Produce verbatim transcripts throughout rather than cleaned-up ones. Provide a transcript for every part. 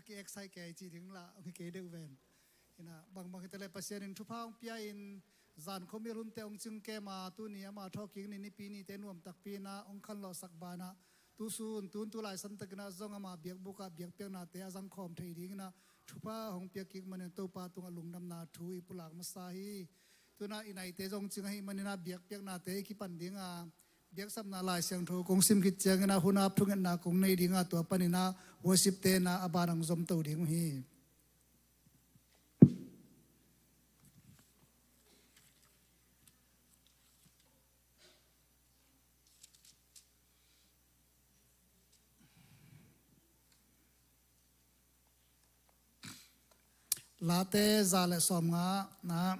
Ki-excite kei ci ding lah hong hi kei deuh ven. Ina, bangbang hi ta leh Pasian in thupha hong pia in, zan khuamial hunte hong cing kem a, tuni ama thawhkik ni, Nipi ni te nuam takpi ina hong khanlawhsak banah, tusun, tun tu laisan takin ah zong ama biakbuk ah biakpiaknate a zangkhawm thei dingin ah thupha hong piak kik manin Topa tungah lungdamna thu i pulak masa hi. Tuna i naite zong cing ahih manin ah biakpiaknate i kipan ding a, biaksapna Lai Siangtho kong sim khit ciangin ah hun ap thungetna kong nei ding a, tua panin ah worship te na a ban ang zom to ding uh hi. Late za le sawmnga na.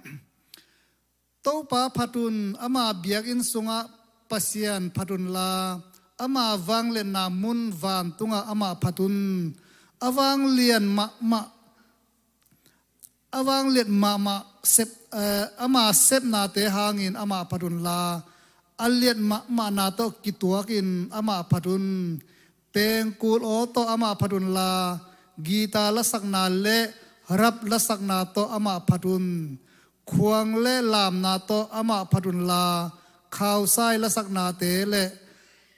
Topa phat un, ama biakinn sungah Pasian phat unla, ama vangliatna mun vantungah amah phat un. A vanglian mahmah, a vangliat mahmah sep, eh, ama sepnate hangin amah phat unla, a liat mahmahna tawh kituakin amah phat un. Pengkul aw tawh amah phat unla, guitar lasakna le rap lasakna tawh amah phat un. Khuang le lamna tawh amah phat unla, khausai lasaknate le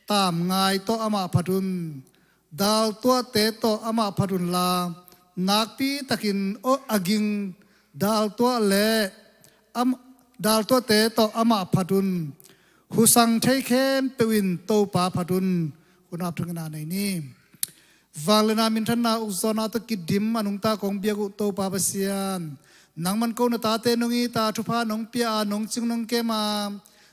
tamngai tawh amah phat un. Daltuahte tawh amah phat unla, nakpi takin aw a ging daltuah le am-, daltuahte tawh amah phat un. Husang thei khempeuh in Topa phat un. Hun ap thungetna nei ni. Vangliatna minthanna ukzawhna tawh kidim a nungta kong biak uh Topa Pasian, nangman ko na tate nong it a, thupha nong pia a, nong cing nong kem a,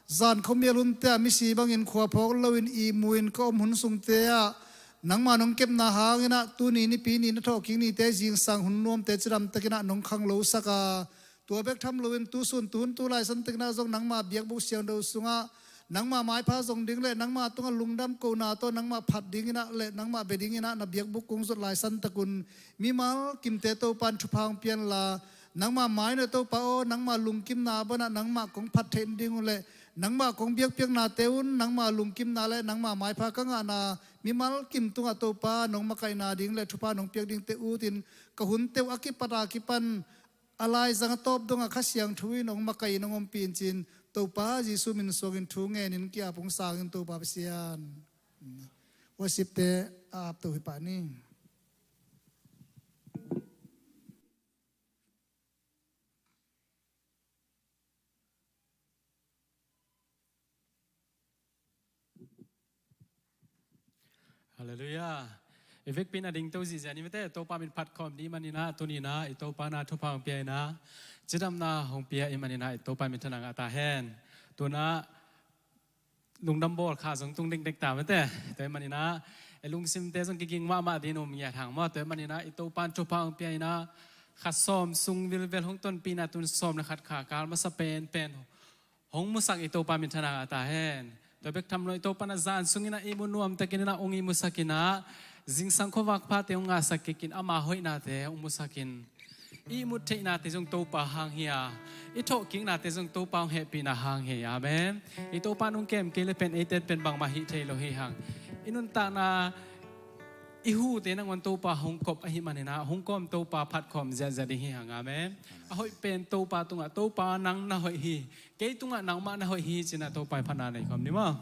zan khuamial hunte ah misi bangin khua phawk loin ihmu in ka om hun sungte ah nangma nong kepna hangin ah tuni Nipi ni na thawhkik nite zingsang hun nuamte cidamtakin ah nong khanglosak a, tua bek tham loin tusun tuhun tu laisan takin ah zong nangma biakbuk siangtho sungah nangma maipha zong ding le nangma tungah lungdam kohna tawh nangma phat dingin ah le nangma bia dingin ah na biakbuk kong zot laisan takun mimal kimte Topa in thupha hong pia inla, nangma mai na Topa aw, nangma lungkimna banah nangma kong phat theih nading uh le nangma kong biakpiaknate un nangma lungkimna le nangma maipha ka ngahna mimal kim tungah Topa nong makaihna ding le thupha nong piak dingte utin ka hunte uh a kipat a kipan a laizang a tawp dongah Kha Siangtho in hong makaih in hong ompih in cin Topa Jesu min suangin thu ngenin ki-ap hong sangin Topa Pasian. Worship te a ap to hi pah ni. Halleluiah. I vekpi in a dingto zihziah ni mate, Topa min phat khawm ni manin ah tuni in ah i Topa na thupha hong pia in ah cidamna hong pia i manin ah i Topa min thanang a ta hen. Tuna lungdam bawl kha zong tung dekdek ta mate. Tua i manin ah i lungsimte zong kiging mahmah din um ngiat hang maw. Tua i manin ah i Topa in thupha hong pia in ah kha sawm sung vilvel hong tonpih in ah tun sawm le khat kha kal masa penpen hong musak i Topa min thanang a ta hen. Tua bek tham lo i Topa na zan sungin ah ihmu nuam takin ah hong ihmusak in ah zingsang khuavak phate hong ngahsak kikin ama hoihnate hong musak in ihmut theihnate zong Topa hang hi a, i thawhkiknate zong Topa hong hehpihna hang hi. Amen. I Topa nung kem kei le pen eite pen bangmah hih thei lo hi hang. I nuntakna i hute nangawn Topa hong kop ahih manin ah hong kawm Topa phat khawm ziahziah ding hi hang. Amen. A hoih pen Topa tungah Topa nang na hoih hi. Kei tungah nangmah na hoih hi cinah Topa i phatna nei khawm ni maw.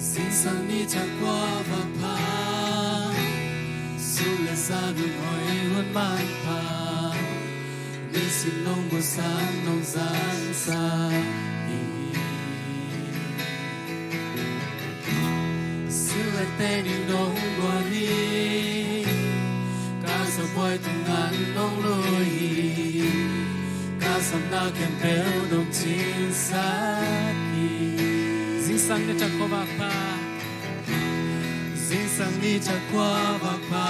Zingsang ni thak kua vak pha, sun le zan hun hoih hun manpha, nisim nong musak nong zangsak hi. Silek teni nong guan hi, ka zabuai tung ngan nong lui hi, ka samna khempeuh nong cinsak hi. Zingsang ni thak kua vak pha, zingsang ni thak kua vak pha,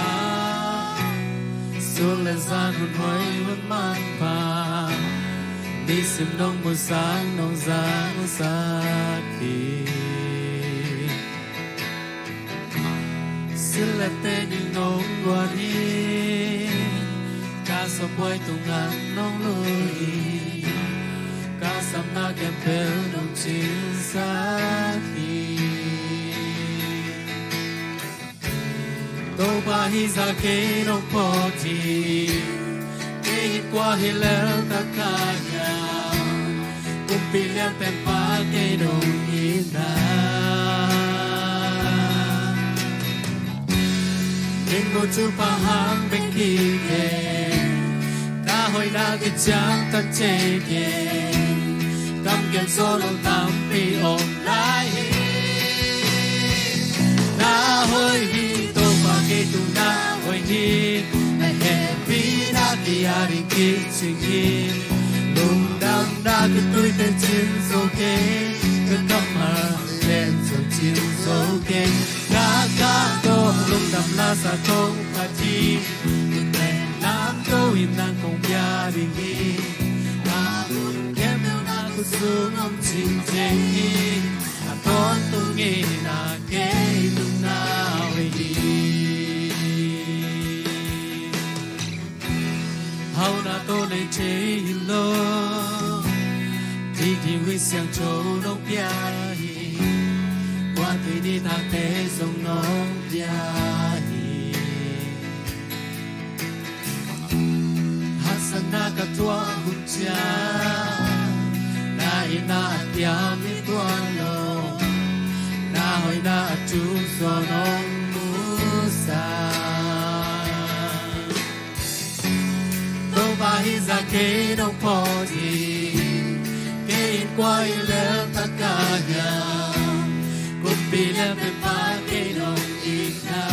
sun le zan hun hoih hun manpha, Nisim nong musak nong zangsak hi. Silate ning nong guan hi. Ka sawtbuai tungah nong lui hi. Ka sapna khempeuh nong cinsak hi. Topa, hih zah kei nong pawt hi. Kei in kua hi lel ta ka hiam? Kumpi lianpen pa kei nong it na. Ning muh thupha hang bek hi kei. Na hoihna kician tak thei kei. Kam gen zaw lo tampi om lai hi. Na hoih hi, Topa, kei tung na hoih hi. Na hehpihna ki-a ding kicing hi. Lungdamna khitui teng cing zo kei. Ka kammal teng zong cing zo kei. Ka ka tawh lungdamna sa kong phat hi. Ka teng lamto in nang kong pia ding hi. Ka hun khempeuh na khutsung om cing thei hi. A tawntung in a kei tung na hoih hi. Hauhna tawh nei thei hi lo. Didi Huih Siangtho nong pia hi. Kua tui ni thakte zong nong pia hi. Haksatna ka tuah hun ciang na itna a kiam hi tuan lo. Na hoihna a tung zaw nong musak. Topa, hih zah kei nong pawt hi. Kei in kua hi lel ta ka hiam? Kumpi lianpen pa kei nong it na.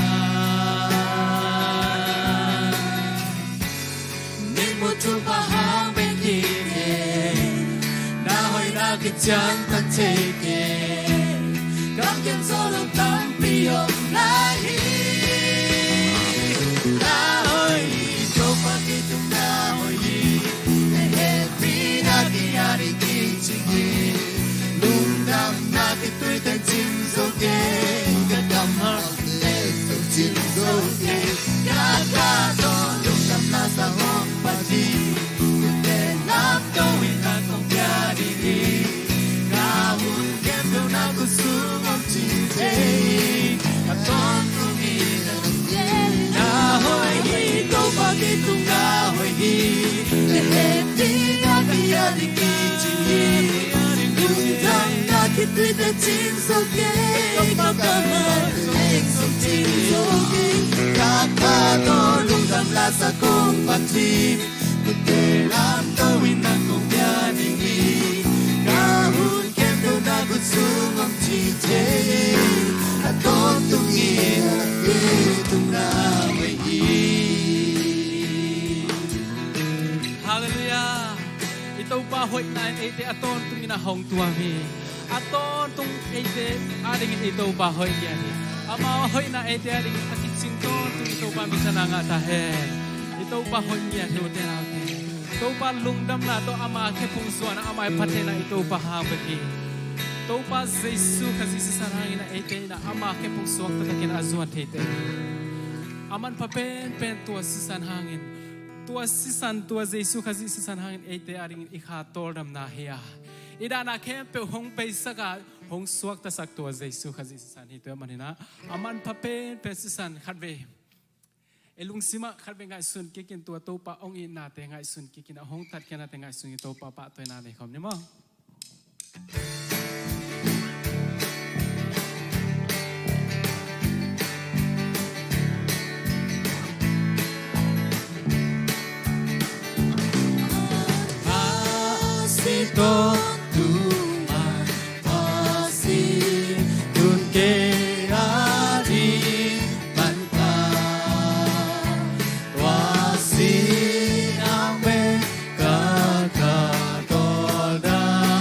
Ning muh thupha hang bek hi kei. Na hoihna kician tak thei kei. Kam gen zaw lo tampi om lai hi. Na hoih hi, Topa, kei tung na hoih hi. Na hehpihna ki-a ding kicing hi. Lungdamna khitui teng cing zo kei. Ka kammal teng zong cing zo kei. Ka ka tawh lungdamna sa kong phat hi. Ka teng lamto in nang kong pia ding hi. Ka hun khempeuh na khutsung om cing thei hi. A tawntung in a kei tung na hoih hi. Topa, kei tung na hoih hi. Na hehpihna ki-a ding kicing hi. Lungdamna khitui teng cing zo kei. Ka kammal teng zong cing zo kei. Ka ka tawh lungdamna sa kong phat hi. Ka teng lamto in nang kong pia ding hi. Ka hun khempeuh na khutsung om cing thei hi. A tawntung in a kei tung na hoih hi. Halleluiah. I Topa hoihna in eite a tawntung in a hong tuam hi. A tawntung eite adingin i Topa hoih ngiat hi. Amau a hoihna eite adingin a kicing tawntung i Topa minthanna ngah ta hen. I Topa hoih ngiat hi, ute naute. Topa lungdamna tawh ama khephung zuanna, ama phattheihna i Topa hang bek hi. Topa Jesu Khazih sisan hangin a eite in a ama khephung suakta takin a zuan theite hi. A manpha penpen tua sisan hangin, tua sisan, tua Jesu Khazih sisan hangin eite adingin i kha tawldamna hi a, i dahna khempeuh hong peisak a, hong suaktasak tua Jesu Khazih sisan hi. Tua ahih manin a, a manpha penpen sisan khatvei i lungsimah khatvei ngaihsun kikin, tua Topa hong itnate ngaihsun kikin, a hong tatkhiatnate ngaihsun kikin, Topa pahtawina nei khawm ni maw. Pasian tawntung man, Pasian tun kei a ding manpha. Tua sin a pen ka kha tawldamna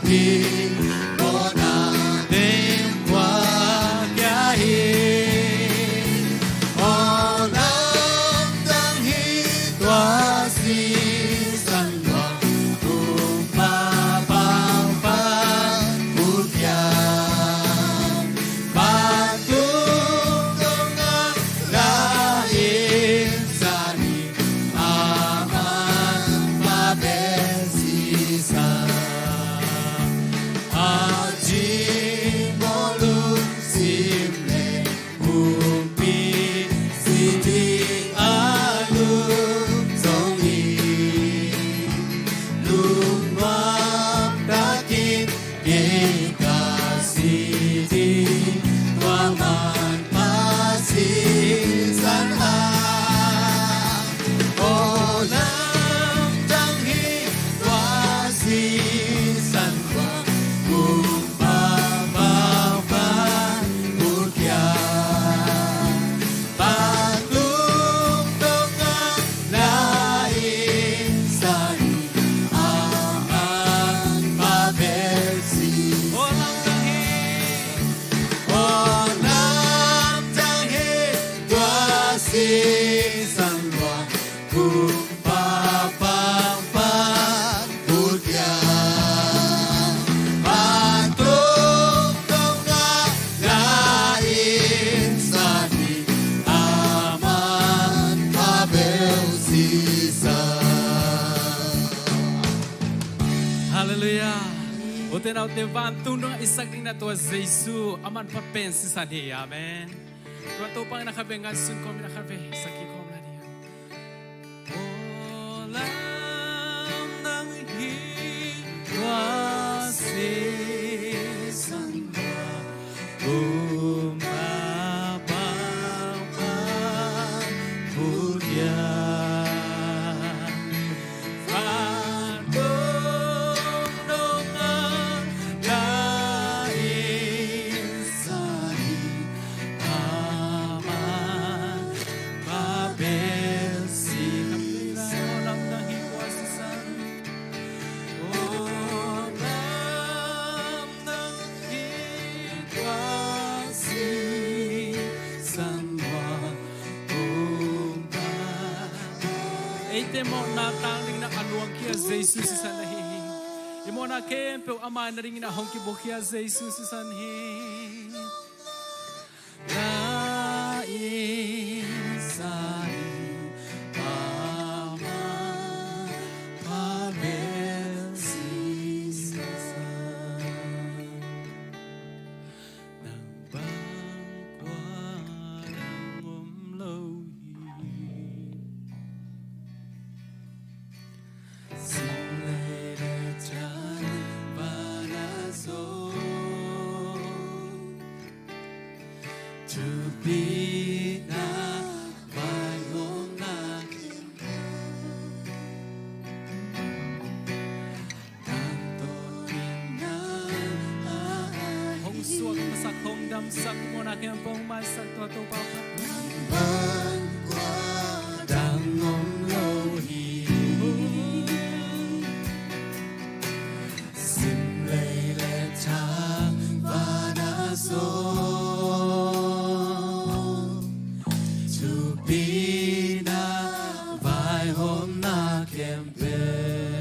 Hi mawhna teng kua kia hi. Aw lamdang hi tua sisan lua, kumpa pangpang pulkia. Patung dong a la in sa ni, a man pa bel sisa. A ci mo lungsim le, pumpi si ding a lungzong hi. Lungnuam takin ngei ka si ding, tua man pa sisan a. Aw lamdang hi tua sisan lua, kumpa pangpang pulkia. Patung dong a la in sa ni, a man pa bel sisa. Aw lamdang hi. Aw lamdang hi tua sisan lua, kumpa pangpang pulkia. Patung dong a la in sa ni, a man pa bel sisa. Halleluiah. Ute naute, vantung dong a i sak ding na tua Jesu, a man pa pen sisan hi. Amen. Tua Topa in a khat ve ngan sun kawm in a khat ve sak kikhawm lai ding. Aw lamdang hi tua sisan lua, kumpa pangpang pulkia. Patung dong a la in sa ni, a man pa bel sisa. Aw lamdang hi tua sisan. Aw lamdang hi tua sisan lua, kumpa. Eite mawhna tang ding na a luangkhia Jesu sisan ahi hi. I mawhna khempeuh ama na dingin a hong kibuakhia Jesu sisan hi. La in sa ni, a man pa bel sisa. Nang bang kua dang om lo hi. Sim lei le thang, van a zong, thupina, vaihawmna khempeuh. Hong suak masak, hong damsak, mawhna khempeuh hong maisak tua Topa. Nang bang kua dang om lo hi. Sim lei le thang, van a zong, thupina, vaihawmna khempeuh.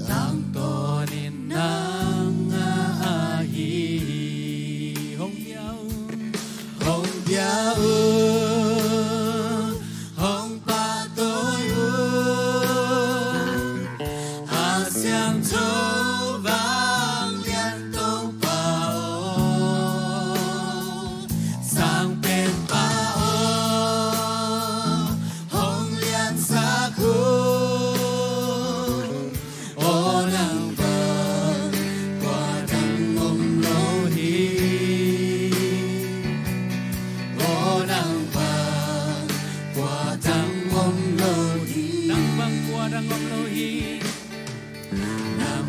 Tangtawnin nang a ahi hi. Hong pia un, hong pia un, hong pahtawi un. A siangtho vanglian Topa aw, Sangpenpa aw, hong liansak un. Aw nang bang kua dang om lo hi. Aw nang bang kua dang om lo hi. Nang bang kua dang om lo hi. Nang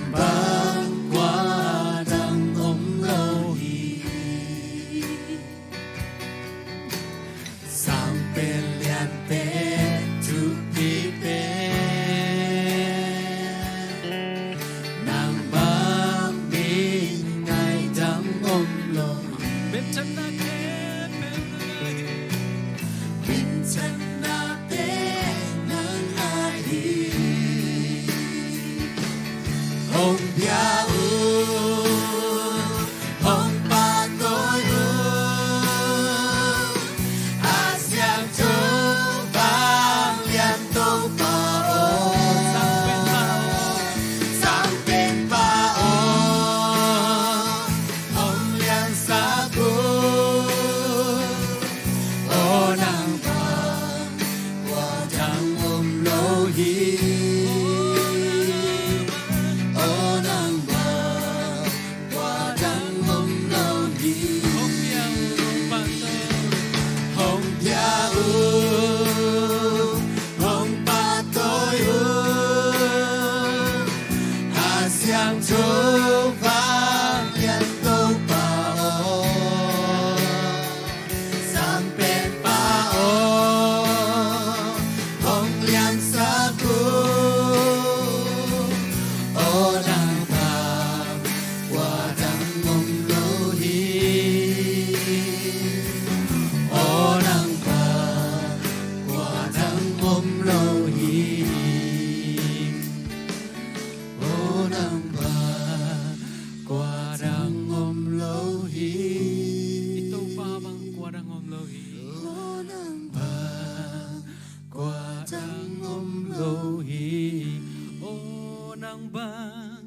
Hong pia un, hong pahtawi un, a siangtho vanglian Topa aw. Sangpenpa aw, sangpenpa aw, hong liansak un. Aw nang bang kua dang om lo hi. Aw nang bang kua dang om lo hi. Hong pia un, hong pahtawi un, a siangtho vanglian Topa aw. Sangpenpa aw, hong liansak un. Aw nang bang kua dang om lo hi. Aw nang bang kua dang om lo hi. Aw nang bang kua dang om lo hi. I Topa bang kua dang om lo hi. Aw nang bang kua dang om lo hi. Aw nang bang,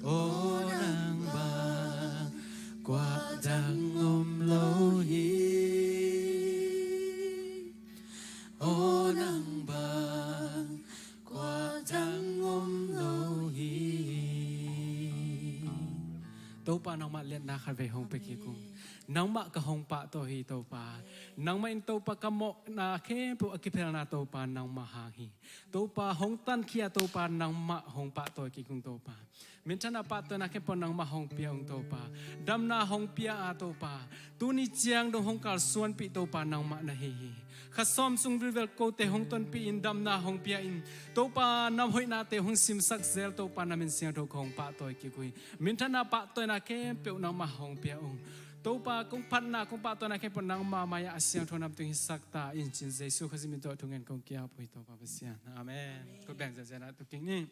aw nang bang kua dang om lo hi. Aw nang bang kua dang om lo hi. Topa nangmah liatna khatvei hong pia kik ung. Nangmah ka hong pahtawi hi Topa. Nangmah in Topa ka mawhna khempeuh a kiphelna Topa nangmah hang hi. Topa hong tankhia Topa nangmah hong pahtawi kik ung Topa. Minthanna pahtawina khempeuh nangmah hong pia ung Topa. Damna hong pia a Topa. Tuni ciang dong hong kalsuanpih Topa nangmah na hi hi. Kha sawm sung vilvel kote hong tonpih in damna hong pia in Topa nam hoihnate hong simsak zel Topa na min siangtho ka hong pahtawi kik uh hi. Minthanna pahtawina khempeuh nangmah hong pia ung. Topa kong phatna kong pahtawina khempeuh nangmah mai-ah a siangtho nam tung hisak ta in cin Jesu Khazih min tawh thungen kong kiap uh hi Topa Pasian. Amen. Ko beng ziahziah na tu king ni.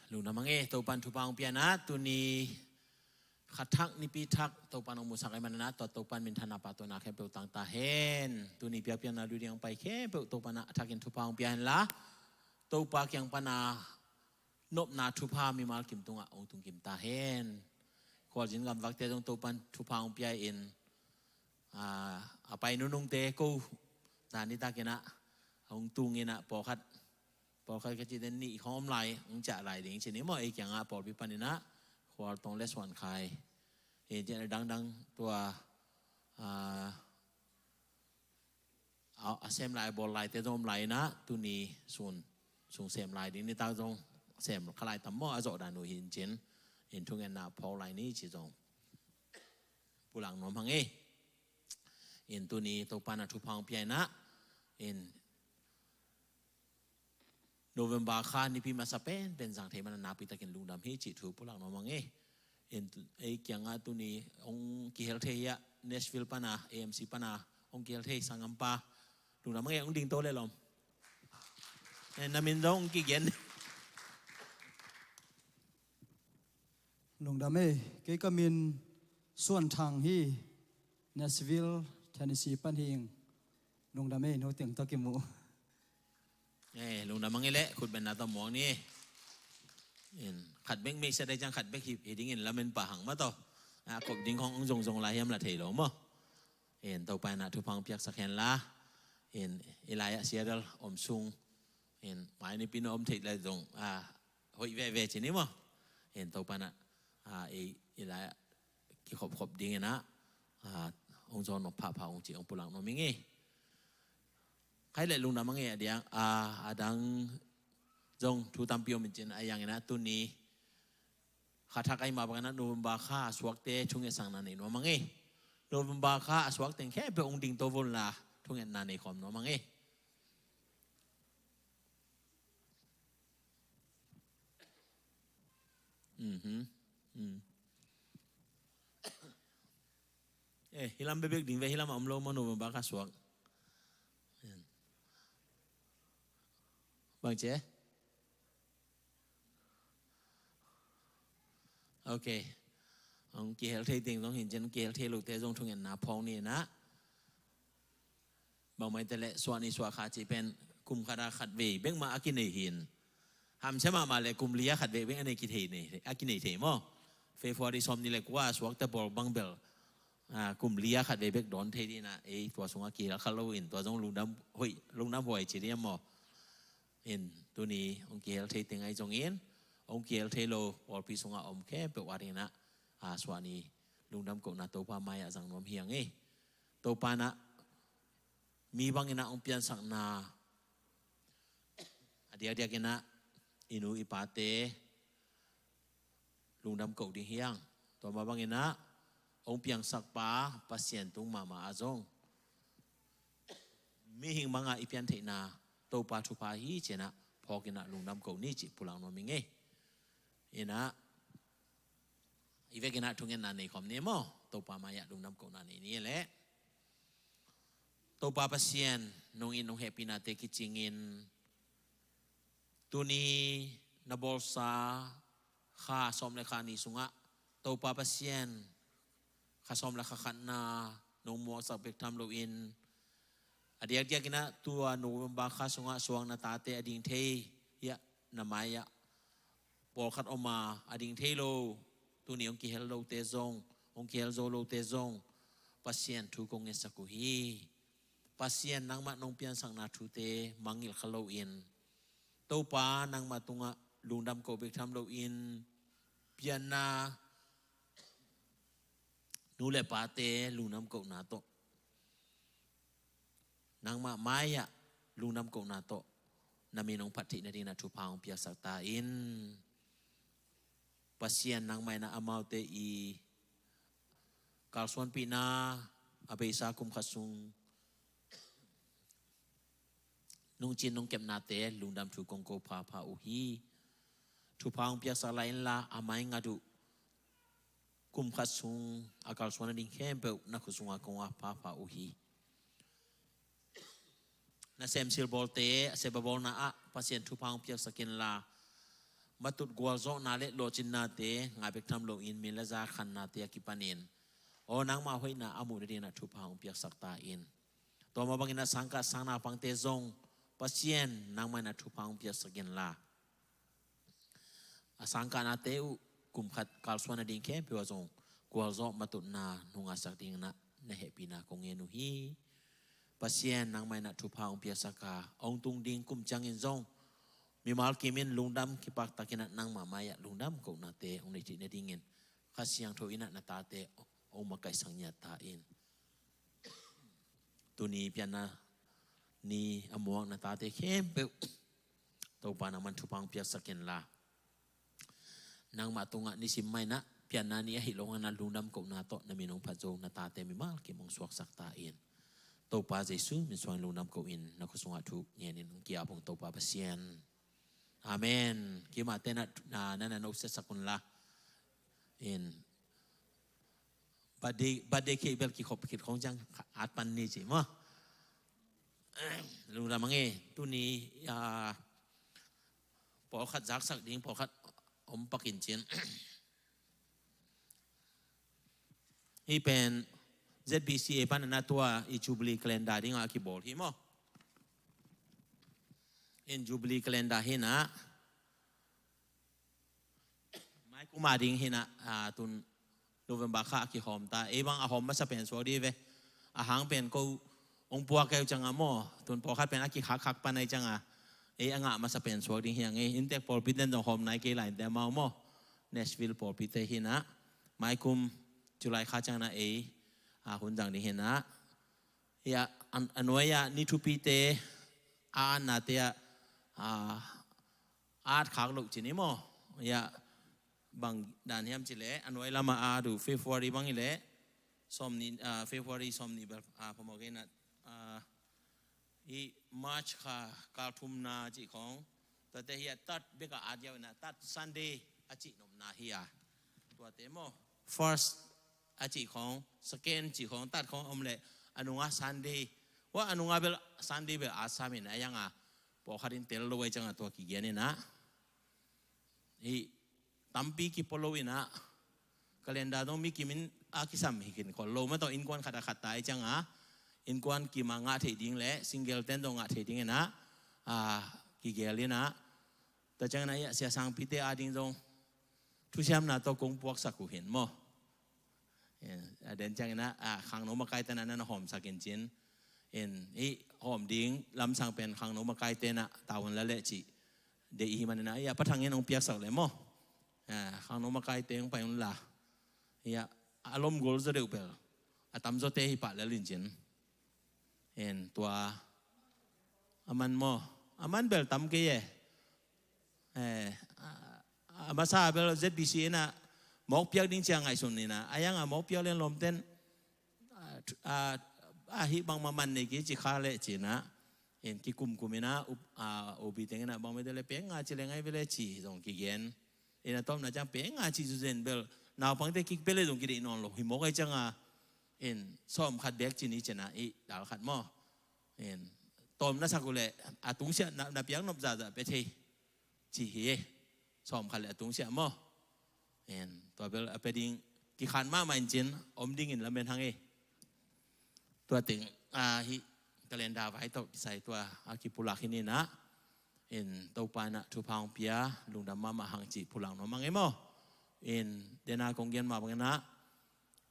Lungdam mange, Topan thupha hong pianah tuni kha thak nipi thak Topan hong musak ai mananah tua Topan minthanna pahtawina khempeuh tang ta hen. Tuni piakpiakna lui ding hong pai khempeuh Topan a thakin thupha hong pia henla Topa kiang pana nopna thupha mimal kim tungah hong tungkim ta hen. Khualzin gamvakte zong Topan thupha hong pia in a pai nunungte ko zan nitakinah hong tunginah pawlkhat pawlkhat ka cih den nih khawng om lai hong ciah lai ding cih ni maw ei kiangah pawlpi paninah khual tong le suan khai hi cian a dangdang tua a sem lai bawl laite zong om lai inah tuni sun sung sem lai ding nitak zong sem kha lai tam maw a zawh dan uh hi in cin in thungetna phawk lai ni ci zong pulak nuam hang e. In tuni Topan a thupha hong pia inah in November kha nipi masa penpen zang thei mana nakpi takin lungdam hi cih thu pulak nuam hang e. In ei kiangah tuni hong kihel thei hi ah Nashville pana A M C pana hong kihel thei sanggampa lungdam hang e hong dingto le lom. Na min zong hong kigen. Lungdam e, kei ka min Suan Thang hi, Nashville, Tennessee pan hing. Lungdam e, no teng tawh kimu. Eh, lungdam ang i leh khutbenna tawh muang ni. Khat bek meisa dai ciang khat bek hi dingin lamen pah hang mah tawh a kop ding khong ang zongzong lai hiam la thei lo maw? Topa in a thupha hong piaksak hen la, i lai-ah Seattle om sung mai nipi na om theih lai zong hoih veve ci ni maw? Topa in a i lai-ah kikhopkhop dingin a hong zawn nop phapha hong ci hong pulak nuam ing ei. Khai leh lungdam ang ei a diang a dang zong thu tampi om in cin a yang in a tuni kha thak ai mah bangin a November kha a suakte thungetna nei nuam ang ei. November kha a suak teng khempeuh hong dingto vun la thungetna nei khawm nuam ang ei. Eh, hilam bebek ding ve, hilam a om lo maw, November kha suak. Bang ci e? Ok. Hong kihel thei teng zong hi in, kihel thei lote zong thungetna phawk ni in ah. Bangmah te leh suah ni suah kha cih pen kum khat a khat vei bek mah a kinei hi in. Hamsia mahmah leh kum li a khat vei bek a nei kithei nei, a kinei thei maw. February sawm ni leh kua a suakte bawl bang bel, ah, kum li a khat vei bek dawn thei ding in ah, ei tua sungah kihel kha lo in, tua zong lungdam hoih, lungdam huai ci ding maw. In tuni hong kihel thei teng ahi zongin, hong kihel thei lo pawlpi sungah om khempeuh a ding in ah, ah, suah ni lungdam kohna Topa mai-ah zang nuam hi ing ei. Topa in ah mi bang in ah hong piansakna, a diakdiak in ah i nu i pate lungdam koh ding hi ing. Tua mah bang in ah hong piangsak pa Pasian tung mahmah a zong mihing bang a i piantheihna Topa thupha hi ci in ah phawk in ah lungdam koh ni cih pulak nuam ing ei. In ah i vek in ah thungetna nei khawm ni maw. Topa mai-ah lungdam kohna nei ni leh. Topa Pasian, nong it nong hehpihnate kicingin tuni na bawlsa kha sawm le kha ni sungah Topa Pasian, kha sawm le kha khatna nong muaksak bek tham loin, a diakdiak in ah tua November kha sungah suang na tate a ding thei hiah na mai-ah pawlkhat om a, a ding thei lo, tuni hong kihel lote zong, hong kihel zo lote zong Pasian thu kong ngetsak uh hi. Pasian, nangmah nong piansakna thute mangngilh kha loin, Topa nangmah tungah lungdam koh bek tham loin, pianna nu le pate lungdam kohna tawh, nangmah mai-ah lungdam kohna tawh na min hong phat theih nadingin ah thupha hong piaksak ta in. Pasian, nangmah in ah amaute i kalsuanpihna, a beisa kum khat sung nungcin nong kepnate lungdam thu kong ko phapha uh hi. Thupha hong piaksak lai inla, a mai ngat uh kum khat sung a kalsuan nading khempeuh na khut sungah kong ap phapha uh hi. Na semsil bawlte a sep a bawlna ah Pasian, thupha hong piaksak inla, matut gualzawhna le lawhcinnate ngah bek tham loin, min le za khannate a kipanin aw nangmah hoihna a muh nadingin ah thupha hong piaksak ta in. Tua mah bangin ah sangkah sangnaupangte zong Pasian, nangmah in ah thupha hong piaksak inla, a sangkahnate uh kum khat kalsuan nading khempeuh ah zong gualzawh matutna nong ngahsak dingin ah na hehpihna kong ngen uh hi. Pasian, nangmah in ah thupha hong piaksak a, hong tung ding kum ciangin zong mimal kimin lungdam kipaktakin ah nangmah mai-ah lungdam kohnate hong nei theih nadingin Kha Siangtho in ah na tate hong makaihsak ngiat ta in. Tuni pianna ni a muak na tate khempeuh Topa, nangmah in thupha hong piaksak inla, nangmah tungah nisim mah in ah pianna ni ahih lo hangin ah lungdam kohna tawh na min hong phat zo na tate mimal kim hong suaksak ta in. Topa Jesu min suangin lungdam ko-in na khut sungah thu ngenin hong ki-ap ung, Topa Pasian. Amen. Keimahte na, na, na, na no siasak unla. In birthday, birthday cake bel kikhop khit khong ciang at pan ni ci maw. Lungdam hang e, tuni, ah, pawlkhat zaksak ding, pawlkhat om pak in cin. Hih pen Z B C A pan a na tua i Jubilee calendar dingah a kibawl hi maw. In Jubilee calendar hi na, mai kum a ding hi na, ah, tun November kha a kihawm ta. Ei bang a hawm masa pen suak di ve. A hang pen ko hong puak keu ciang a maw. Tun pawlkhat pen a kikhakhak pan ahi ciang a, ei a ngah masa pen suak ding hi hang e. Inntek pawlpi ten zong hawm nai kei lai in te amau maw. Nashville pawlpite hi na, mai kum July kha ciang na ei a hun zang ding hi na. Hia, a, a nuai-ah ni thupite a annate ah, a, at khak loh ci ni maw. Hia, bang dan hiam cih leh a nuai lamah a du February bang hi leh sawmnih, a, February sawmnih bel, a, phamawh kei na, a, hih March kha kal thumna cih khong, tuate hia tat bekah at yau ina, tat Sunday a cih nopna hi a. Tuate maw, first a cih khawng, second cih khawng, tat khawng om leh, a nungah Sunday, wa a nungah bel Sunday bel a sam in a, a yang a pawlkhat in tel lo a, i ciangah tua kigen in a, hi tampi kipua lo in a, calendar dong mi kim in a kisam hi khin khol lo, ma tawh innkuan khat a khat ta i ciangah, innkuan kim a ngah theih ding leh single ten dong ngah theih ding in a, a, kigel in a, tua ciangin a, i a sia sangpite a ding zong thusiamna tawh kong puaksak uh hin maw. A den ciangin a, a, khangno makaite na na hawmsak in cin. In, i hawm ding lamsang pen khangno makaite na tavuan la leh cih. Dei i hi manin a, i a pathang in hong piaksak leh maw. A, khangno makaite hong pai un la. I a, a lom gol zaw deuh bel. A tam zawte hi pah lel in cin. En, tua. A man maw. A man bel tam kei e. Eh, a, a masa bel Z B C in a mawk piak ding ciang ngaihsun in a, a yang a mawk piak lian lawmten, a, a, a hi bang ma man nei ki ci kha leh ci in a, in kikumkum in a, up-, a, ubi teng in a bang mete leh peng nga ci leh ngai ve leh ci zong kigen. In a tawpna ciang peng nga ci zu zen bel, naupangte kik pe leh zong kideih nawn lo, hi mawk a i ciang a, in sawm khat bek ci ni ci in a, i dal khat maw. In, tawm na sak uh leh, a tungsiah na, na piak nop zahzah pe thei. Ci hi e. Sawm khat leh a tungsiah maw. En, tua bel a pe ding kikhan mahmah in cin, om ding in lamen hang e. Tua teng, a, hi calendar vai tawh kisai tua, a, kipulak hi ni na. En, Topa in a thupha hong pia, lungdam mahmah hang cih pulak nuam hang e maw. En, den a kong gen mah bang in a,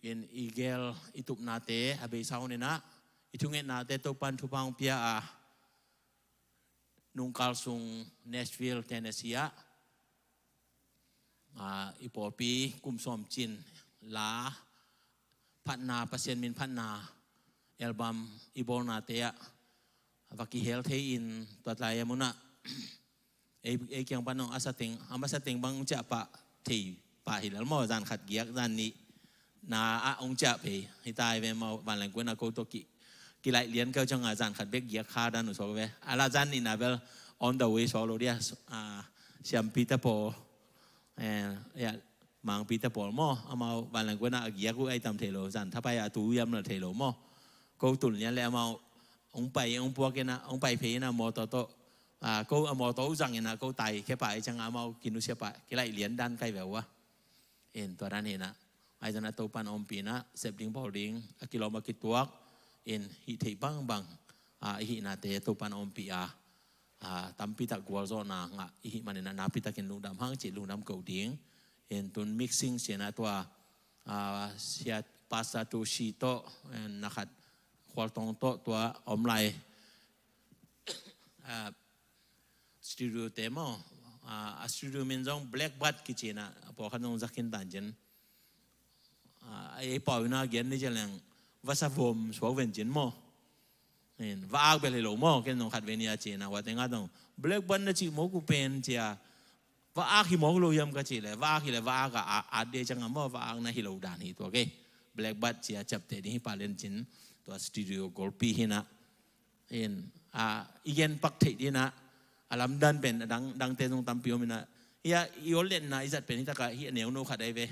en, i gel, i tupnate, a beisa hun in a, i thungetnate Topa in thupha hong pia a, nungkal sung Nashville, Tennessee ah, a, i pawlpi kum sawm cin la phatna, Pasian min phatna album i bawlnate ah va kihel thei in, tua tlai a mun ah ei, ei kiang pan hong a sa teng, a masa teng bang ciah pah thei pah hi lel maw, zan khat giak, zan nih na ah hong ciah phei hi ta hi ve maw. Vanleng kuan a ko tawh ki, kilaih lian keu ciang a zan khat bek giak kha dan uh suak ve. A la zan nih na bel on the way suak lo dia, a, siampi ta pawl, eh, ya, mangpi ta pawl maw, amau vanleng kuan a giak uh ai tam thei lo, zan thapai a tu yam la thei lo maw. Ko tul nian leh amau hong pai, hong puak in a, hong pai phei in a mawtaw tawh, a, ko a mawtaw uh zang in a, ko tai khe pah i ciang a amau kinusia pah, kilaih lian dan kai ve uh a. In tua dan hi na. Ai zan a Topa in ompih na, sep ding bawl ding, a kilawm a kituak, in hih theih bangbang, a, i hihnate Topa in ompih a, a, tampi tak gualzawhna ngah i hih manin a, napi takin lungdam hang cih lungdam ko ding. In tun mixing ci in a tua, a, sia Pastor Tu Si tawh, en, na khat Khual Tong tawh tua om lai. A, studio te maw, a, a studio min zong Blackbird kici in a, a pawlkhat zong za khin tan cin. A, ei pau in a gen ni ci leng, vasa vom suak ven cin maw. In, va ak bel hi lo maw, ken zong khat ve ni a ci in a, hua teng a zong Blackbird na cih mawk uh pen ci a, va ak hi mawk lo hiam ka cih leh, va ak hi leh, va ak a, a, a de ciang a maw, va ak na hi lo dan hi tua kei. Blackbird ci a ciapteh ding hi pah lian cin, tua studio golpi hi na. In, a, i gen pak theih ding in a, a lamdan pen, a dang, dangte zong tampi om in a. Hi a, i ol letna, i zat pen hi tak a, hi a neuno khat ai ve.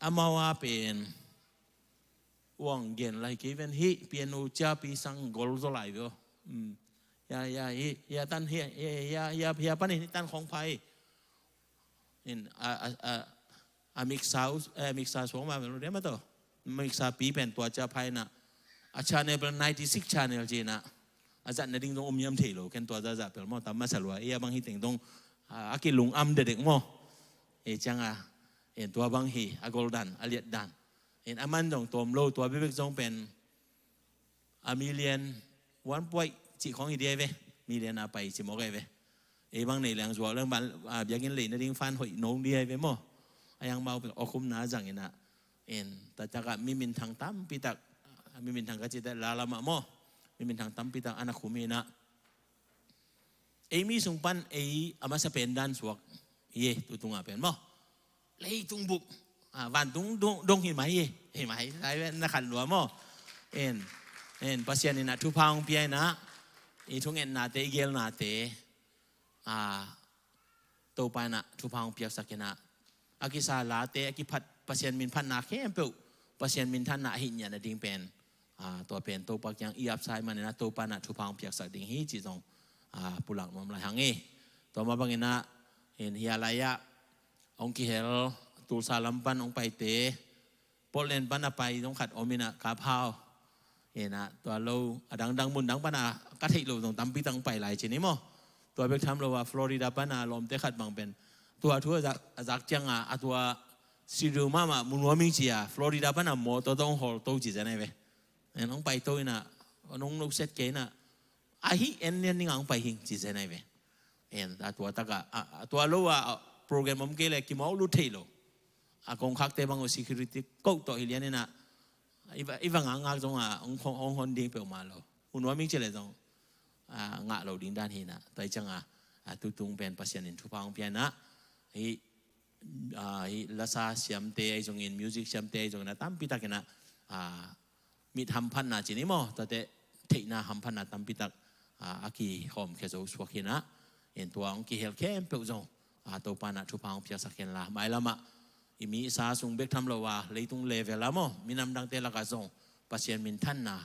Amau a pen, uang gen lai kei ven hi, piano cia pi sang gol zaw lai ve aw. Mm. Ya, ya, hi, ya tan hi, ya, ya, ya, ya pan hi tan khong phai. In, a, a, a, a mixer, eh, mixer suang ma melo dia ma to. Mixer pi pen tua cia phai na. A channel pen ninety-six channel ci na. A zat na ding dong om yam thei lo, ken tua za za pel mo, tam ma sa lua. Ia bang hi teng dong, a, a ki lung am de dek mo. E ciang a, en tua bang hi, a gol dan, a liat dan. En a man dong tom lo, tua bebek zong pen, a million, one point cih khong hi dia ve, million a pai ci mawk ai ve. Ei bang nei leng zuak leng ban, a, biakinn lei na ding fan hoih nong dia ve maw. A yang mau pen awkhum na zang in a. En, ta tak a mi minthang tampi tak, mi minthang ka ci tak la lam ah maw. Mi minthang tampi tak a na khum in a. Ei mi sung pan ei a masa pen dan suak. Ye, tu tung a pen maw. Leitung bup. A, vantung dong, dong hi mai ye. Hi mai, lai ve, na khan lua maw. En, en, Pasian in a thupha hong pia in a. I thungetnate, i gelnate. A, Topa in a thupha hong piaksak in a. A kisa late, a kiphat, Pasian min phatna khempeuh. Pasian minthanna ahih ngiat nading pen, ah, tua pen Topa kiang i apsa ahih manin ah Topa in ah thupha hong piaksak ding hi cih zong, ah, pulak nuam lai hang hi. Tua mah bangin ah, in hih lai-ah hong kihel Tulsa lam pan hong paite, Portland pan a pai zong khat om in ah, Kap Hau. In ah tua lo, a dangdang mun dang pan a ka theih lo zong tampi tak hong pai lai ci ni maw. Tua bek tham lo a Florida pan a lawmte khat bang pen, tua thu a zak, a zak ciang a, a tua sidu mahmah mu nuam ing ci a, Florida pan a mawtaw tawh hong hawl to ci zen ai ve. In hong pai to in ah, nong nusiat kei in ah, ahi en lian ding a hong pai hing ci zen ai ve. In a tua tak a, a, a tua lo a, a program om kei leh kimawk lut thei lo. A kongkhakte bang uh security code tawh hi lian in ah, i va, i va ngakngak zong a hong, hong, hong hon ding peuhmah lo. Mu nuam ing ci leh zong, ah, ngah lo ding dan hi in ah. Tua hi ciang a, ah, tutung pen Pasian in thupha hong pia in ah, hih, ah, hih lasa siamte ahi zongin, music siamte ahi zongin ah, tampi tak in ah, ah, mit hamphatna ci ni maw, tuate theihna hamphatna tampi tak, ah, a kihawmkhia zo suak hi in ah. In tua hong kihel khempeuh zong, ah, Topa in ah thupha hong piaksak hen la, mailam ah i mi i sa sung bek tham lo a, leitung level ah maw, minam dangte lak ah zong Pasian minthanna,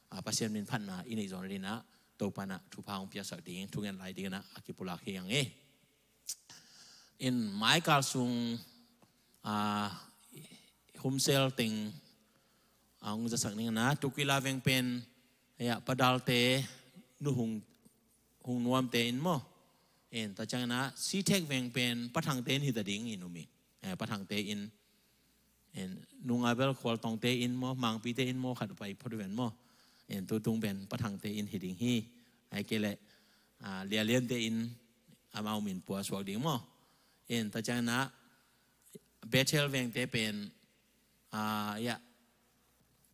ah, Pasian minphatna i neih zawh nading in ah Topa in ah thupha hong piaksak ding, thunget lai ding in ah a kipulak hi hang hi. In maikal sung, ah, humsel teng, ah, hong zasak ning in ah, Tukwila veng pen, ya, Pa Dalte nu Hung, Hung Nuamte in maw. In tua ciang in ah, Sitek veng pen Pa Thangte in hi ta ding in um hi. Eh, Pa Thangte in, in, nunga bel Khualtawngte in maw, Mangpite in maw, khat pai phot ven maw. In tutung pen Pa Thangte in hi ding hi. Ahih kei leh, ah, Lia Liante in amau min pua suak ding maw. In tua ciang in ah, Bethel vengte pen, ah, ya,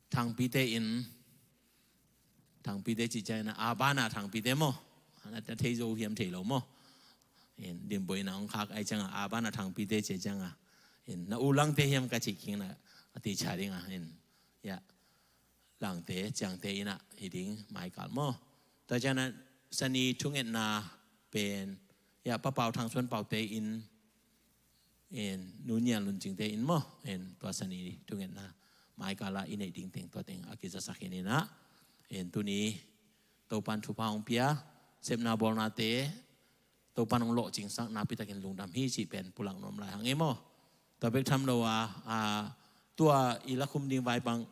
Thangpite in, Thangpite cih ciang in ah, a ban a Thangpite maw. Na thei zo hiam thei lo maw. In, Dimboi in ah hong khak ahih ciang a, a ban a Thangpite cih ciang a. In, na u Langte hiam ka cih khin a, a ti cha ding a. In, ya, Langte, Ciangte in ah hi ding maikal maw. Tua ciang in ah, Sani thungetna pen, ya, Pa Pau Thang Suan Paute in, in, Nu Nial Lun Cingte in maw, in, tua Sani thungetna maikal ah i neih ding teng tua teng a kizasak hi in ah, in, tuni Topa in thupha hong pia, sepna bawlnate Topa in hong lawhcingsak nakpi takin lungdam hi cih pen pulak nuam lai hang hi maw. Tua bek tham lo a, a, tua i lakhum ding vai bang,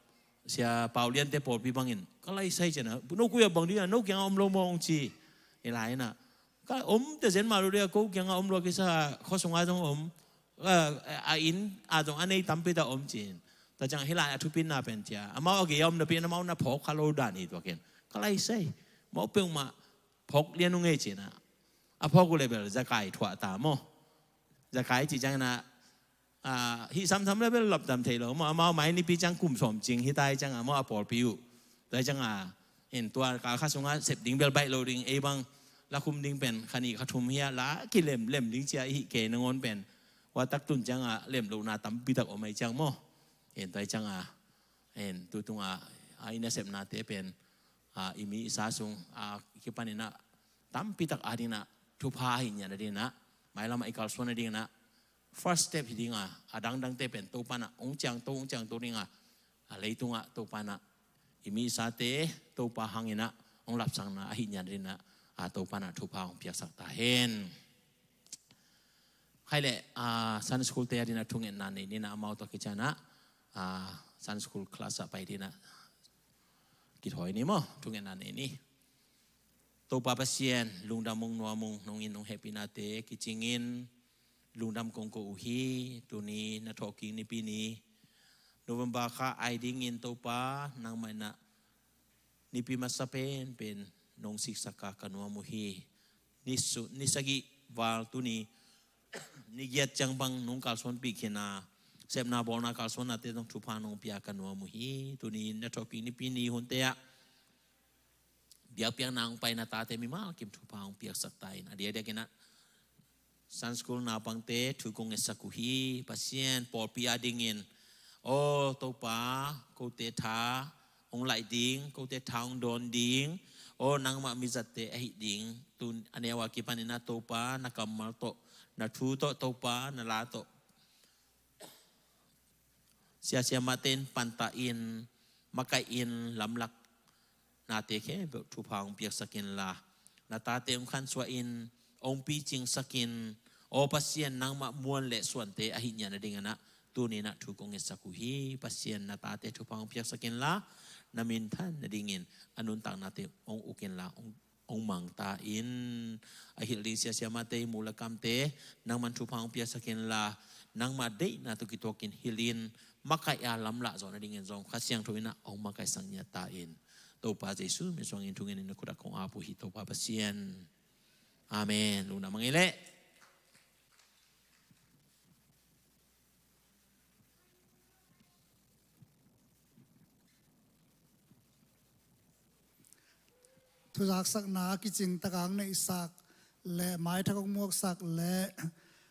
Sia Pau Liante pawlpi bangin, ka laisai ciang a, no kua bang ding a, no kiang a om lo maw hong ci. Hih lai in ah, ka om te zen mah lo ding a, ko kiang a om lo a, kisa khua sung a zong om, a, a inn a zong a nei tampi tak om ci in. Tua ciang hih lai a thupitna pen ci a, amau a gei a om napi in amau na phawk kha lo dan hi tua ken. Ka laisai, amau peuhmah phawk lian uh ngei ci in ah, a phawk uh leh bel zakai thuah ta maw. Zakai cih ciang in ah, ah, hih samsam leh bel lap tam thei lo maw, amau mai nipi ciang kum sawm cing hi ta hi ciang a maw, a pawlpi uh. Tua hi ciang a, in, tua kal khat sung a sep ding bel baih lo ding, ei bang lakhum ding pen kha nih kha thum hi a, la kilemlem ding ci a, i hih kei nangawn pen, tua tak tun ciang a lem lohna tampi tak om ahih ciang maw. In, tua hi ciang a, in, tutung a, a, i nasepnate pen, a, i mi i sa sung a kipan in ah, tampi tak a ding in ah, thupha ahih ngiat nading in ah, mailam ah i kalsuan nading in ah, first step hi ding a, a dangdangte pen Topa in ah hong ciangto, hong ciangto ding a, a, leitung ah Topa in ah i mi i sate Topa hang in ah hong lapsangna ahih ngiat nading in ah, a, Topa in ah thupha hong piaksak ta hen. Khai leh, a, Sunday school te a ding in ah thungetna nei ni in ah, amau tawh kician ah, a, Sunday school class ah pai ding in ah kithawi ni maw, thungetna nei ni. Topa Pasian, lungdam ung, nuam ung, nong it nong hehpihnate kicingin lungdam kong ko uh hi. Tuni na thawhkik nipi ni, November kha ai dingin Topa, nangmah in ah nipi masa penpen nong siksak a ka nuam uh hi. Ni su-, ni sagih val tuni ni giat ciang bang nong kalsuanpih khin a, sepna bawlna kalsuannate zong thupha nong pia ka nuam uh hi. Tuni na thawhkik nipi ni hunte ah biakpiakna hong pai na tate mimal kim thupha hong piaksak ta in, a diakdiakin ah Sunday school naupangte thu kong ngetsak uh hi. Pasian, pawlpi a dingin, aw Topa, kote tha hong laih ding, kote tha hong dawn ding, aw nangmah mizatte ahih ding, tun a neu a kipan in ah Topa, na kammal tawh, na thu tawh Topa, na la tawh Sia siamahte in pantah in, makaih in, lamlak nate khempeuh thupha hong piaksak inla, na tate hong khansuah in, hong picingsak in. Aw Pasian, nangmah muan le suante ahih ngiat nadingin ah tuni-in ah thu kong ngetsak uh hi. Pasian, na tate thupha hong piaksak inla, na minthan nadingin a nuntaknate hong uk inla, hong hong mang ta in. A hilh ding sia siamahte, i mu le kamte nangman thupha hong piaksak inla, nangma deihna tawh kituakin hilh in, makaih a lamlah zawh nadingin zong Kha Siangtho in ah hong makaihsak ngiat ta in. Topa Jesu min suangin thungen in, na khut ah kong ap uh hi, Topa Pasian. Amen. Lungdam hang ei leh. Thuzaksakna kicing taka hong neihsak le maithak hong muaksak le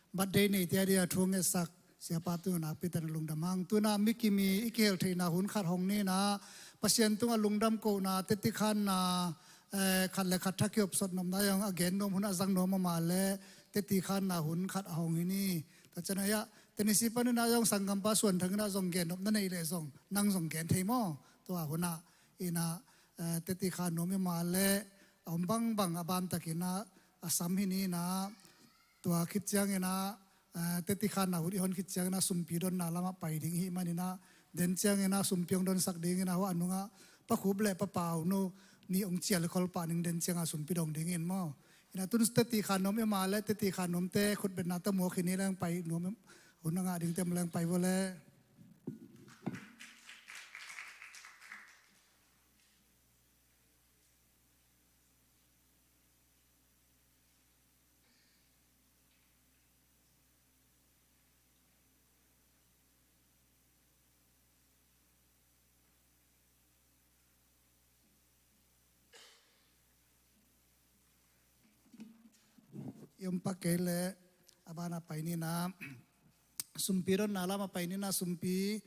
birthday neite a dia thu hong ngetsak siapa tungah nakpi takin lungdam hang. Tuna mi kim i kihel theihna hun khat hong ni in ah, Pasian tungah lungdam kohna, tetikhanna, eh, khat le khat thakiop sot nopna zong a gen nuam hun a zang nuam a mah le tetikhanna hun khat a hong hi ni. Tua ciang a, Tennessee panin ah zong sanggampa Suan Thang in ah zong gen nopna nei leh zong nang zong gen thei maw? Tua hun ah in ah, eh, tetikhan nuam i mah le a om bangbang a bantakin ah a sam hi ni in ah, tua khit ciangin ah, eh, tetikhanna hun i hon khit ciangin ah sumpi donna lamah pai ding i hih manin ah, den ciangin ah sumpi hong donsak dingin ah hua nungah Pa Khup le Pa Pau nu nih hong cial i khol pah ning, den ciangah sumpi dong dingin maw? In ah tun tetikhan nuam i mah le tetikhan nuamte khutbetna tawh muak hi ni leng, pai nuam hun a ngah dingte mu leng pai vua le. I om pak kei leh a banah pai ni in ah, sumpi donna lamah pai ni in ah, sumpi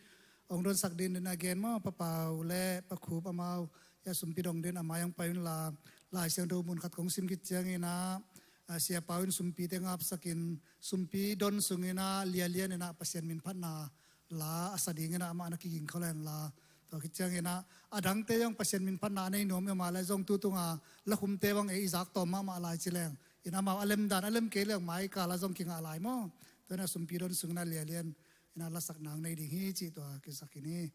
hong donsak dingin a gen maw, Pa Pau le Pa Khup amau, ia sumpi dong dingin a mai hong pai unla, Lai Siangtho mun khat kong sim khit ciangin ah, a, Sia Pau in sumpite ngapsakin, sumpi don sungin ah lialian in ah Pasian min phatna la a sa dingin ah amah na kiging khol hen la. Tua khit ciangin ah a dangte zong Pasian min phatna a nei nuam i mah le zong tu tunga lakhumte bang ei i zak tawm mahmah lai ci leng, in amau a lemdan a lem kei leng mai kal ah zong kingah lai maw? Tua in ah sumpi don sungin ah lialian in ah lasak nang nei ding hi cih tua kisak hi ni.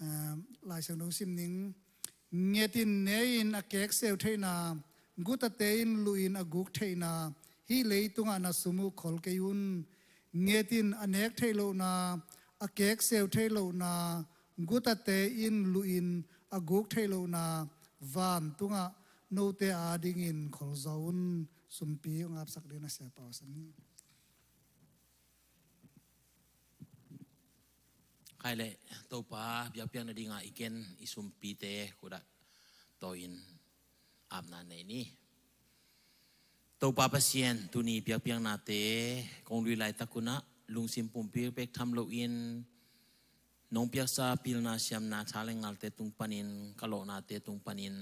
Ehm, Lai Siangtho sim ning. Nget in, ne in, a kekseu theihna, gutate in luh in a guk theihna, hih leitungah na sum uh khol kei un. Nget in, a nek theih lohna, a kekseu theih lohna, gutate in luh in a guk theih lohna, vantungah note adingin khol zaw un. Sumpi hong ngapsak dingin a Sia Pau a sa ni. Khai leh, Topa biakpiakna dingah i ken i sumpite khut ah tawi-in apna nei ni. Topa Pasian, tuni biakpiaknate kong lui laitak un ah lungsim pumpi bek tham loin, nong piaksa pilna siamna tha le ngalte tung panin, ka lawhnate tung panin,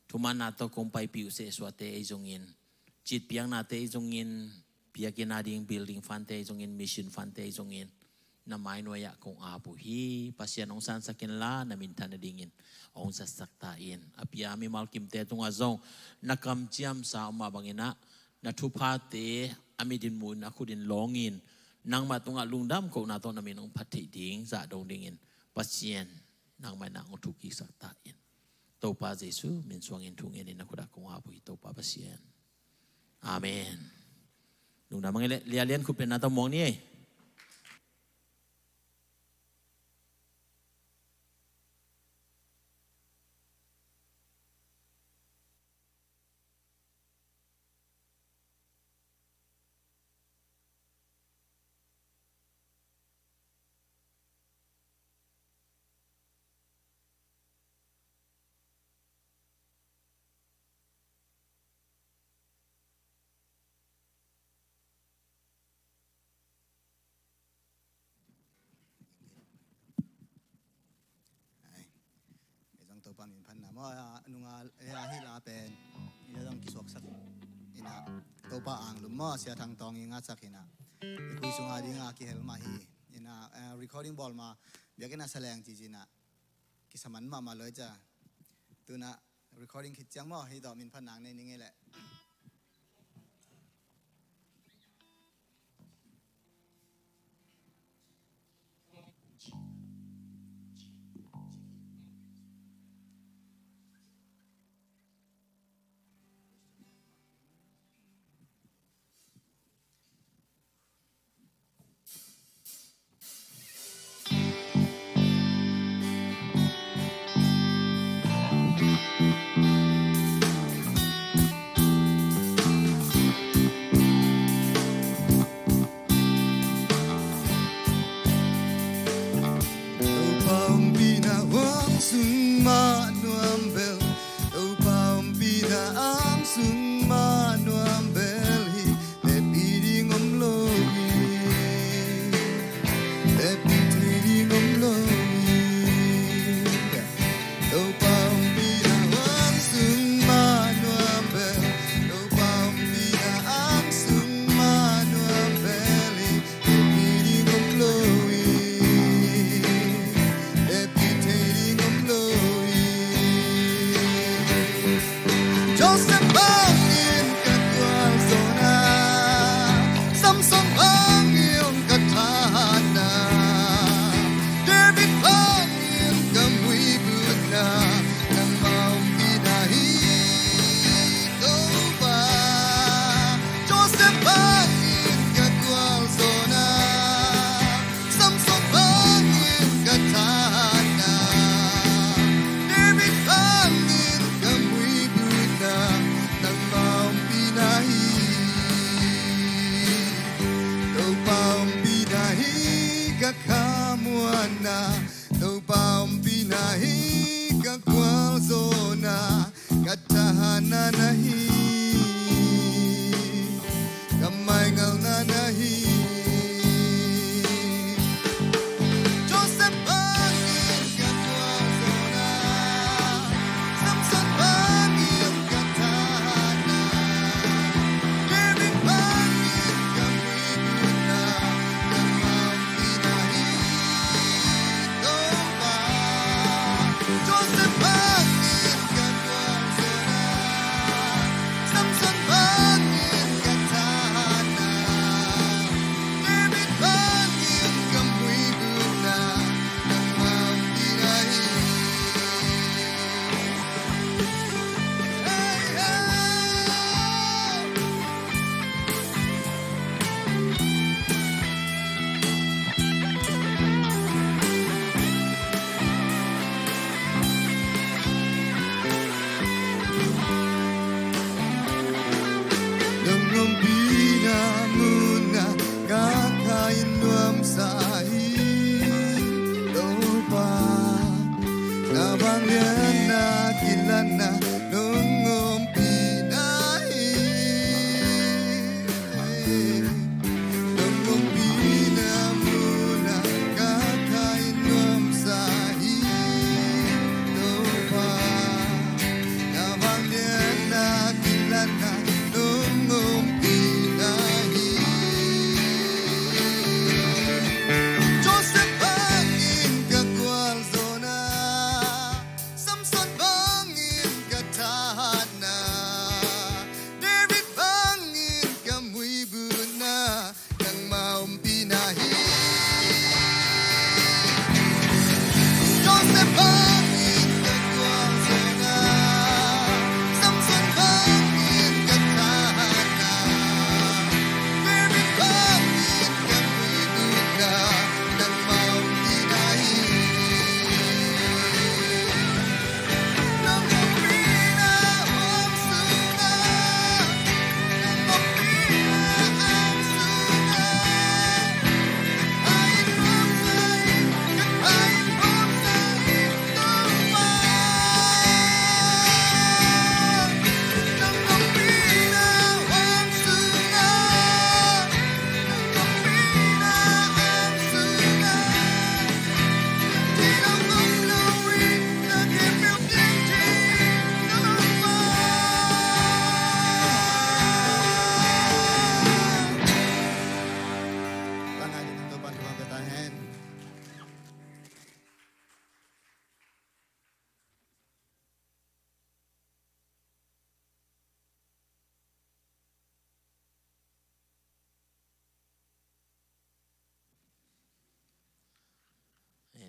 thumanna tawh kong paipih uh sehsuahte ahi zongin, citpiaknate ahi zongin, biakinn a ding building fund-te ahi zongin, mission fund-te ahi zongin, na mai nuai-ah kong ap uh hi. Pasian hong sansak inla, na minthan nadingin hong zatsak ta in. A pia mimal kimte tungah zong na kamciamsa om mah bangin ah, na thuphate a mitin muh in, a khutin lawngin, nangmah tungah lungdam kohna tawh na min hong phat theih ding zah dong dingin Pasian nangmah in ah hong thukiksak ta in. Topa Jesu min suangin thu ngenin na khut ah kong ap uh hi, Topa Pasian. Amen. Lungdam hang ei leh, lialian khutbetna tawh muak ni ei. Ai, ei zong Topa min phatna maw, a, a nunga, eh, a hih la pen i zong kisuaksak in ah, Topa anglum maw, Sia Thang Tawng i ngahsak in ah, i khui sunga dinga kihel mah hi. In ah, eh, recording bawl ma, Biakinn a sa leng cici-in ah kisaman mahmah loi ca. Tu-in ah recording khit ciang maw, hih tawh minphat nang nei ning ei leh. Topa ompihna hong sung mah nuam bel, Topa ompihna hong sung mah nuam bel hi. Hehpih ding om lo hi, hehpih thei ding om lo hi. Topa ompihna hong sung mah nuam bel, Topa ompihna hong sung mah nuam bel hi. Hehpih ding om lo hi, hehpih thei ding om lo hi. Joseph bangin ka gualzawhna, Samson bangin ka thahatna, David bangin ka muibutna, nangmah ompihna hi Topa. Joseph bangin ka gualzawhna, Samson bangin ka thahatna, David bangin ka muibutna, nangmah ompihna hi. Topa ompihna hi ka khamuanna, Topa ompihna hi ka gualzawhna, ka thahatna na hi, ka maingalna na hi. Joseph bangin ka gualzawhna, Samson bangin ka thahatna, David bangin ka muibutna, nangmah ompihna hi Topa. Joseph bangin ka gualzawhna, Samson bangin ka thahatna, David bangin ka muibutna, nangmah ompihna hi. Hey, hey. Nong ompihna muhna ka kha in nuamsa hi Topa. Na vangliatna kilatna nong ompihna hi. Nong ompihna muhna ka kha in nuamsa hi Topa. Na vangliatna kilatna nong ompihna hi. Joseph bangin ka gualzawhna, Samson bangin ka tha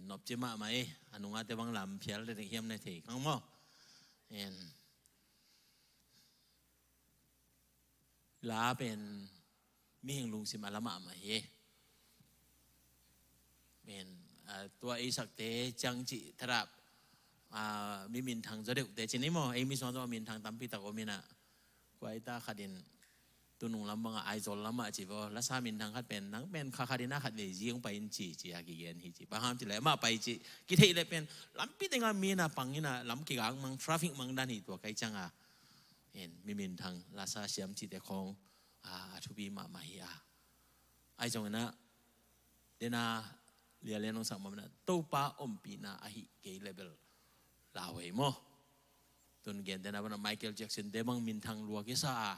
Nopci mahmah e. A nungate bang lam phial dek hiam na thei khang maw? En, la pen mihing lungsim a la mahmah hi. En, a, tua ei sakte ciang cih tharap, a, mi minthang zaw deuhte ci ni maw? Ei mi suang zaw minthang tampi tak om inah, kua ei ta khat in tunung lam bangah Aizawl lamah ci vaw, lasa minthang khat pen, nang pen kha khat inah khat vei zi hong pai in ci, ci a kigen hi ci. Bang hang ci leh amah pai ci, kitheih leh pen lampi tengah mi na pang inah lam kigak mang, traffic mang dan hi tua kai cianga. En, mi minthang lasa siam cihte khawng, a, a thupi mahmah hi a. Ahi zong inah, dena lia lian hong sak mah inah, Topa ompihna ahi kei leh bel lau ei maw? Tun gen dena bana Michael Jackson te bang minthang lua kisa a,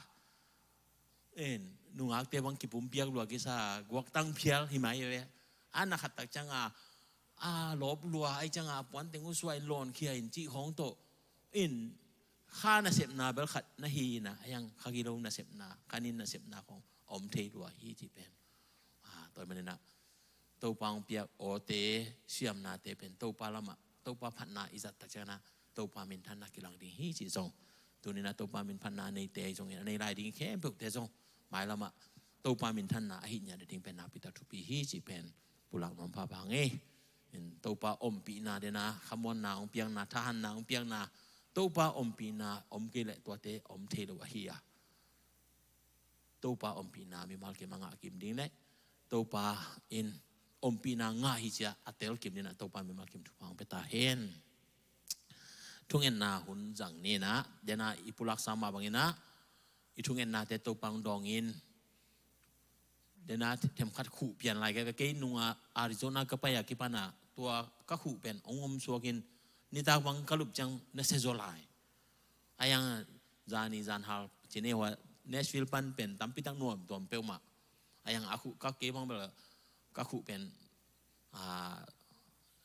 en, nungakte bang kipumpiak lua kisa a, guaktang phial hi mai ve. A na khat tak cianga, a lawp lua ai cianga, puan teng uh suah in lawn khia in cih khawng tawh in, kha nasepna bel khat na hi inah, a yang kha gilo nasepna, kha nin nasepna khawng om thei lua hi ci pen. A, tua maninah Topa hong piak awte, siamnate pen Topa lamah, Topa phatna i zat tak cianah Topa minthanna kilang ding hi ci zong. Tuninah Topa minthanna a neite zongin, a nei lai ding khempeuhte zong mailamah Topa minthanna ahi ngiat ding pen nakpi tak thupi hi ci pen pulak nuam pha bang e. In Topa ompihna dena, khamuanna hong piakna, thahanna hong piakna, Topa ompihna om kei leh tuate om thei lo ahi a. Topa ompihna mimal kim a ngah kim ding leh Topa in ompihna ngah hi cia a tel kim dinah Topa mimal kim thupha hong pia ta hen. Thungetna hun zang ninah, dena i pulak sa mah banginah i thungetnate Topa hong dawngin, dena themkhat khuh pian lai kei ve. Kei nunga Arizona ka pai a kipanah tua ka khuh pen hong om suakin, nitak bang ka lup ciang na sia zaw lai. A yang zani zanhal cine hua Nashville pan pen tampi tak nuamtuam peuhmah. A yang a khuh ka kei bang bel ka khuh pen, a,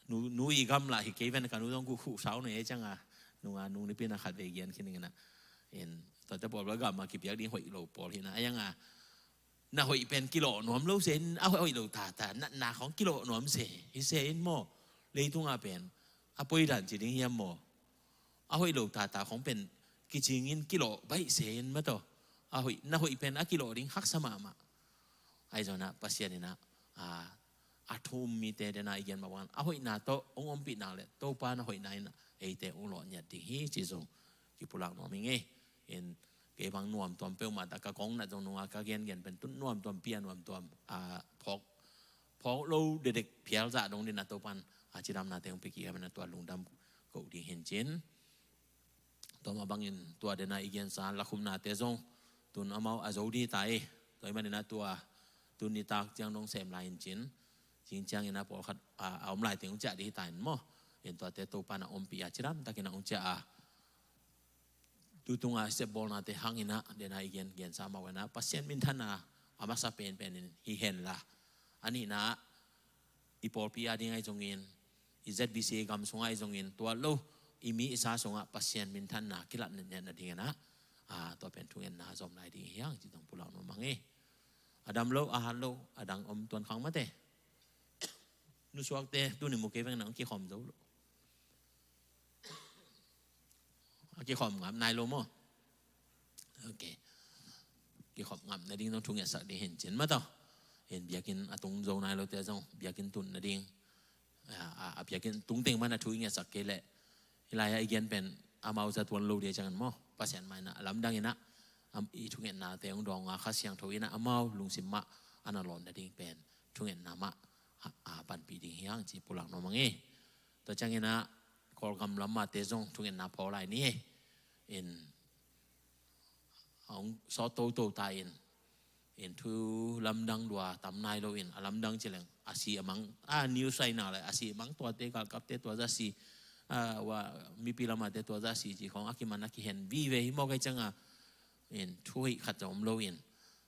nu, nu i gamla hi kei ven, ka nu zong khuh, khuh sau nei ei cianga, nunga nung nipi na khat vei gian khin inginah. In tuate pawl bel gamla kipiak ding hoih lo pawl hinah. A yanga na hoih pen kilawh nuam lo se in, a hoih lo tata, natna khawng kilawh nuam se hi se in maw? Leitunga pen a poidan ci ding hiam maw? A hoih lo tata khawng pen kicingin kilawh baih se in mataw. A hoih, na hoih pen a kilawh ding haksa mahmah. Ahi zonah Pasian inah, a, a thu um mite dena i gen mah bangin a hoihna tawh hong ompih nak leh Topa na hoihna inah eite hong lawh ngiat ding hi ci zong kipulak nuam ing ei. In kei bang nuamtuam peuhmah ta, ka kong nat zong nunga ka gengen pen tun nuamtuam pi a nuamtuam, a, phawk, phawk lo dedek phial zah dong dinah Topan a cidamnate hong pia kik a, tua lungdam koh ding hincin. Tua mah bangin tua dena i gensa lakhumnate zong tun amau a zo dih ta ei. Tua i maninah tua tun nitak ciang dong sem lai hincin, cing ciangin a pawlkhat a, a om lai teng hong ciah dih hi ta in maw? In tuate Topan a ompih a cidamtakin a hong ciah a, tutunga sepbawlnate hanginah dena i gen, gensa mah uh inah Pasian minthanna a masa penpenin hi henla, a nihna i pawlpi a ding ahi zongin, i Z B C A gam sungah ahi zongin, tua lo i mi i sa sungah Pasian minthanna kilat netnet nadinginah, a, tua pen thungetna zom lai ding hi hang ci zong pulak nuam hang ei. A dam lo, a hat lo, a dang om tuan khang mate. Nusuakte tuni mu kei veng nang kikhawm zo lo. A kikhawm ngap nai lo maw? Ok. Kikhawm ngap nading zong thungetsak ding hincin mataw. Hin biakinn a tung zo nai lote zong biakinn tun nading, a, a, a biakinn tungteng mana thu i ngetsak kei leh, i lai-a i gen pen amau za tuan lo dia ciangin maw? Pasian mah inah a lamdang inah, am, i thungetnate hong dawnga Kha Siangtho inah amau lungsim mah a na lawn nading pen thungetna mah a, a panpih ding hi hang ci pulak nuam hang ei. Tua cianginah Kawlgam lam mahte zong thungetna phaw lai ni ei. In a hong sawt toto ta in, in thu lamdang lua tam nai lo in, a lamdang ci leng a si a mang, a news ai na le a si a mang tuate, galkapte tua za si, a, wa, mipi lamate tua za si ci khawng a kiman a kihen vive hi mawk ei cianga, in thu hoih khat za om lo in,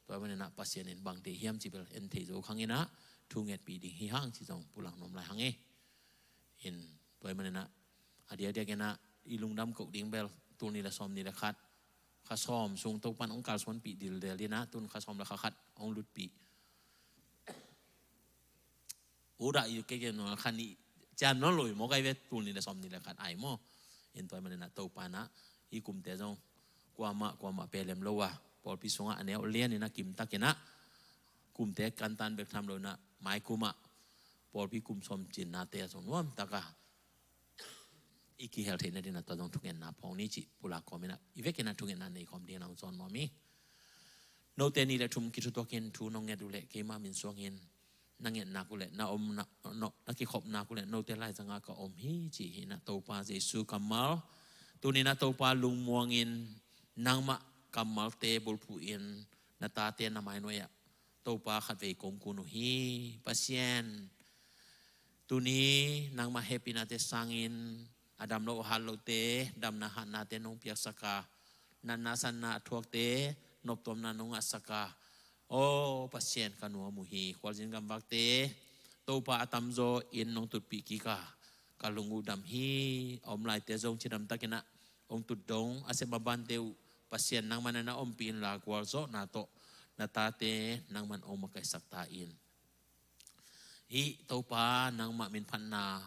tua maninah Pasian in bang deih hiam ci bel en thei zo khanginah thu ngetpih ding hi hang ci zong pulak nuam lai hang ei. In tua i maninah a diakdiakinah i lungdam koh ding bel tul nih le sawm nih le khat, kha sawm sung Topan hong kalsuanpih dildel inah tun kha sawm le kha khat hong lutpih. Udah i kei gen nua kha nih, Cian nawn lo hi maw, kai ve, tul nih le sawm nih le khat ai maw. In tua ahih manin ah Topa in ah hih kumte zong kuamah kuamah pelem lo a, pawlpi sungah a neu lian in ah kimtakin ah kumte kantan bek tham lo in ah maikum ah pawlpi kum sawm cinnate a zong nuamtak a i kihel theih nading in ah tua zong thungetna phawng ni cih pulak kawm in ah i vekin ah thungetna nei khawm ding in ah hong sawn nuam hi. Note nih le thum kithutuakin thu nong nget uh leh keima min suangin na ngetnak uh leh na om na, na, na kikhopnak uh leh note laizangah ka om hi ci hi in ah Topa Jesu kammal. Tuni in ah Topa lungmuangin nangmah kammalte bulphuh in na tate na mainuai ah Topa khatvei kong kun uh hi. Pasian, tuni nangmah hehpihnate sangin a dam lo a hat lote damna hatnate nong piaksak a, natna sanna a thuakte noptuamna nong ngahsak a, aw Pasian, ka nuam uh hi. Khualzin gamvakte Topa a tamzaw in nong tutpih kik a, ka lung uh dam hi. A om laite zong cidamtakin ah hong tut dong a sep a bante uh Pasian nangmah in ah na ompih inla gualzawhna tawh na tate nangmah in hong makaihsak ta in. Hih Topa nangmah minphatna,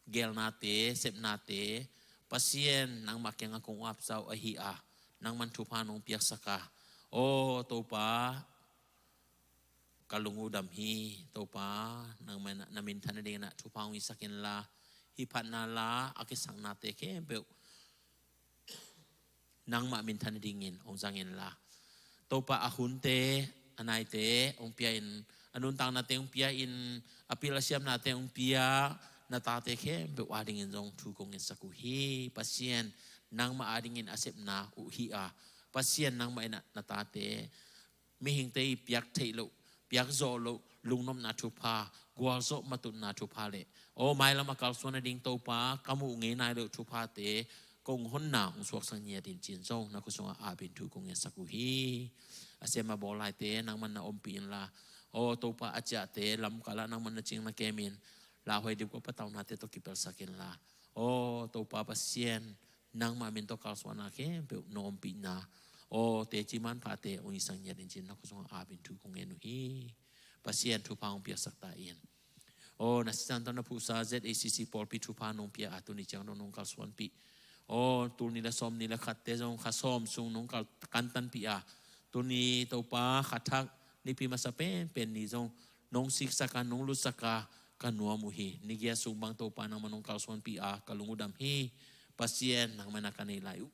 geelnate, sepnate Pasian nangmah kiangah kong apsa uh ahi a, nangmah in thupha nong piaksak a, aw Topa, ka lung uh dam hi. Topa, nangmah in ah na minthan nading in ah thupha hong hisak inla, hih phatna la a kisaknate khempeuh nangmah minthan nadingin hong zang inla, Topa, a hunte a naite hong pia in, a nuntaknate hong pia in, a pil a siamnate hong pia na tate khempeuh adingin zong thu kong ngetsak uh hi. Pasian, nangmah adingin a sepna uh hi a, Pasian, nangmah in ah na tate mihingte i piak theih loh, piak zawh loh lungnopna thupha, gualzawh matutna thupha le aw mailam a kalsuan nading Topa ka muh ngei nai loh thuphate kong honna hong suaksak ngiat in ci-in zong na khut sungah apin thu kong ngetsak uh hi. A sem a bawl laite nangmah in na ompih inla, aw Topa, a ciahte lamkal ah nangmah in na cing na kem in, lauhuai dipkua pataunate tawh kipelsak inla, aw Topa Pasian, nangmah min tawh kalsuanna khempeuh na ompihna, aw teci manphate hong hisak ngiat in ci-in na khut sungah apin thu kong ngen uh hi. Pasian, thupha hong piaksak ta in. Aw na sisan tawh na phuhsa Z A C C pawlpi thupha nong pia a, tuni ciang dong nong kalsuanpih. Aw tul nih le sawm nih le khatte zong kha sawm sung nong kal, kantanpih a, tuni Topa kha thak nipi masa penpen ni zong nong siksak a, nong lutsak a, ka nuam uh hi. Ni giat sung bang Topa nangmah nong kalsuanpih a, ka lung uh dam hi. Pasian, nangmah in ah ka neih lai uh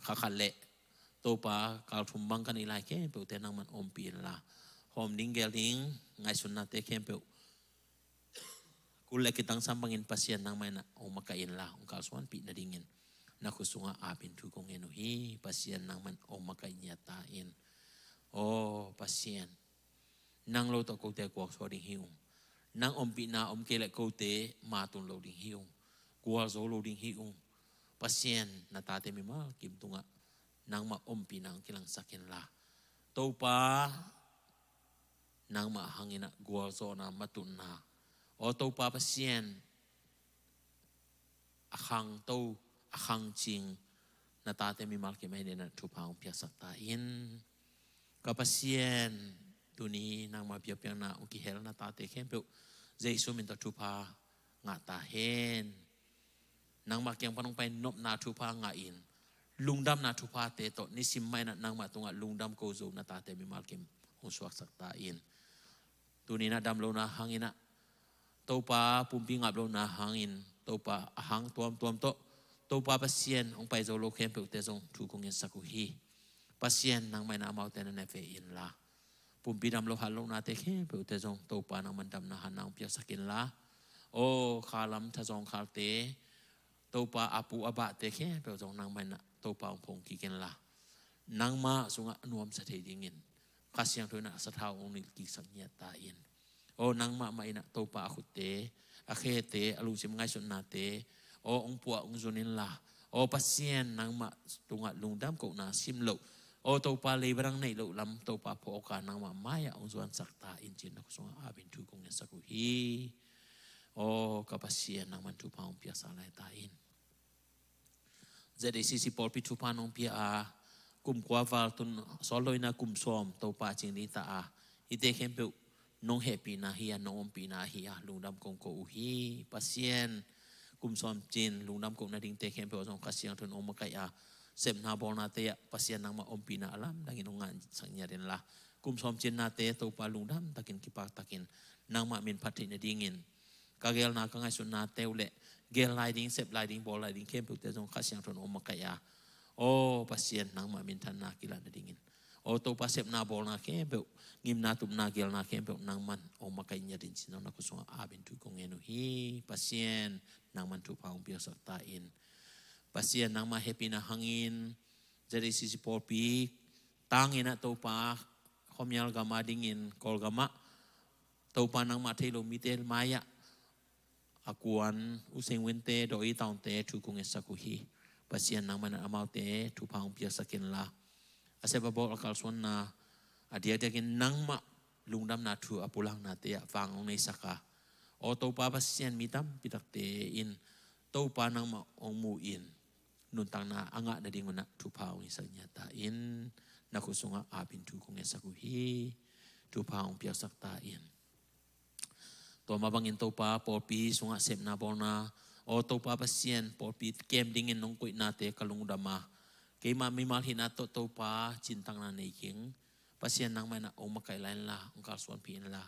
kha khat le Topa kal thum bang ka neih lai khempeuhte nangmah in ompih inla, hawm ding gel ding ngaihsutnate khempeuh kul le kitangsam bangin Pasian nangmah in ah hong makaih inla, hong kalsuanpih nadingin na khut sungah apin thu kong ngen uh hi. Pasian, nangmah in hong makaih ngiat ta in. Aw Pasian, nang lo tawh kote gualsuak ding hi ung. Nang ompihna om kei leh kote matun lo ding hi ung. Gualzo lo ding hi ung. Pasian, na tate mimal kim tungah nangmah ompihna hong kilangsak inla, Topa, nangmah hang in ah gualzawhna matutna, aw Topa Pasian, a khangto, a khangcing na tate mimal kim ahi dingin ah thupha hong piaksak ta in. Ka Pasian, tuni nangmah biakpiakna hong kihel na tate khempeuh Jesu min tawh thupha ngah ta hen. Nangmah kiang pan hong pai nopna thupha ngah in, lungdamna thuphate tawh nisim mah in ah nangmah tungah lungdam ko zo na tate mimal kim hong suaksak ta in. Tuni in ah dam lohna hang in ah, Topa, pumpi ngap lohna hangin Topa, a hang tuamtuam tawh Topa Pasian hong pai zo lo khempeuhte zong thu kong ngetsak uh hi. Pasian, nangmah in ah amaute na ne ve inla, pumpi dam lo hat lohnate khempeuhte zong Topa, nangmah in damna hatna hong piaksak inla, aw khalam thazawng khalte Topa, a pu a bahte khempeuh zong nangmah in ah Topa hong phong kik inla, nangmah sungah a nuamsa thei dingin Kha Siangtho in ah a sathau hong nilh kiksak ngiat ta in. Aw nangmah mah in ah Topa, a khutte, a khete, a lungsim ngaihsutnate aw hong puah hong zun inla, aw Pasian, nangmah tungah lungdam kohna sim loh, aw Topa, leiba dang neih loh lam Topa phawk a nangmah mai-ah hong zuansak ta in ci-in na khut sungah apin thu kong ngetsak uh hi. Aw ka Pasian, nangmah in thupha hong piaksak lai ta in. Z A C C pawlpi thupha nong pia a, kum kua val tun sawt lo in ah kum sawm Topa cing ding ta a, hihte khempeuh nong hehpihna hi a, nong ompihna hi a, lungdam kong ko uh hi. Pasian, kum sawm cin lungdam kohna dingte khempeuh zong Kha Siangtho in hong makaih a, sepna bawlnate ah Pasian nangmah ompihna a lamdangin hong ngahsak ngiat inla, kum sawm cinnate Topa lungdam takin kipak takin nangmah min phat theih nadingin ka geelna ka ngaihsutnate uh leh geel lai ding, sep lai ding, bawl lai ding khempeuhte zong Kha Siangtho in hong makaih a, aw Pasian nangmah minthanna kilah nadingin, aw Topa sepna bawlna khempeuh, ngimna tupna geelna khempeuh nangman hong makaih ngiat in ci-in zong na khut sungah ap in thu kong ngen uh hi. Pasian nangman thupha hong piaksak ta in. Pasian nangmah hehpihna hangin Z A C C pawlpi tangin ah Topa khuamial gam adingin Kawlgam ah Topa nangmah thei lo mite mai-ah a kuan U Seng Winte, Daw Ei Tawnte thu kong ngetsak uh hi. Pasian nangmah in amaute thupha hong piaksak inla, a sep a bawl a kalsuanna a diakdiakin nangmah lungdamna thu a pulaknate ah vang hong neisak a, aw Topa Pasian, mi tampi takte in Topa nangmah hong mu in nuntakna a ngah nadingun ah thupha hong piaksak ngiat ta in, na khut sungah ap in thu kong ngetsak uh hi. Thupha hong piaksak ta in. Tua mah bangin Topa pawlpi sungah sepna bawlna, aw Topa Pasian, pawlpi kem dingin nong koihnate ka lungdam a, keimah mimal hihna tawh Topa cintakna nei keng. Pasian nangmah in ah hong makaih lai inla, hong kalsuanpih inla,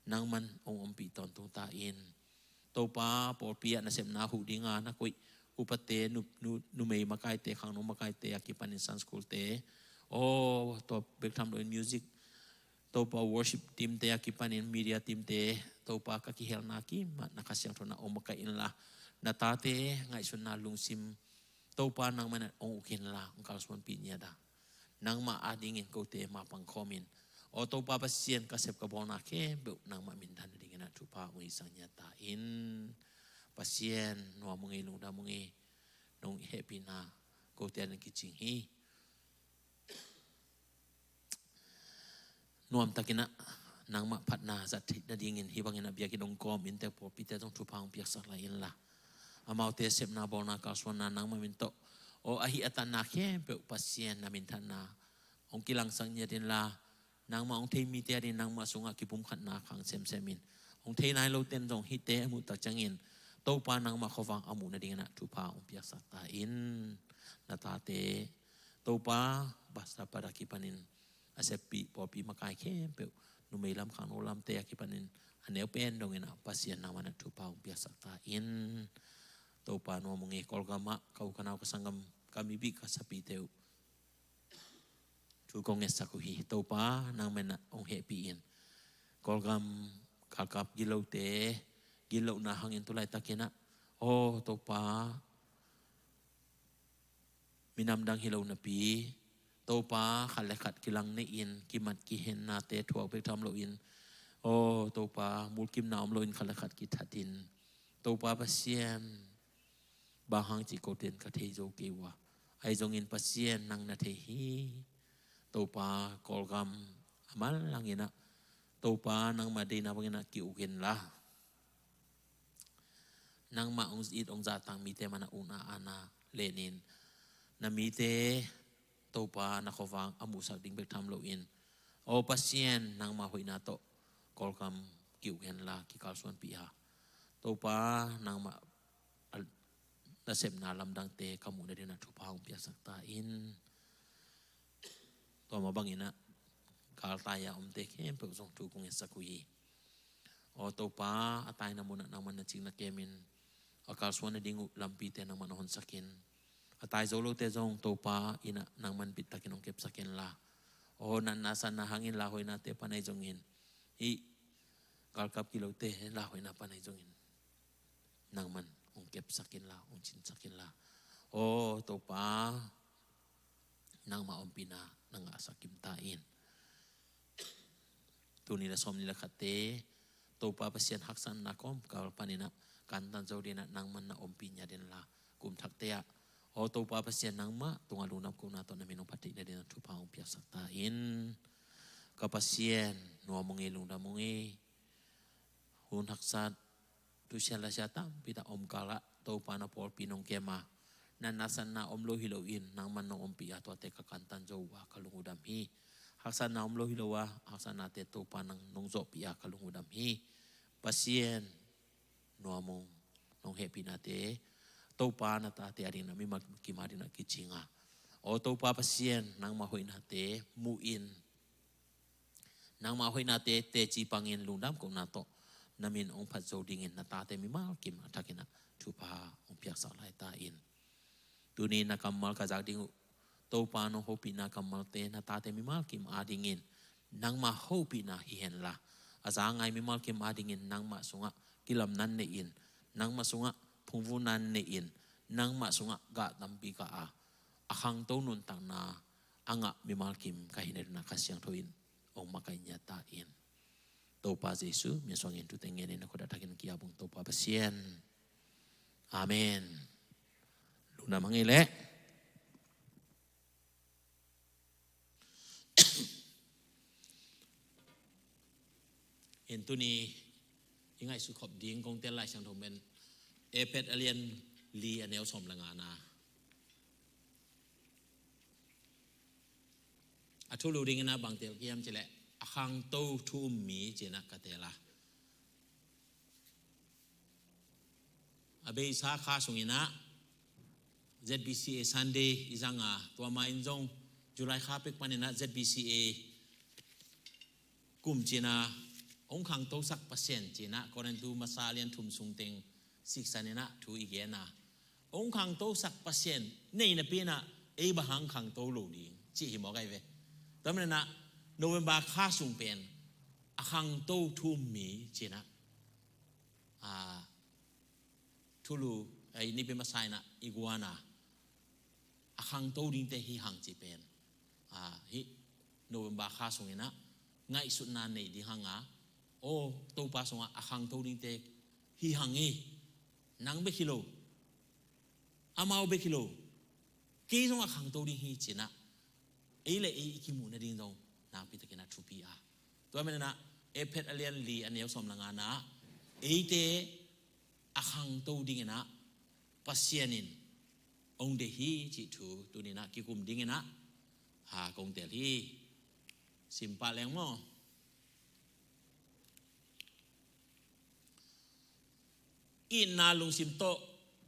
nangman hong ompih tawntung ta in. Topa pawlpi ah nasepna huh dinga na koih upate, nu, nu, numei makaite, khangno makaite a kipanin Sunday school-te, aw tua bek tham loin music, Topa worship team-te a kipanin media team-te, Topa ka kihelna kim ah na Kha Siangtho in ah hong makaih inla, na tate ngaihsutna lungsim Topa nangmah in ah hong uk inla, hong kalsuanpih ngiat a, nangmah adingin kote mapang khawmin, aw Topa Pasian, ka sep ka bawlna khempeuh nangmah minthan nadingin ah thupha hong piaksak ngiat ta in. Pasian nuam ung ei, lungdam ung ei, nong hehpihna kote adingin kicing hi. Nuamtakin ah nangmah phatna zat theih nadingin hih bangin ah biakinn hong kawm innte pawlpite zong thupha hong piaksak lai inla, amaute sepna bawlna kalsuanna nangmah min tawh, aw a hih a tanna khempeuh Pasian na minthanna hong kilangsak ngiat inla, nangmah hong thei mite adingin nangmah sungah kipumkhatna khang semsem in, hong thei nai lote in zong hihte a muh tak ciangin Topa nangmah khuavak a muh nadingin ah thupha hong piaksak ta in. Na tate Topa, bus a pat a kipanin a seppih pawlpi makai khempeuh, numei lam khangno lamte a kipanin a neu pen dongin ah Pasian nangmah in ah thupha hong piaksak ta in. Topa nuam ung ei, Kawlgam ah ka u ka nau ka sanggam ka mibik ka sapite uh thu kong ngetsak uh hi. Topa nangmah in ah hong hehpih in, Kawlgam galkap gitlote gitlohna hangin tu laitakin ah, aw Topa, minam dang hi lo napi, Topa, khat le khat kilang nei-in kimat kihennate thuak bek tham loin, aw Topa, mulkimna om loin khat le khat kithatin, Topa Pasian, bang hang cih kote in ka thei zo kei uh a, ahi zongin Pasian nang na thei hi. Topa, Kawlgam a manlangin ah Topa, nangmah deihna bangin ah ki-uk inla, nangmah hong it hong zahtak mite man ah ukna aana lenin, na mite Topa na khuavak a muhsak ding bek tham loin, aw Pasian, nangmah hoihna tawh Kawlgam ki-uk henla kikalsuanpih a, Topa, nangmah a, nasepna lamdangte ka muh nadingin ah thupha hong piaksak ta in. Tua mah bangin ah galtai a omte khempeuh zong thu kong ngetsak uh hi. Aw Topa, a taina munah nangman na cing na kemin, a kalsuan nading uh lampite nangman na honsakin, a tai zo lote zong Topa in ah nangman bittakin hong kepsak inla, aw natna sanna hangin lauhuainate pan ahi zongin, hih galkap gitlote lauhuaina pan ahi zongin, nangman hong kepsak inla, hong cinsak inla, aw Topa, nangmah ompihna na ngahsak kim ta in. Tul nih le sawm nih le khatte Topa Pasian haksatna kawmkal panin ah kantan zo dingin ah nangman na ompih ngiat inla, kum thakte ah, aw Topa Pasian, nangmah tungah lungdam kohna tawh na min hong phat theih nadingin ah thupha hong piaksak ta in. Ka Pasian, nuam ung ei, lungdam ung ei. Hun haksat, thusia lasia tampi tak omkal ah Topa, na pawlpi nong kem a, natna sanna om lo hi loin nangman nong ompih a, tuate ka kantan zo uh a, ka lung uh dam hi. haksatna om lo hi lo a, haksatnate Topa nang nong zawhpih a ka lung uh dam hi. Pasian, nuam ung, nong hehpihnate Topa na tate adingin ah mimal kim adingin ah kicing a, aw Topa Pasian, nangmah hoihnate muhin, nangmah hoihnate teci pangin lungdam kohna tawh na min hong phat zo dingin na tate mimal kim a thakin ah thupha hong piaksak lai ta in. Tuni na kammal ka zak ding uh Topa nong hopihna kammalte na tate mimal kim adingin nangmah hopihna hi henla, a za ngai mimal kim adingin nangmah sungah kilamna nei in, nangmah sungah phungvuhna nei in, nangmah sungah gah tampi gah a, a khangto nuntakna a ngah mimal kim ka hihna dingin ah Kha Siangtho in hong makaih ngiat ta in. Topa Jesu min suangin thute ngen in, na khut a thakin ki-ap ung Topa Pasian. Amen. Lungdam hang ei leh. In tuni i ngaihsut khop ding kong tel Lai Siangtho pen Efesa a lian li a neu sawm le ngana. A thulu dingin ah bang tel ka hiam cih leh a khangto thu um mi ci-in ah ka tel a. A beisa kha sungin ah Z B C A Sunday i zang a, tua ma in zong July kha pek panin ah Z B C A kum ci-in ah hong khangtosak Pasian ci-in ah Korintu masa lian thum sung teng siksan in ah thu i gen a, hong khangtosak Pasian nei napi in ah ei bang hang khangto lo ding cih hi mawk ahi ve. Tua manin ah November kha sung pen a khangto thu um mi ci-in ah, a, thulu, ei, nipi masa in ah i guan a, a khangto dingte hi hang cih pen, a, hih November kha sungin ah ngaihsutna nei ding hang a, aw Topa sungah a khangto dingte hi hang hi. Nang bek hi lo, amau bek hi lo, kei zong a khangto ding hi ci-in ah ei le ei i kimuh nading zong nakpi takin ah thupi a. Tua manin ah Efesa a lian li a neu sawm le ngana ah eite a khangto dingin ah Pasian in hong deih hi cih thu tuni in ah kikum dingin ah, ha, kong tel hi. Sim pah leng maw. Itna lungsim tawh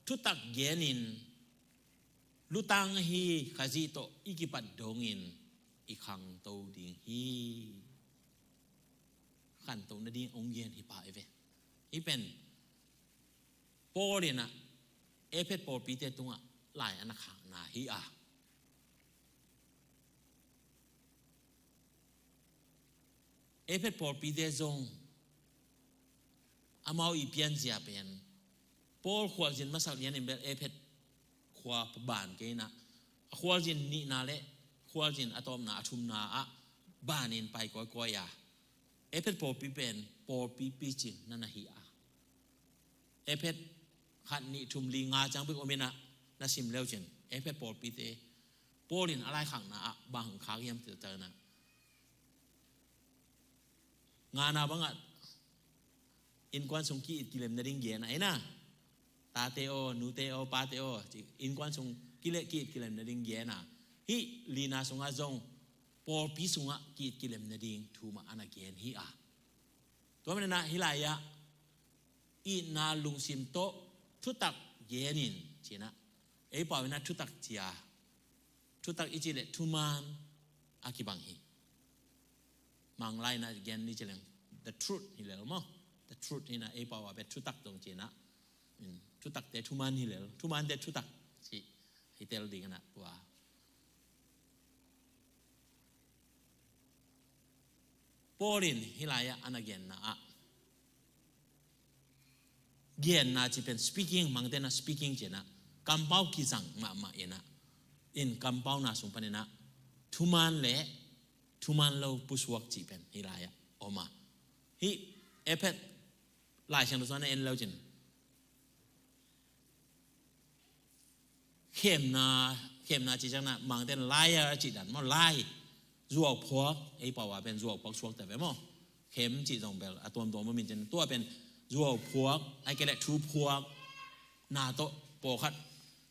thutak genin lutang ahi Khazih tawh i kipat dongin i khangto ding hi. Khanto nading hong gen hi pah hi ve. Hih pen Paul in ah Efesa pawlpite tungah lai a na khakna hi a, Efesa pawlpite zong amau i pianzia pen Paul khualzin masak lianin bel Efesa khua pan kei in ah, a khualzin nihna le khualzin a tawpna a thumna ah banin pai kawikawi a, Efesa pawlpi pen pawlpi picing na na hi a, Efesa khat, nih, thum, li, nga ciang bek om in ah na sim le uh cin Efesa pawlpite Paul in a laikhakna ah bang khak hiam cih leh, ngana bangah innkuan sung ki-it kilem nading gen a, ei na, tate aw, nute aw, pate aw, ci innkuan sung kile ki-it kilem nading gen a, hih lina sungah zong pawlpi sungah ki-it kilem nading thu mah a na gen hi a. Tua manin ah hih lai-ah itna lungsim tawh thutak genin ci-in ah, ei pau in ah thutak ci a, thutak i cih leh thuman a kibang hi. Manglai in ah gen ni ci leng the truth hi lel maw. The truth hi in ah ei pau a bel thutak dong ci-in ah, mm, thutakte thuman hi lel, thumante thutak cih hi tel ding in ah tua. Paul in hih lai-ah a na genna ah, genna cih pen speaking, mangte in ah speaking ci-in ah kampau kizang mahmah in ah, in kampauna sung panin ah thuman le thuman lo pusuak cih pen hih lai-ah om a. Hih Efesa Lai Siangtho sung na en le uh cin khemna, khemna cih ciangin ah mangte in liar cih dan maw, lai, zuauphuak, ei pau a pen zuauphuak suakta ve maw. Khem cih zong bel a tuamtuam om in cin, tua pen zuauphuak, ahih kei leh thuphuak na tawh pawlkhat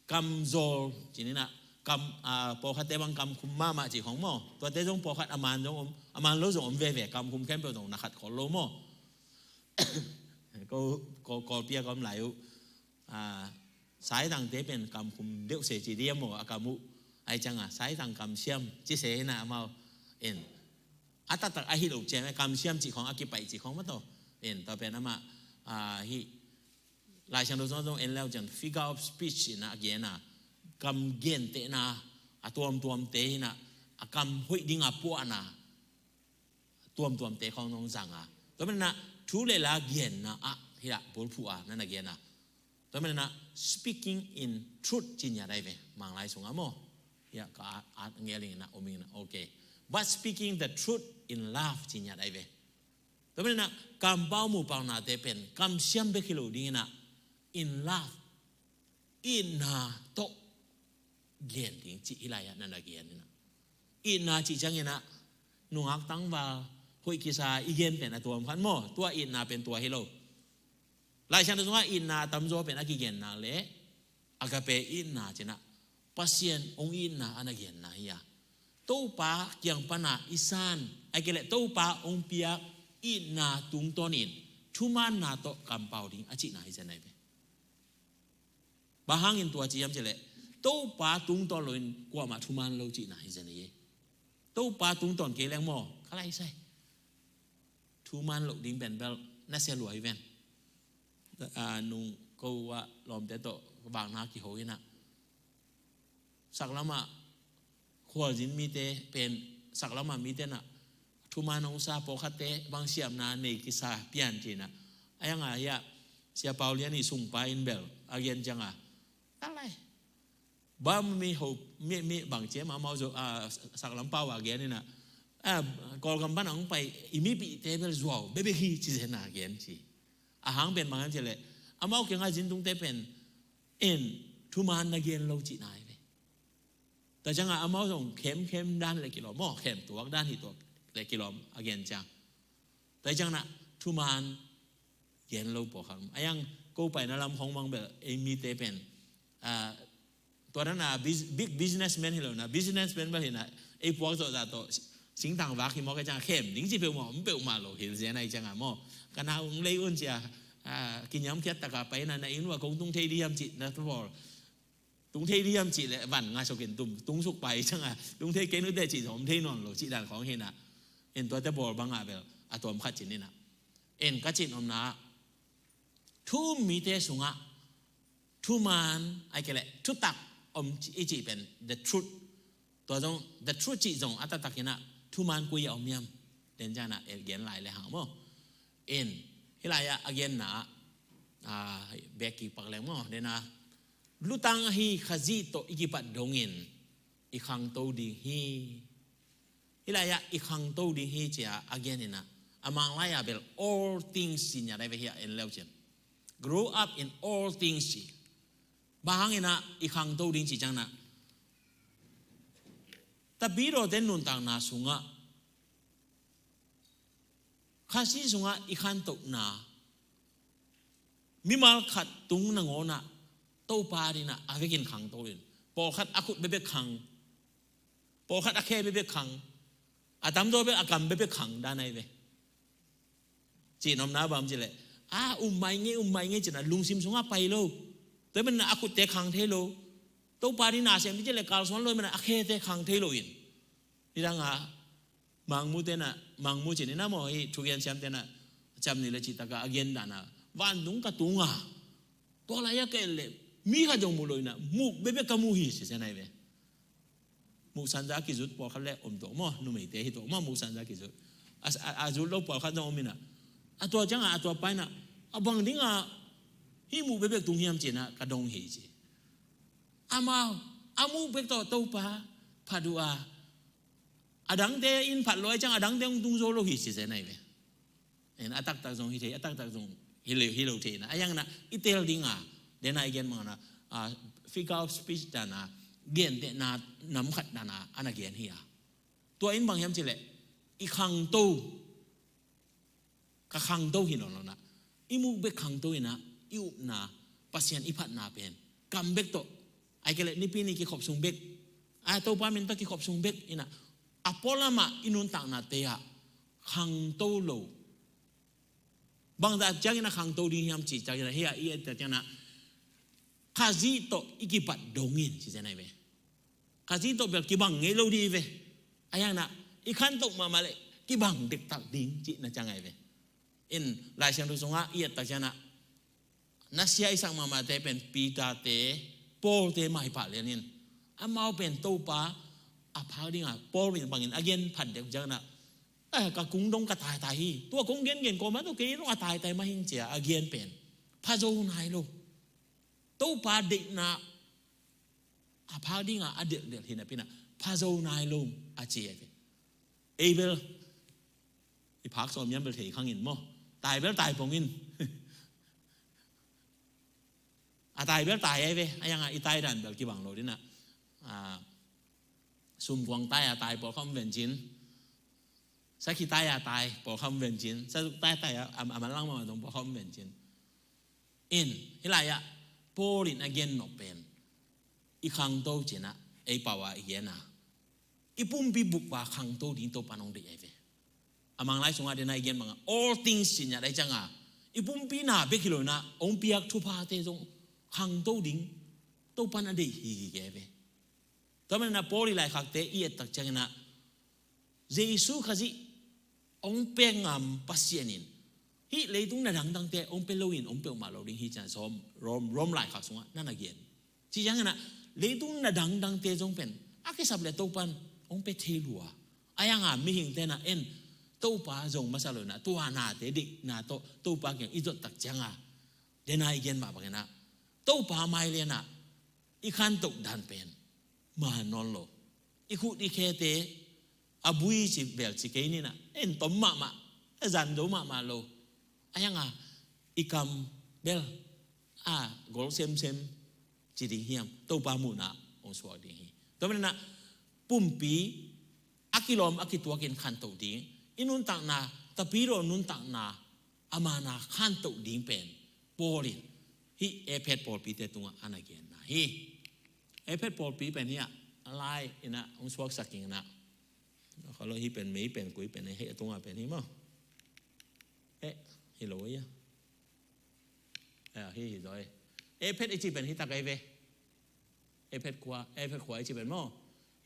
kamzawl ci-in ah kam, ah, pawlkhatte bang kamkhum mahmah cih khong maw. Tuate zong pawlkhat a man zong om, a man lo zong om veve, kamkhum khempeuh zong na khat khol lo maw. Ko, ko, Kawlpi a ka om lai uh. Ah, saitangte pen kamkhum deuh se ci diam maw, a kam uh. Ai ciang a, saitang kamsiam ci se hi na amau in. A taktak a hi lo ciang, kamsiam cih khong, a kipaih cih khong maw taw. In, tua pen amah, ah, hih Lai Siangtho sung zong en leu ciang figure of speech in a gen a, kam gentehna a tuamtuamte hi na, a kam hoih ding a puahna tuamtuamte khong nong zang a. Tua manin a thu le la genna ah hi a bulphuh a na na gen a. Tua manin a speaking in truth ci ngiat ai ve, Manglai sung a maw. Hi a ka at, at ngeling na om ing na, okay. But speaking the truth in love ci ngiat ai ve. Tua manin a kampau mupaunate pen kamsiam bek hi lo ding in a, in love, itna tawh gen ding cih hi lai ah na na gen in a. Itna cih ciangin a nungak tangval hoih kisa i gen pen a tuam khat maw, tua itna pen tua hi lo. Lai Siangtho sungah itna a tamzaw pen a kigenna le agape itna ci na, Pasian hong itna a na genna hi a. Topa kiang pana i san, ai kei leh Topa hong piak itna tungtawnin thumaanna tawh kampau ding a cihna hi zen ai ve. Bang hangin tua ci hiam cih leh, Topa tungtawn loin kuamah thumaan lo cihna hi zen ai. Topa tungtawn kei leng maw, ka lai sai. Thumaan lo ding pen bel na sia lua hi ven. Ah, nung ko ah lawmte tawh vakna kiho in a, saklam ah khualzin mite pen, saklam ah mite na thumaan hong sa, pawlkhatte bang siamna nei kisa pian ci na. A yang a hi a, Sia Pau Lian i sungpa in bel a gen ciang a, ka lai. Bang mi ho, mi, mi bang ciam amau zo, ah, saklam pau a gen in a, ah, Kawlgam pan a hong pai i mipihte bel zuau bekbek hi ci zen a gen ci. A hang pen bang hiam cih leh, amau kiangah zintungte pen in thumaan na gen lo cihna hi ve. Tua ciang a amau zong khemkhem dan le kilawm maw, khem tuak dan hi tuak le kilawm a gen ciang. Tua ciang na thumaan gen lo pawlkhat. A yang ko paina lam khong mang bel ei mite pen, ah, tua dan a bus-, big businessman hi lo na, businessman bel hi na, ei puak zawh zah tawh singtang vak hi maw, ka ciang khem ding ci peuhmah om peuhmah lo hi zen ai ciang a maw. Ka na ung lei un cia, ah, kiniamkhiat taka pai na, na inn ua kong tung thei ding hiam cih na pawl. Tung thei ding hiam cih leh van nga sokin tum, tung suk pai ciang a, tung thei kei nute cih zong om thei nawn lo cih dan khong hi na. In tuate bawl bang a bel a tuam khat cin hi na. In ka cin omna, thu um mite sungah thumaan, ai kei leh thutak om ci, i cih pen the truth. Tua zong the truth cih zong a taktak in a thumaan koi ah om hiam, den ciang a el gen lai le hang maw. In hi lai ah a genna, ah, bek kipak leng maw, den a lutang ahi Khazih tawh i kipat dongin i khangto ding hi. Hi lai ah i khangto ding hi cia a gen in a, a Manglai a bel all things ci ngiat ai ve hi a, en leu cian. Grow up in all things ci. Bang hang in a i khangto ding ci ciang na, tapidawte nuntakna sungah, Khazih sungah i khantohna, mimal khat tung nangawn ah Topa ading a a vekin khangto in, pawlkhat a khut bekbek khang, pawlkhat a khe bekbek khang, a tamzaw bek a kam bekbek khang dan ai ve. Cih nopna bang om cih leh, a, um mai ngei, um mai ngei ci na lungsim sungah pai lo. Tua manin a khutte khang thei lo. Topa ading na sem ding ci leh kalsuan lo, manin a khete khang thei lo in. Nidang a Mangmute na, Mangmu cih ni na maw, hi thugen siamte na, ciam ni le cih tak a a gen dan a, vantung ka tung a, tua lai a ka et leh mi khat zong mu lo in a, muk bekbek ka mu hi ci zen ai ve. Muk sanza kizut pawlkhat le om tuak maw, numeite hi tuak maw, muk sanza kizut. A, a, a zut lo pawlkhat zong om in a, a tua ciang a, a tua pa in a, a bang ding a hih muk bekbek tung hiam ci na ka dong hi ci. Amau a muk bek tawh Topa phat uh a, a dangte in phat lo ai ciang a dangte hong tung zo lo hi ci zen ai ve. En, a taktak zong hi thei, a taktak zong hi lo, hi lo thei na. A yang na i tel ding a, den a i gen mang na, a, figure of speech dan a, gentehna nam khat dan a, a na gen hi a. Tua in bang hiam cih leh, i khangto, ka khangto hi nawn lo na, i muk bek khangto in a, i upna, Pasian i phatna pen kam bek tawh, ai kei leh nipi ni kikhop sung bek A, Topa min tawh kikhop sung bek in ah, a pualamah i nuntaknate ah khangto lo. Bangzah ciangin a khangto ding hiam cih ciangin ah, hih ah i et tak ciangin ah, Khazih tawh i kibat dongin ci ciang ahi ve. Khazih tawh bel kibang ngei lo ding hi ve. A hiang ah i khantoh mahmah leh kibang dektak ding cihna ciang ahi ve. In Lai Siangtho sungah i et tak ciang ah, nasia i sak mahmahte pen Peter-te, Paul-te mah hi pah lian in, amau pen Topa a phak dingah Paul in bangin a gen phan dek ciang ah, "Eh, ka kung dong ka taitai hi. Tua kong gengen kawmah tawh kei dong a taitai mah hing," ci-a a gen pen phazo nai lo. Topa deihna a phak dingah a delhdelh hi napi-in ah phazo nai lo a ci ahi ve. Ei bel i phak sawm hiam bel thei khang in maw. Tai bel tai pong in. A tai bel tai ahi ve. A hiang ah i tai dan bel kibang lo ding ah, a, sumkuang tai a tai pawlkhat om ven cin. Sakhi tai a tai pawlkhat om ven cin. Sazuk tai tai a, a, a manlang mahmah dong pawlkhat om ven cin. In, hih lai-ah Paul in a gen nop pen, i khangto cin ah, ei pau a i gen a, i pumpi bup a khangto ding Topa in hong deih ahi ve. A Manglai sungah dena i gen bangah all things ci-in ah dai ciang a, i pumpi na bek hi lo in ah hong piak thuphate zong khangto ding Topa in a deih hi gige ahi ve. Tua manin ah Paul i laikhakte i et tak ciangin ah, Jesu Khazih hong pia ngam Pasian in hih leitung na dangdangte hong pia loin hong pia uh mah lo ding hi ci-in ah Rom, Rom, Rom laikhak sungah na na gen. Ci ciangin ah leitung na dangdangte zong pen a kisap leh Topa in hong pia thei lua. A hiang a mihingte na en Topa zong masa lo in ah tua nate deihna tawh Topa kiang i zot tak ciang a, dena i gen mah bangin ah Topa mai lian ah i khantoh dan pen man nawn lo. I khut i khete a bui ci bel ci kei ni in ah, en tom mahmah, a zan zo mahmah lo. A hiang a i kam bel a gol semsem ci ding hiam, Topa muhna hong suak ding hi. Tua manin ah pumpi a kilawm a kituakin khantoh ding, i nuntakna, Tapidaw nuntakna a mana khantoh ding pen Paul in hih Efesa pawlpite tungah a na genna hi. Efesa pawlpi pen hih ah, a lai in ah hong suaksak ing in ah, kha lo, hih pen mei pen kui pen hih a tungah pen hi maw. Eh, hi lo ia. Eh, hi, hi zaw. Efesa i cih pen hih tak ahi ve. Efesa khua, Efesa khua i cih pen maw.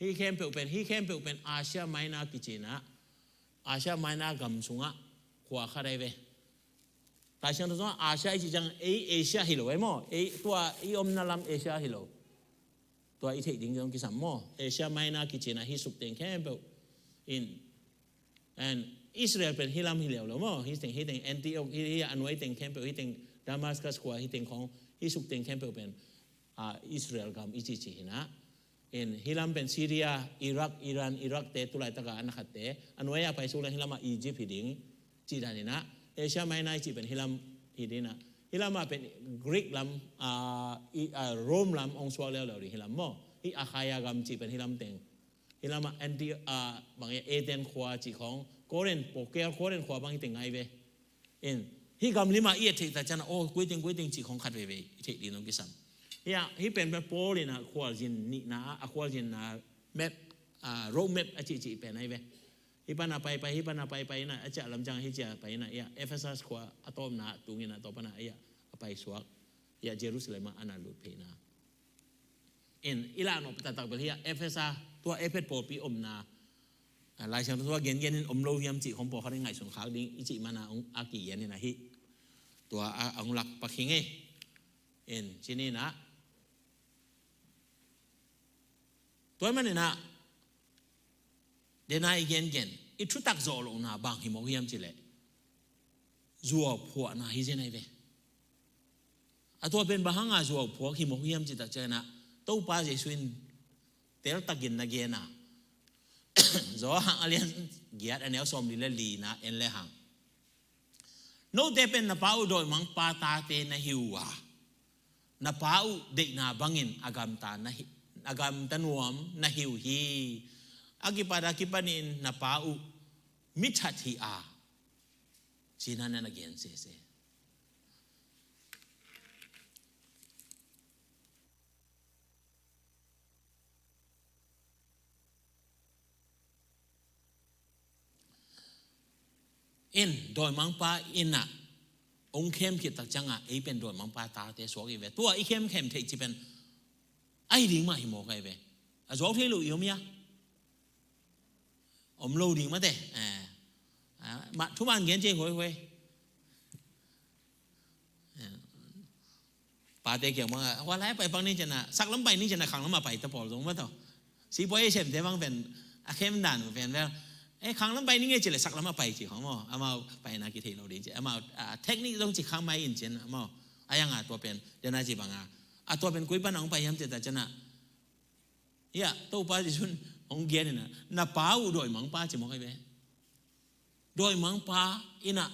Hih khempeuh pen, hih khempeuh pen Asia Minor kici in ah, Asia Minor gam sungah khua khat ahi ve. Tua ciang tua sungah Asia i cih ciang ei Asia hi lo ahi maw. Ei tua i omna lam Asia hi lo. Tua i theih ding zong kisam maw. Asia Minor kici in ah hih suk teng khempeuh in, and Israel pen hih lam hi leuleu maw. Hih teng, hih teng Antioch, hih, hih a nuai teng khempeuh, hih teng Damascus khua, hih teng khawng, hih suk teng khempeuh pen, ah, Israel gam i cihcih hi in ah. In, hih lam pen Syria, Iraq, Iran, Iraq te tulaitak a a na khatte. A nuai a pai suk leng hih lamah Egypt hi ding. Cih dan in ah, Asia Minor i cih pen hih lam hi ding in ah. Hih lamah pen Greek lam, ah, i, ah, Rome lam hong suak leuleu ding hih lam maw. Hih Achaia gam cih pen hih lam teng. Hih lamah Anti-, ah, bang e, Athens khua cih khawng, Corinth, pawlkhat Corinth khua bang hih teng ngai ve. In, hih gam limah i et theih tak ciang a, oh, koi teng, koi teng cih khawng khat veivei i theih ding zong kisam. Hih a, hih pen pen Paul in a khualzin nihna, a khualzinna map, ah, road map a cihcih pen ahi ve. Hih pan a paipai, hih pan a paipai in a, a ciah lam ciang hih ciah pai in a, hih a Ephesus khua a tawpna tung in a, tua pan a hih a, a paisuak, hih a Jerusalem ah a na lut phei in a. In, i lah nop taktak bel hih a Efesa, tua Efesa pawlpi omna, a, Lai Siangtho tua gengen in om lo hiam cih khawng pawlkhat in ngaihsun khak ding i cih man a, a kigen in ahi. Tua a, a hong lak pak hi ngei. In, ci ni in a. Tua ahih man in a, dena i gengen, i thutak zawh lohna bang hi mawk hiam cih leh, zuauphuahna hi zen ahi ve. A tua pen bang hanga zuauphuak hi mawk hiam cih tak ciang a, Topa Jesu in teltakin na gen a, Johan a lian giat a neu sawmli le li na en le hang. Note pen na pa uh dawimangpa tate na hi uh a, na pa uh deihna bangin a gamta na hi, a gamta nuam na hi uh hi. A kipat a kipanin na pa uh mithat hi a, ci-in a na gen sese. in, dawimangpa in ah hong khem khit tak ciangah ei pen dawimangpa tate suak i ve. Tua i khemkhem theih cih pen ahi ding mah hi mawk ahi ve. A zuau thei lo i om hia? Om lo ding mate. Eh, ah, mah thuman gen cia huaihuai. Eh, pate kiang bang a, hua lai pai pang ning ciangin a, saklam pai ning ciangin a, khanglam a pai ta pawl zong mah tawh. Sipuai ei semte bang pen a khem dan uh pen bel, eh, khanglam pai ning ei ci leh saklam a pai ci khong maw. Amau paina kithei lo ding ci. Amau, ah, technique zong ci khang mai in ciangin maw. A yang a tua pen, dena ci bang a, a tua pen koi pan a hong pai hiam ci ta ciangin a, hia, Topa Jesuh in hong gen in a, na pa uh dawimangpa ci mawk ahi ve. Dawimangpa in ah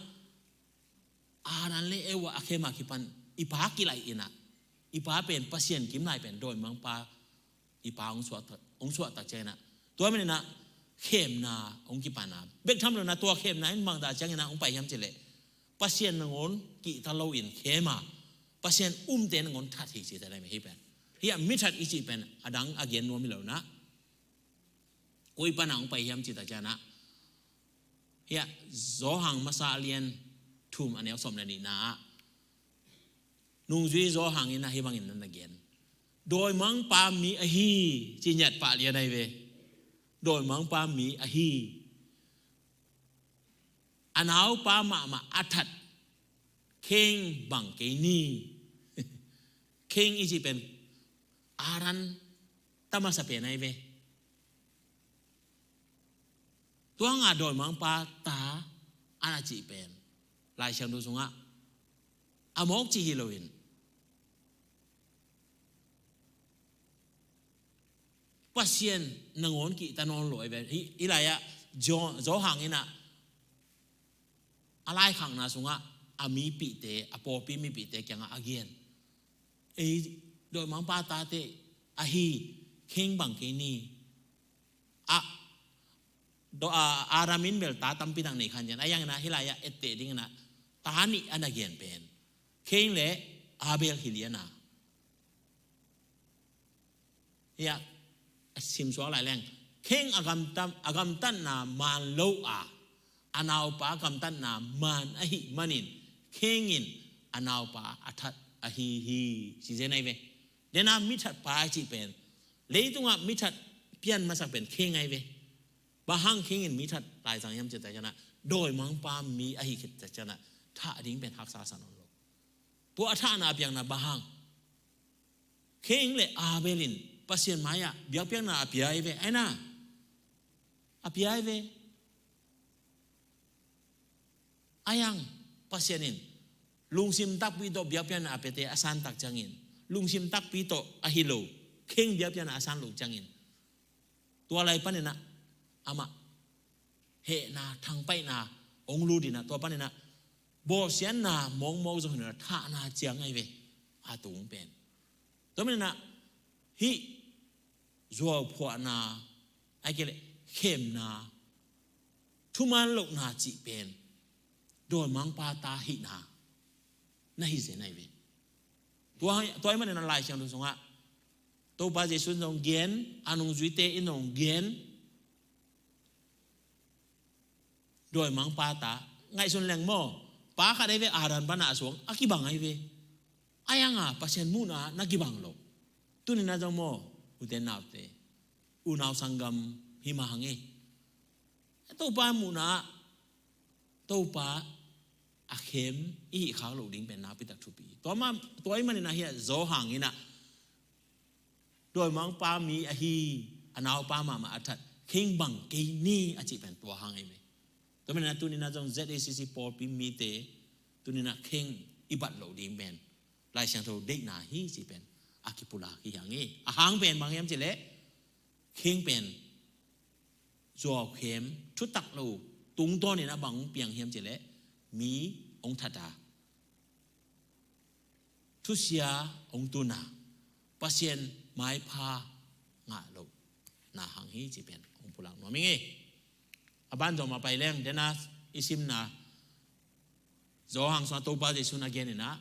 Adam le Eva a khem a kipan i pa kilaih in ah, i pa pen Pasian kim lai pen dawimangpa i pa hong suah tak, hong suah tak ciangin ah, tua manin ah khemna hong kipan a, bek tham lo in ah tua khemna in bang dah ciangin ah hong pai hiam ci leh, Pasian nangawn kihta lo in khem a, Pasian umte nangawn that hi ci ta lai mah hi pen. Hia, mithat i cih pen a dang a gen nuam hi lo in ah, koi pan a hong pai hiam ci ta ciangin ah, hia, Johan masa a lian thum a neu sawm le nihna ah, nungzui Johan in ah hih bangin na na gen. Dawimangpa mi ahi ci ngiat pah lian ahi ve. Dawimangpa mi ahi. A naupa mahmah a that Cain bang kei ni. Cain i cih pen Adam ta masa pen ahi ve. Tua nga dawimangpa ta a na cih pen Lai Siangtho sungah a mawk cih hi lo in, Pasian nangawn kihta nawn lo ahi ve. Hih, hih lai-ah Johan in ah a laikhakna sungah a mipihte, a pawlpi mipihte kiangah a gen. Ei dawimangpa tate ahi, Cain bang kei ni. A, daw, a, Adam in bel ta tampi tak nei kha in, a yang in ah hih lai-ah etteh ding in ah ta nih a na gen pen Cain le Abel hi lian a. Hia, a simsuak lai leng, Cain a gamtat, a gamtatna maan lo a, a naupa gamtatna maan ahih manin Cain in a naupa a that ahi hi, ci zen ahi ve. Dena mithatpa a cih pen, leitungah mithat pian masak pen Cain ahi ve. Bang hang Cain in mithat lai zang hiam ci ta ciangin ah, dawimangpa mi ahi khit ta ciangin ah, thah ding pen haksa sa nawn lo. Tua a thahna a piakna bang hang, Cain le Abel in Pasian mai-ah biakpiakna a pia ahi ve, ahi na. A pia ahi ve. A yang Pasian in lungsim takpi tawh biakpiakna a piate a san tak ciangin, lungsim takpi tawh ahi lo, Cain biakpiakna a san lo ciangin, tua lai panin ah amah hehna, thangpaihna hong lut in ah, tua panin ah bawlsiatna mawkmawk zong hi lo in ah, thahna ciang ahi ve. A tung pen, tua manin ah hih zuauphuahna, ahih kei leh khemna, thuman lohna cih pen dawimangpa ta hihna na hi zen ahi ve. Tua, tua ahih manin ah Lai Siangtho sungah Topa Jesuh in zong gen, a nungzuite in zong gen, dawimangpa ta, ngaihsun leng maw, pa khat ahi ve, Adam pan a suang a kibang ahi ve. A yang a Pasian muhna na kibang lo. Tuni-in ah zong maw, ute naute, unau sanggam, hi mah hang e. Topa muhna, Topa a khem i hih khak loh ding pen nakpi tak thupi. Tua mah, tua ahih manin ah hih Johan in ah, dawimangpa mi ahi, a naupa mahmah a that, Cain bang kei ni a cih pen tua hang ahi ve. Tua manin ah tuni-in ah zong Z A C C pawlpi mite, tuni-in ah Cain i bat loh ding pen Lai Siangtho deihna hi cih pen a kipulak hi hang e. A hang pen bang hiam cih leh, Cain pen zuaukhem, thutak lo tungtawn in a bang hong piang hiam cih leh, mi hong that a, thusia hong tun a, Pasian maipha ngah lohna hang hi cih pen hong pulak nuam ing e. A ban zom a pai leng, dena i simna Johan sungah Topa Jesuh in a gen in ah,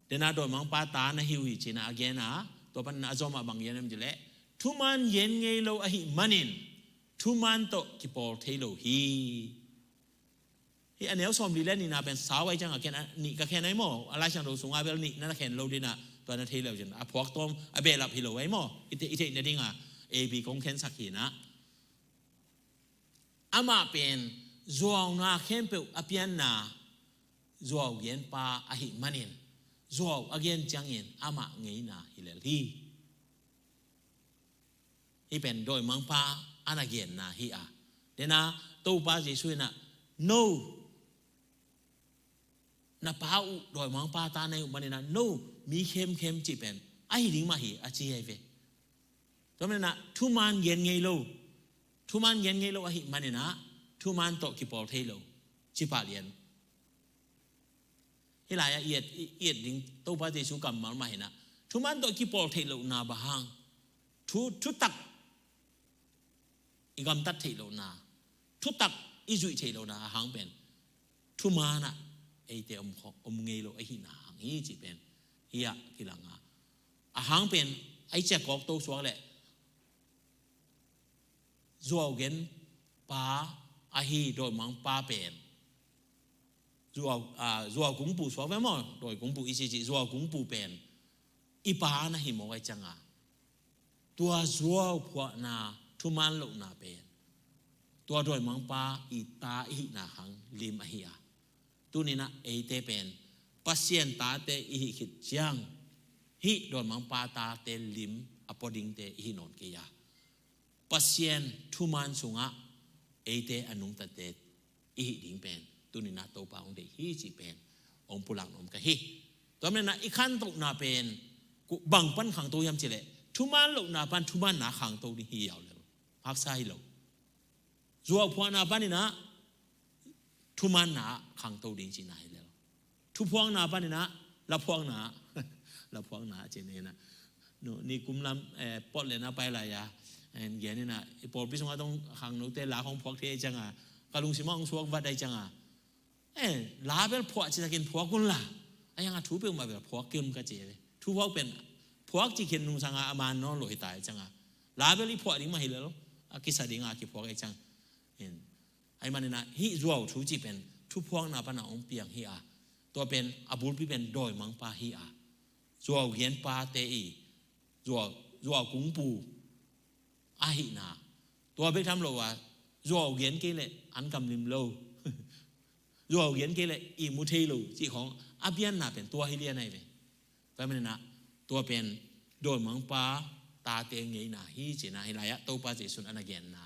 dena dawimangpa ta na hi uh hi ci-in ah a gen a, tua panin ah a zom ah bang gen hiam cih leh, thuman gen ngei lo ahih manin thuman tawh kipawl thei lo hi. Hih a neu sawmli le nihna pen sau ai cianga khen a nih ka khen ai maw? A Lai Siangtho sunga bel nih na na khen lo dinah tua na thei lo cin a phuak tawm a behlap hi lo ai maw? I te, i theih nadinga A B kong khensak hinah. Amah pen zuauna khempeuh a pianna zuau genpa ahih manin zuau a gen ciangin amah ngeina hi lel hi. Hih pen dawimangpa a na genna hi a. Dena Topa Jesu inah no na pa uh dawimangpa ta na hi uh maninah no mi khemkhem cih pen ahi ding mah hi a ci hi ve. Tua maninah thuman gen ngei lo. Thuman gen ngei lo ahih maninah thuman tawh kipawl thei lo. Cipah lian. Hih lai-ah i et, i et ding Topa Jesu kammal mah hinah thuman tawh kipawl theih lohna bang hang? Thu, thutak i gamtat theih lohna, thutak i zuih theih lohna a hang pen thumanah eite om, om ngei lo ahihna hang hi cih pen hiah kilanga. A hang pen a i ciakawk to suak leh zuau gen pa ahi dawimangpa pen zuau, a, zuau kungpu suak ve maw? Dawi kungpu i ci ci zuau kungpu pen i pa na hi mawk ai cianga tua zuau phuahna thuman lohna pen tua dawimangpa i ta i hihna hang lim ahi a. Tuninah eite pen Pasian tate i hih khit ciang hih dawimangpa tate lim a pua dingte i hih nawn kei a. Pasian thuman sungah eite a nungtate i hih ding pen tuninah Topa hong deih hi cih pen hong pulak nuam ka hi. Tua menah i khantohna pen bang pan khangto hiam cileh thuman lohna pan thumanna khangto ding hi yaw lel. Haksa hi lo. Zuau phuahna paninah thumanna khangto ding cihna hi lel. Thuphuakna paninah laphuakna laphuakna cihna hinah. Nikum lam, eh, pot le na pai lai a en gen inah i pawlpi sungah tong khangnote la khong phuak thei ai cianga ka lungsimah hong suak vat ai cianga. Eh, la bel phuah citakin phuak un la. A yanga thu peuhmah bel phuak kim ka ci ve. Thuphuak pen phuak ci khin nungsanga a man nawn lo hi ta ai cianga. La bel i phuah ding mah hi lel. A kisa dinga kiphuak ai ciang. Ahi maninah hih zuau thu cih pen thuphuakna pana hong piang hi a. Tua pen a bulpi pen dawimangpa hi a. Zuau genpate i zuau, zuau kungpu ahihna. Tua bek tham lo a zuau gen kei leh an kam lim lo. Zuau gen kei leh i mu thei lo cih khong a pianna pen tua hi lian ahi ve. Tua maninah tua pen dawimangpa tate ngeina hi cihna hi lai-ah Topa Jesu in a na genna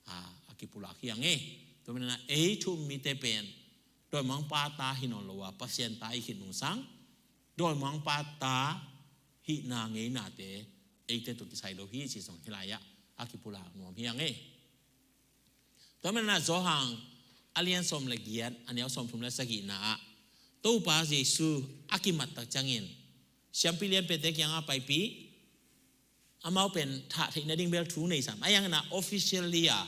a, a kipulak hi a ngei. Tua maninah ei thu-um mite pen dawimangpa ta hi nawn lo a Pasian ta i khit nungsang dawimangpa ta hihna ngeinate eite tawh kisai lo hi cih zong hi lai-ah a kipulak nuam hi a ngei. Tua maninah Johan a lian sawm le giat a neu sawmthum le sagihna ah Topa Jesu a kimattak ciangin siampi lianpete kiangah paipih amau pen thah theih nading bel thu nei sam a yanginah officially a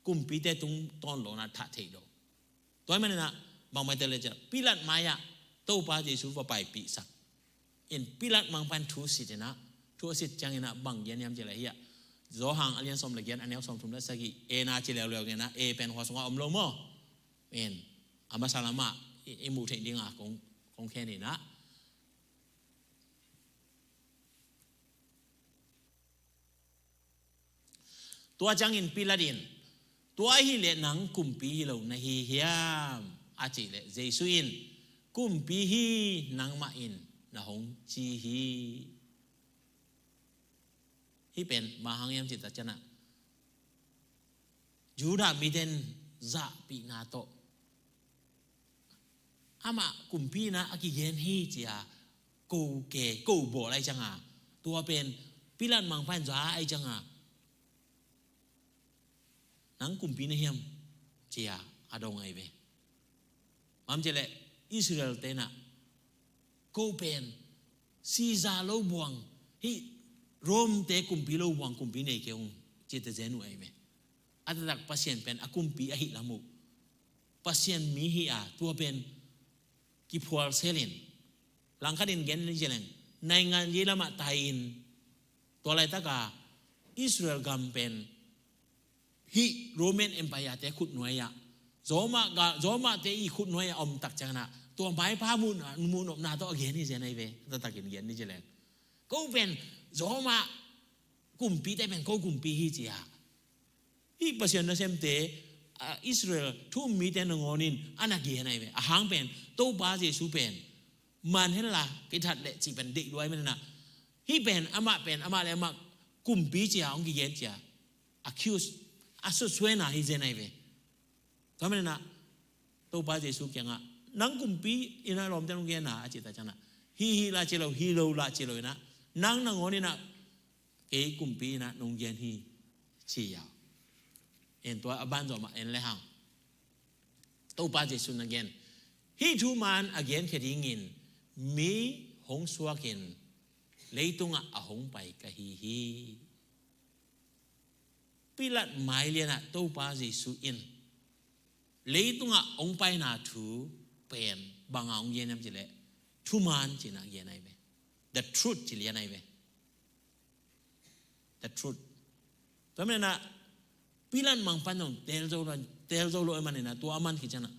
kumpite tung tawn lona thah theih lo. Tua hi maninah bangmaite le ciah Pilat mai-ah Topa Jesu va paipihsak in Pilat mangpan thu sit inah thu a sit cianginah bang gen hiam cileh hiah Johan a lian sawm le giat a neu sawmthum le sagih ena ci leuleu ngenah e pen khua sungah om lo maw? In a masa lamah i, i muh theih dinga kong, kong khen inah. Tua ciangin Pilat in tua ahileh nang kumpi hi lo na hi hiam a cih leh Jesu in kumpi hi nangmah in na hong ci hi. Hih pen bang hang hiam cih tak cianah Judah miten zahpihna tawh amah kumpi inah a kigen hi cia ko ke ko bawl ai cianga tua pen Pilat mangpa in za ai cianga nang kumpi na hiam cia a dong ai ve. Mam cileh Israel tenah ko pen Caesar lo buang hih Rome te kumpi lo buang kumpi nei kei ung cite zen uh ai ve. A taktak Pasian pen a kumpi ahih lam uh Pasian mi hi a tua pen kiphual selin langkhatin gen ni cileng naingan yei lamah tai-in tua laitaka Israel gam pen hih Roman Empire te khutnuai-ah Zawmah ga, zawmahte i khutnuai a om tak ciangin ah tua maipa muh, muh nopna tawh a gen hi zen ahi ve. Taktakin gen ni ci leng, ko pen zawmah kumpite pen ko kumpi hi ci a, hih Pasian nasemte, a, Israel thu-um mite nangawn in a na gen ahi ve. A hang pen Topa Jesu pen man henla kithat leh cih pen deih lua ahih manin ah, hih pen amah pen amah le amah kumpi ci a hong kigen ci a, accuse, a sutsuaina hi zen ahi ve. Tua manin ah Topa Jesu kiangah, nang kumpi in ah lawmte nong gen a, a cih tak ciangin ah, hi hi lah ci lo, hi lo lah ci lo in ah, nang nangawn in ah kei kumpi in ah nong gen hi, ci a. En, tua a banzawh mah en le hang, Topa Jesu na gen, hih thuman a genkhia dingin mi hong suakin leitungah a hong pai ka hi hi. Pilat mai lianah Topa Jesu in leitungah hong paina thu pen banga hong gen hiam cih leh, thuman ci-in a gen ahi ve. The truth ci lian ahi ve. The truth. Tua manin ah Pilat mangpan zong teel zo lo, teel zo lo ahih manin ah tua a man khit ciangin ah,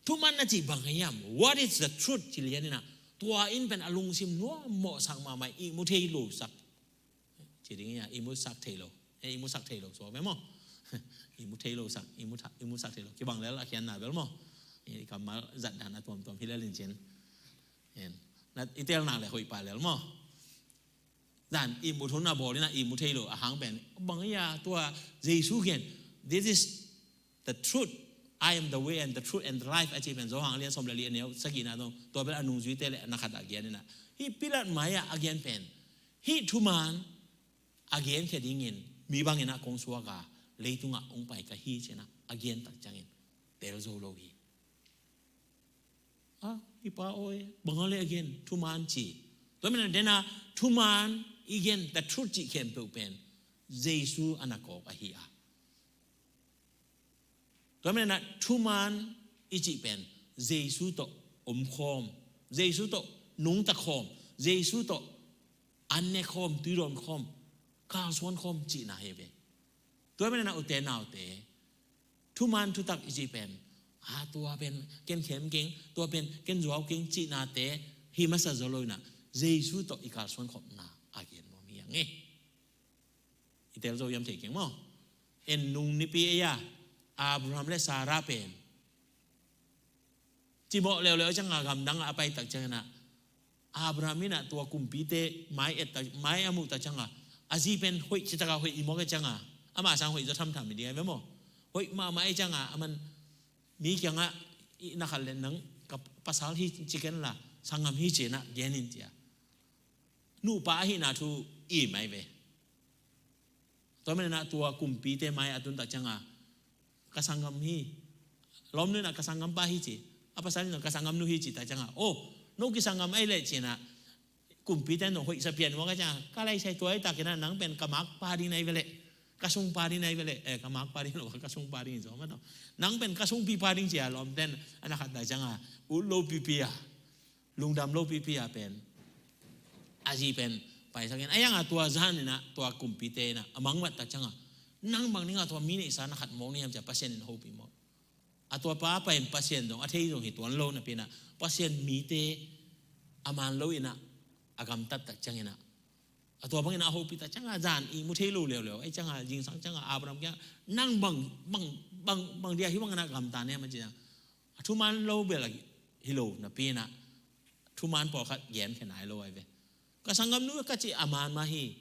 thuman na cih bang hiam? What is the truth? Ci lian in ah, tua in pen a lungsim nuam mawhsak mahmah, ihmu thei lo sak. Ci ding hi a, ihmu sak thei lo. Eh, ihmu sak thei lo suak ve maw? Ihmu thei lo sak, ihmu tha-, ihmu sak thei lo. Kibang lel a khiatna bel maw? Eh, i kammal zat dan a tuamtuam hi lel in cin. En. Na, i teel nak leh hoih pah lel maw? Zan ihmu thun a bawl in ah ihmu thei lo a hang pen bang hi a, tua Jesu gen, "This is the truth. I am the way and the truth and the life," a ci pen Johan a lian sawm le li a neu sagihna zong, tua bel a nungzuite le na khat a gen in ah, hih Pilat mai-ah a gen pen, hih thuman a genkhia dingin mi bangin ah kong suak a, leitungah hong pai ka hi ci-in ah a gen tak ciangin teel zo lo hi. Ah, hih pa aw, bang a leh a gen thuman ci? Tua manin ah den a thuman i gen, the truth cih khempeuh pen Jesu a na kawk ahi a. Tua manin ah thuman i cih pen Jesu tawh omkhawm, Jesu tawh nungta khawm, Jesu tawh an ne khawm, tuidawn khawm, kalsuan khawm cihna hi ve. Tua manin ah ute naute, thuman thutak i cih pen, a, tua pen ken khem keng, tua pen ken zuau keng cihnate hi masa zaw lo in ah, Jesu tawh i kalsuan khopna a gen nuam hi hang e. I teel zo hiam thei keng maw? En, nung nipi ei a, Abraham le Sarah pen cimawh leuleu ciangin a gamdang a pai tak ciangin ah, Abraham in ah tua kumpite mai et tak, mai a muh tak ciangin a, a zi pen hoih citak a hoih i muak e ciangin a, amah sang hoih zaw thamtham i ding a ve maw? Hoih mahmah e ciangin a, aman mi kiangah, "I na khat le nang ka pasal hi ci ken la, sanggam hi ci-in ah gen in," ci a, nupa ahihna thu i mai ve. Tua manin ah tua kumpite mai a tun tak ciangin a, "Ka sanggam hi." Lawmnu in ah, "Ka sanggampa hi," ci. A pasal in ah, "Ka sanggamnu hi," ci tak ciangin a, "Oh, no kisanggam ahih leh," ci-in ah, kumpite in zong hoih sa pian muak a ciangin a, "Ka lai sai tua ahih takin ah, nang pen ka makpa ding na hi ve leh, ka sungpa ding na hi ve leh, eh, ka makpa ding lo, ka sungpa ding hi zaw mah tawh. Nang pen ka sungpipa ding," ci a, lawmte in a na khat tak ciangin a, ut lo pipi a, lungdam lo pipi a pen, a zi pen paisak in, a hiang a tua zan in ah, tua kumpite in ah a mangmat tak ciangin a, "Nang bang ding a tua mi neihsa na khat mawk ni hiam?" ci a, Pasian in hopih mawk. A tua pa pen Pasian zong a thei zong hi tuan lo napi in ah, Pasian mite a man lo in ah a gamtat tak ciangin ah, a tua bangin ah a hopih tak ciangin a, zan ihmu thei lo leuleu ahih ciangin a, zingsang ciangin a Abraham kiangah, "Nang bang, bang, bang, bang dia hih bangin ah gamta na hiam?" a ci a, a thuman lo bel hi lo napi in ah, thuman pawlkhat genkhia nai lo ahi ve. "Ka sanggamnu ka cih a man mah hi.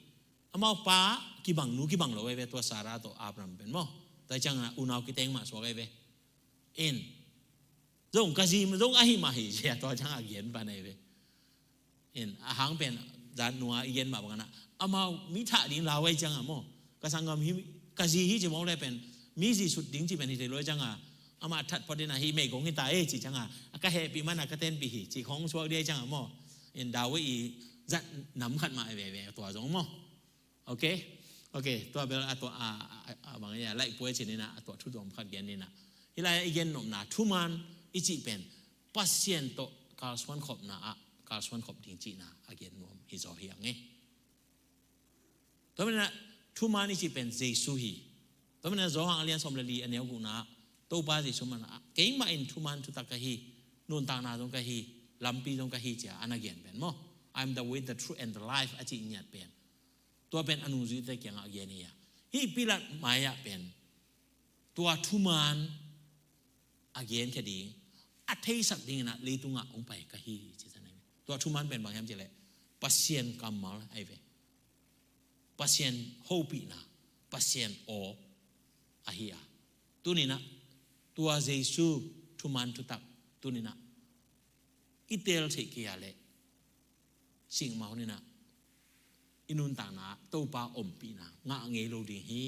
Amau pa kibang, nu kibang lo ahi ve, tua Sarah tawh Abraham pen maw. Tua ciangin a unau kiteng mah suak ahi ve. In, zong ka zi zong ahi mah hi," ci a, tua ciangin a gen pan ahi ve. In, a hang pen zan nung a i gen mah bangin ah, amau mi thah ding lau ahih ciangin a maw, "Ka sanggam hi, ka zi hi," ci mawk leh pen, mi zi sut ding cih pen hi thei lo ahih ciangin a, amah a that phot in ah, "Hih meigong hi ta e," ci ciangin a, "Ka hehpih man a ka tenpih hi," ci khawng suak ding ahih ciangin a maw. In, David i zat nam khat mah ahi veve tua zong maw. Ok. Ok, tua bel a tua a, a, a, a bang a, laih puai cin in ah, a tua thu tuam khat gen in ah, hih lai-ah i gen nopna, thuman i cih pen Pasian tawh kalsuan khopna ah kalsuan khop ding cihna a gen nuam hi zaw hi hang e. Tua manin ah thuman i cih pen Jesu hi. Tua manin ah Johan a lian sawm le li a neu gukna ah, Topa Jesu mah in ah, "Keimah in thuman thutak ka hi, nuntakna zong ka hi, lampi zong ka hi," ci-a a na gen pen maw. "I am the way, the truth and the life," a cih ngiat pen, tua pen a nungzuite kiangah a gen hi a. Hih Pilat mai-ah pen tua thuman a genkhia ding, a theisak dingin ah leitungah hong pai ka hi, ci-a na hi. Tua thuman pen bang hiam cih leh Pasian kammal ahi ve. Pasian hopihna, Pasian aw ahi a. Tuni-in ah tua Jesu thuman thutak tuni-in ah i teel theih kei a leh, cikmah hun-in ah i nuntakna Topa ompihna ngah ngei lo ding hi.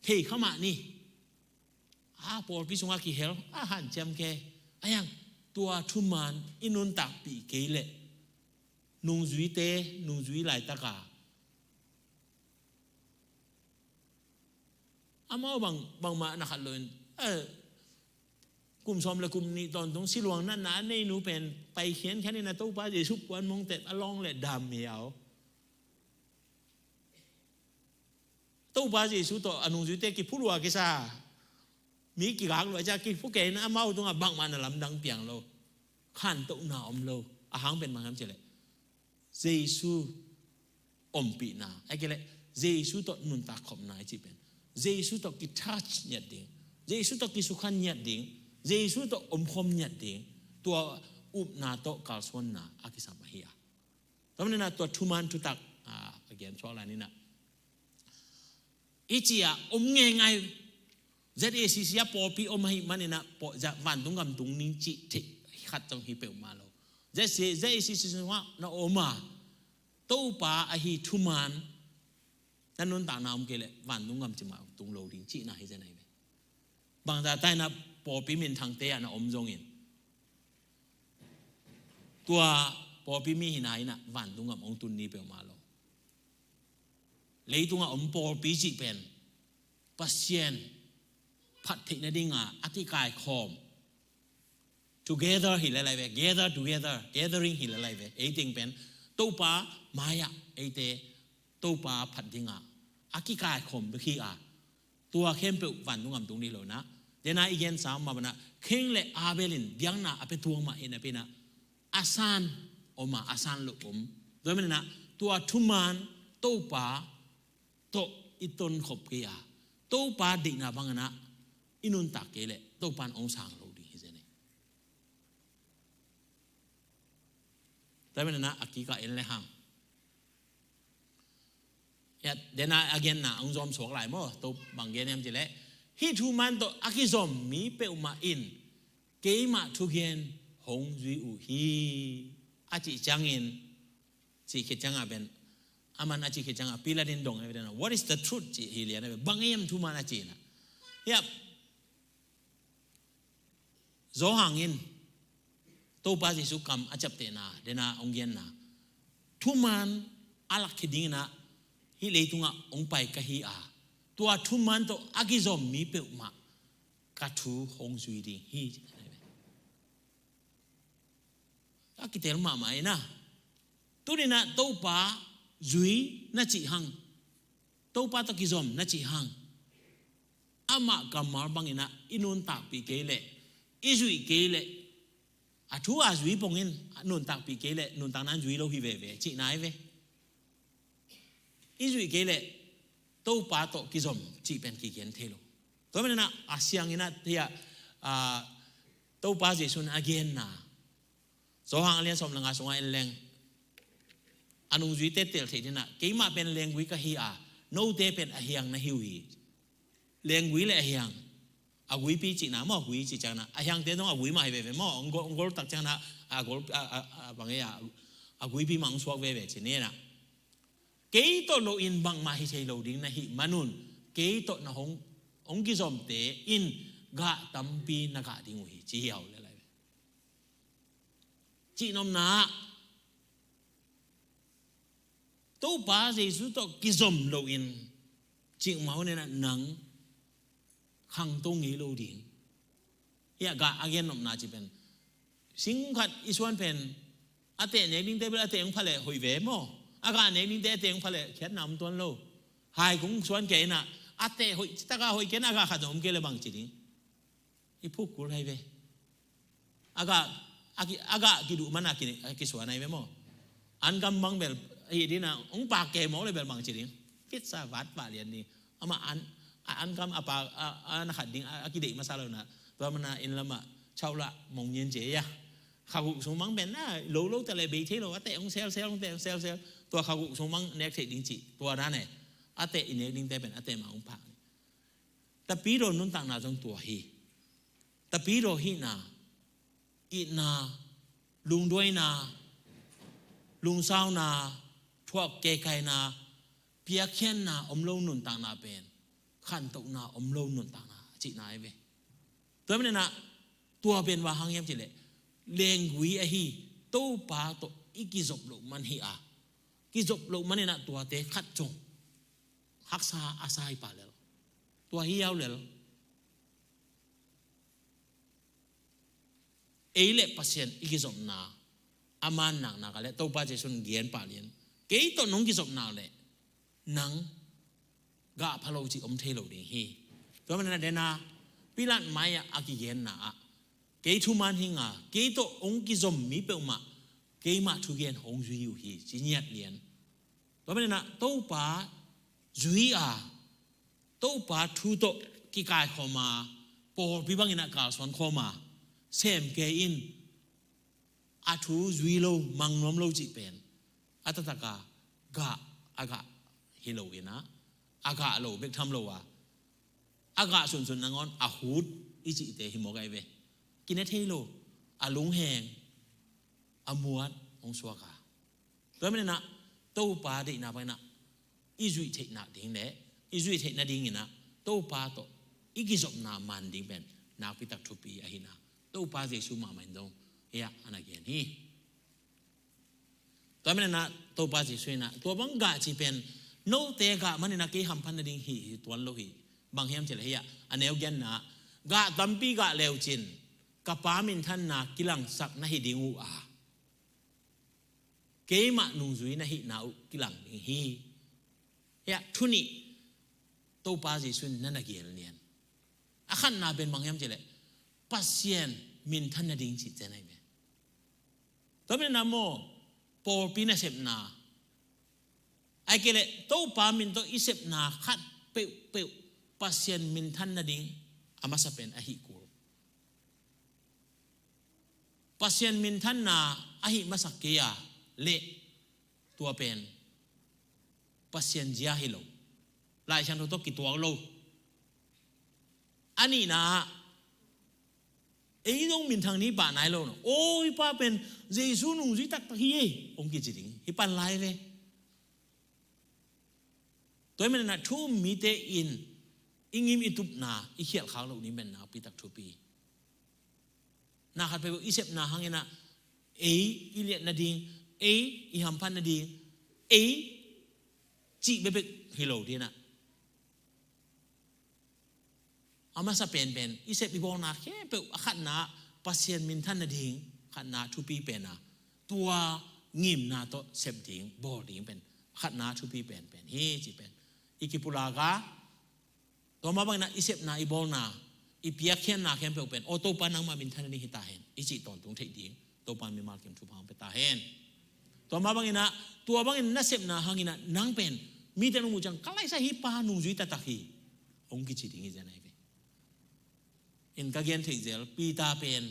Thei kha mah ni. A, pawlpi sungah kihel, a, hanciam kei. Ahi hang tua thuman i nuntakpih kei leh, nungzuite, nungzui laitak a, amau bang, bangmah na khat lo-in, eh, kum sawm le kum nih tawntung siluang natna a nei nu pen pai khiankhian in ah Topa Jesu puan mong teh a lawng leh dam hi a aw. Topa Jesu tawh a nungzuite kiphulua kisa, mi kigak lua cia, kiphu kei in ah amau tungah bangmah na lamdang piang lo. Khantohna om lo. A hang pen bang hiam cih leh Jesu ompihna, ahih kei leh Jesu tawh nuntak khopna i cih pen, Jesu tawh kitouch ngiat ding, Jesu tawh kisukhan ngiat ding, Jesu tawh omkhawm ngiat ding, tua upna tawh kalsuanna a kisam ahi a. Tua manin ah tua thuman thutak, ah, a gen suak lai ni in ah, i cih a om ngeingai, Z A C C a pawlpi om ahih manin ah, paw-, za-, vantung gam tung ning cih theih khat zong hi peuhmah lo. Z A C, Z A C C sungah na om a, Topa ahi thuman na nuntakna om kei leh vantung gam cimah tung lo ding cihna hi zen ahi ve. Bangzah ta in ah pawlpi minthangte ah na om zongin, tua pawlpi mi hihna in ah vantung gam hong tun ni peuhmah lo. Leitungah om pawlpi cih pen Pasian phat theih nadingah a kikaikhawm, together hi lel lai ve, gather together, gathering hi lel lai ve. Ei teng pen Topa mai-ah eite Topa phat dingah a kikaikhawm bek hi a, tua khempeuh vantung gam tung ding hi lo in ah, dena i gensa mah bangin ah, Kain le Abel in biakna a pia tuak mah hi napi in ah, a san om a, a san lo om. Tua manin ah tua thuman Topa tawh i tonkhop kei a, Topa deihna bangin ah i nuntak kei leh Topa in hong sang lo ding hi zen hi. Tua manin ah a kikah en le hang, ya, dena a genna hong zawm suak lai maw. Tua bang gen hiam cih leh, hih thuman tawh a kizom mi peuhmah in keimah thugen hong zui uh hi, a cih ciangin, cih khit ciangah pen, aman a cih khit ciangah Pilat in dong, "What is the truth?" ci hi lian a pen, "Bang hiam thuman?" a ci in ah. Hiah Johan in Topa Jesu kam a ciaptehna, dena hong genna, thuman a lakkhia dingin ah hih leitungah hong pai ka hi a, tua thuman tawh a kizom mi peuhmah ka thu hong zui ding hi. A kitel mahmah in ah, tuni in ah Topa zui na cih hang, Topa tawh kizom na cih hang, amah kammal bangin ah i nuntakpih kei leh, i zuih kei leh, a thu a zui pongin, a nuntakpih kei leh nuntakna in zui lo hi veve cihna hi ve. I zuih kei leh Topa tawh kizom cih pen kigen thei lo. Tua manin ah a siangin ah, hiah, ah, Topa Jesu in a genna, Johan a lian sawm le nga sungah en leng, a nungzuite tel theih dingin ah, "Keimah pen lenggui ka hi a, note pen a hiang na hi uh hi." Lenggui le a hiang, a guipi cihna maw, a gui cih ciangin ah, a hiangte zong a gui mah hi veve maw, hong gol, hong gol tak ciangin ah, a gol, a, a, a, bang e a, a guipi mah hong suak veve ci ni in ah. Kei tawh loin bangmah hi thei lo ding na hih manun, kei tawh na hong, hong kizomte in gah tampi na gah ding uh hi, ci hi a, aw le lai ve. Cihnopna ah, Topa Jesu tawh kizom loin, cikmah hun in ah nang khangto ngei lo ding. Hiah gah a gennopna cih pen, sing khat i suan pen, a teh nek dingte bel a teh hong pha leh hoih ve maw. A gah nek dingte a teh hong pha leh khiatna om tuan lo. Hai kong suan kei in ah, A teh hoih, taka hoih ken a gah khat zong om kei le bang ci ding. I phuk kul hai ve. A gah, a ki, a gah kiduh man a ki, a kisuan hai ve maw. An gam bang bel, hi dina, ong pak kei mawk le bel bang ci ding. Fit sa vat pah lian ding. Ama an, a an gam a pak, a, a na khat ding, a, a kideih masa lo na. Tua mana inn lama, chau la, mong nyen je ya. Kha guk sung mang pen na, lo lo te le bei thei lo, a teh ong sel sel, ong teh ong sel sel. Tua kha guk sung mang nek thei ding ci, tua na ne. A teh i nek ding te pen, a teh ma ong pak. Tapidaw nuntakna zong tua hi. Tapidaw hihna, itna, lungduaina, lungsauna, thuak kekaina, piakkhiatna om lo nuntakna pen, khantohna om lo nuntakna, a cihna ai ve. Tua manin ah, tua pen va hang hiam cih leh, lenggui ahi, Topa tawh i kizop loh man hi a, kizop loh manin ah tuate khat zong haksa a sa hi pah lel. Tua hi au lel. Ei le Pasian i kizopna, a man naknak a le Topa Jesu'n gen pah lian. Kei tawh nong kizopna le nang gah pha lo cih om thei lo ding hi. Tua manin ah dena Pilat mai-ah a kigenna ah, kei thuman hi nga, kei tawh hong kizom mi peuhmah, keimah thugen hong zui uh hi, ci ngiat lian. Tua manin ah Topa zui a, Topa thu tawh kikaikhawm a, pawlpi bangin ah kalsuan khawm a, sem kei in, a thu zui lo, mang nuam lo cih pen, a taktak a gah, a gah hi lo in ah, a gah lo bek tham lo a, a gah sunsun nangawn a hut i cihte hi mawk ai ve. Kine thei lo, a lungheng, a muat hong suak a. Tua manin ah Topa deihna bangin ah i zuih theihna ding le i zuih theihna dingin ah Topa tawh i kizopna man ding pen nakpi tak thupi ahihna Topa Jesu mahmah in dong hi-ah a na gen hi. Tua manin ah Topa Jesu in ah tua bang gah cih pen note gah manin ah kei hamphat nading hi, hi tuan lo hi. Bang hiam cih leh hi-ah a neu giatna ah, gah tampi gah leucin ka Pa minthanna kilangsak na hi ding uh a, keimah nungzui na hihna uh kilang ding hi. Hi-ah thu nih Topa Jesu in na na gen lian. A khatna pen bang hiam cih leh Pasian minthan nading cih cian ahi ve. Tua manin ah maw, pawlpi nasepna, ahih kei leh Topa min tawh i sepna khat peuhpeuh Pasian minthan nading a masa pen ahi kul. Pasian minthanna ahi masak kei a leh tua pen Pasian zia hi lo, Lai Siangtho tawh kituak lo. A nihna ah ei zong minthang ni pah nai lo no. Aw, hih pa pen Jesu nungzui taktak hi ei, hong kici ding hi pan lai ve. Tua ahih manin ah thu um mite in i ngim i tupna i khialh khak loh ding pen nakpi tak thupi. Na khat peuh i sepna hangin ah ei i liat nading, ei i hamphat nading, ei cih bekbek hi lo ding ah, a masa penpen i sep i bawlna khempeuh a khatna Pasian minthan nading khatna thupi pen a, tua ngimna tawh sep ding bawl ding pen khatna thupi penpen hi cih pen i kipulak a, tua mah bangin ah i sepna i bawlna i piakkhiatna khempeuh pen aw Topa nangmah minthan nading hi ta hen i cih tawntung theih ding Topa mimal kim thupha hong pia ta hen. Tua mah bangin ah, tua bangin na sepna hangin ah nang pen mite nung muh ciang ka laisa hih pa nungzui taktak hi hong kici ding hi zen ahi ve. In ka gen theih zel Peter pen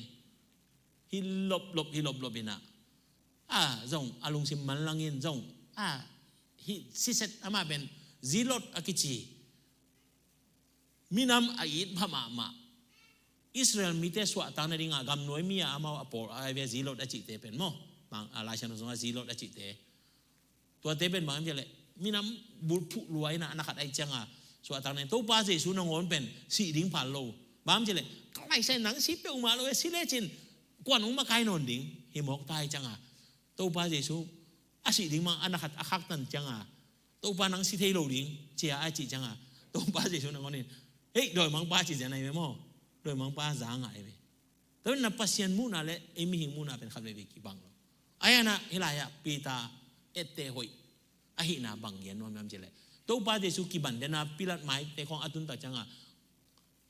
hi loplop hi loplop in ah, a zong a lungsim manlangin zong a hi siset amah pen Zealot a kici minam a it pha mahmah. Israel mite suahtak nading a gamnuai mi a amau a pawl a ve Zealot a cihte pen maw. Bang a Lai Siangtho sungah Zealot a cihte. Tuate pen bang hiam cih leh minam bulphuh lua in ah a na khat ahih ciang a suahtak nading Topa Jesu nangawn pen sih ding phal lo. Bang hiam cih leh ka laisa in nang si peuhmah lo e, si lecin kuan hong makai nawn ding hi mawk ta ahih ciang a Topa Jesu a sih ding mah a na khat a khaktan ciang a Topa nang si thei lo ding ci a a cih ciang a Topa Jesu nangawn in hei dawimangpa ci zen ahi ve maw. Dawimangpa za ngah ahi ve. Tua in ah Pasian muhna le ei mihing muhna pen khat veivei kibang lo. Ahi zongin ah hih lai-ah Peter etteh hoih ahihna bang gen nuam hiam cih leh Topa Jesu kiban dena Pilat maite khawng a tun tak cianga,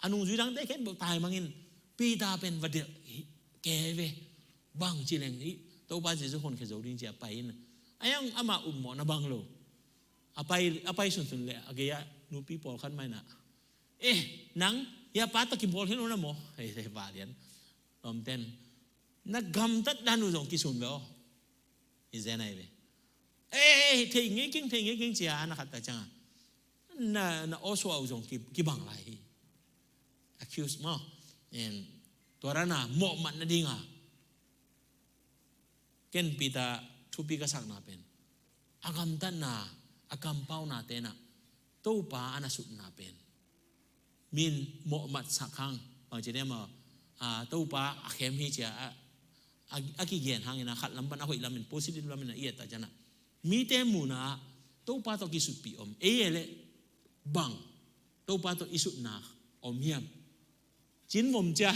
a nungzui dangte khempeuh taimangin Peter pen va delh hi, ke ve, bang ci leng hi, Topa Jesu honkhia zo ding ci a pai in. A iang ama upmawhna bang lo. A pai, a pai sunsun le a gei-ah nupi pawlkhat mah in ah, "Eh, nang, hia pa tawh kibawl hi lo na maw?" Hei, hei, va lian. Lawmten, "Na gamtat dan uh zong kisun ve aw." Hi zen ahi ve. "Eh, thei ngei keng, thei ngei keng," ci a, a na khat tak cianga, "Na, na awsuah uh zong ki, kibang lai hi." Accuse maw. Em, tua dana mawhmat nadinga ken Peter thupi ka sakna pen, a gamtatna, a kampauna tenah Topa a na sutna pen min mawhmat sak hang, bang ci ne maw, a, Topa a khem hi cia a, a, a kigen hangin a khat lam pan a hoih lamin, positive lamin a i et tak ciana, mite muna ah Topa tawh kisutpih om, ei e le bang Topa tawh i sutna om hiam? Cinvom cia.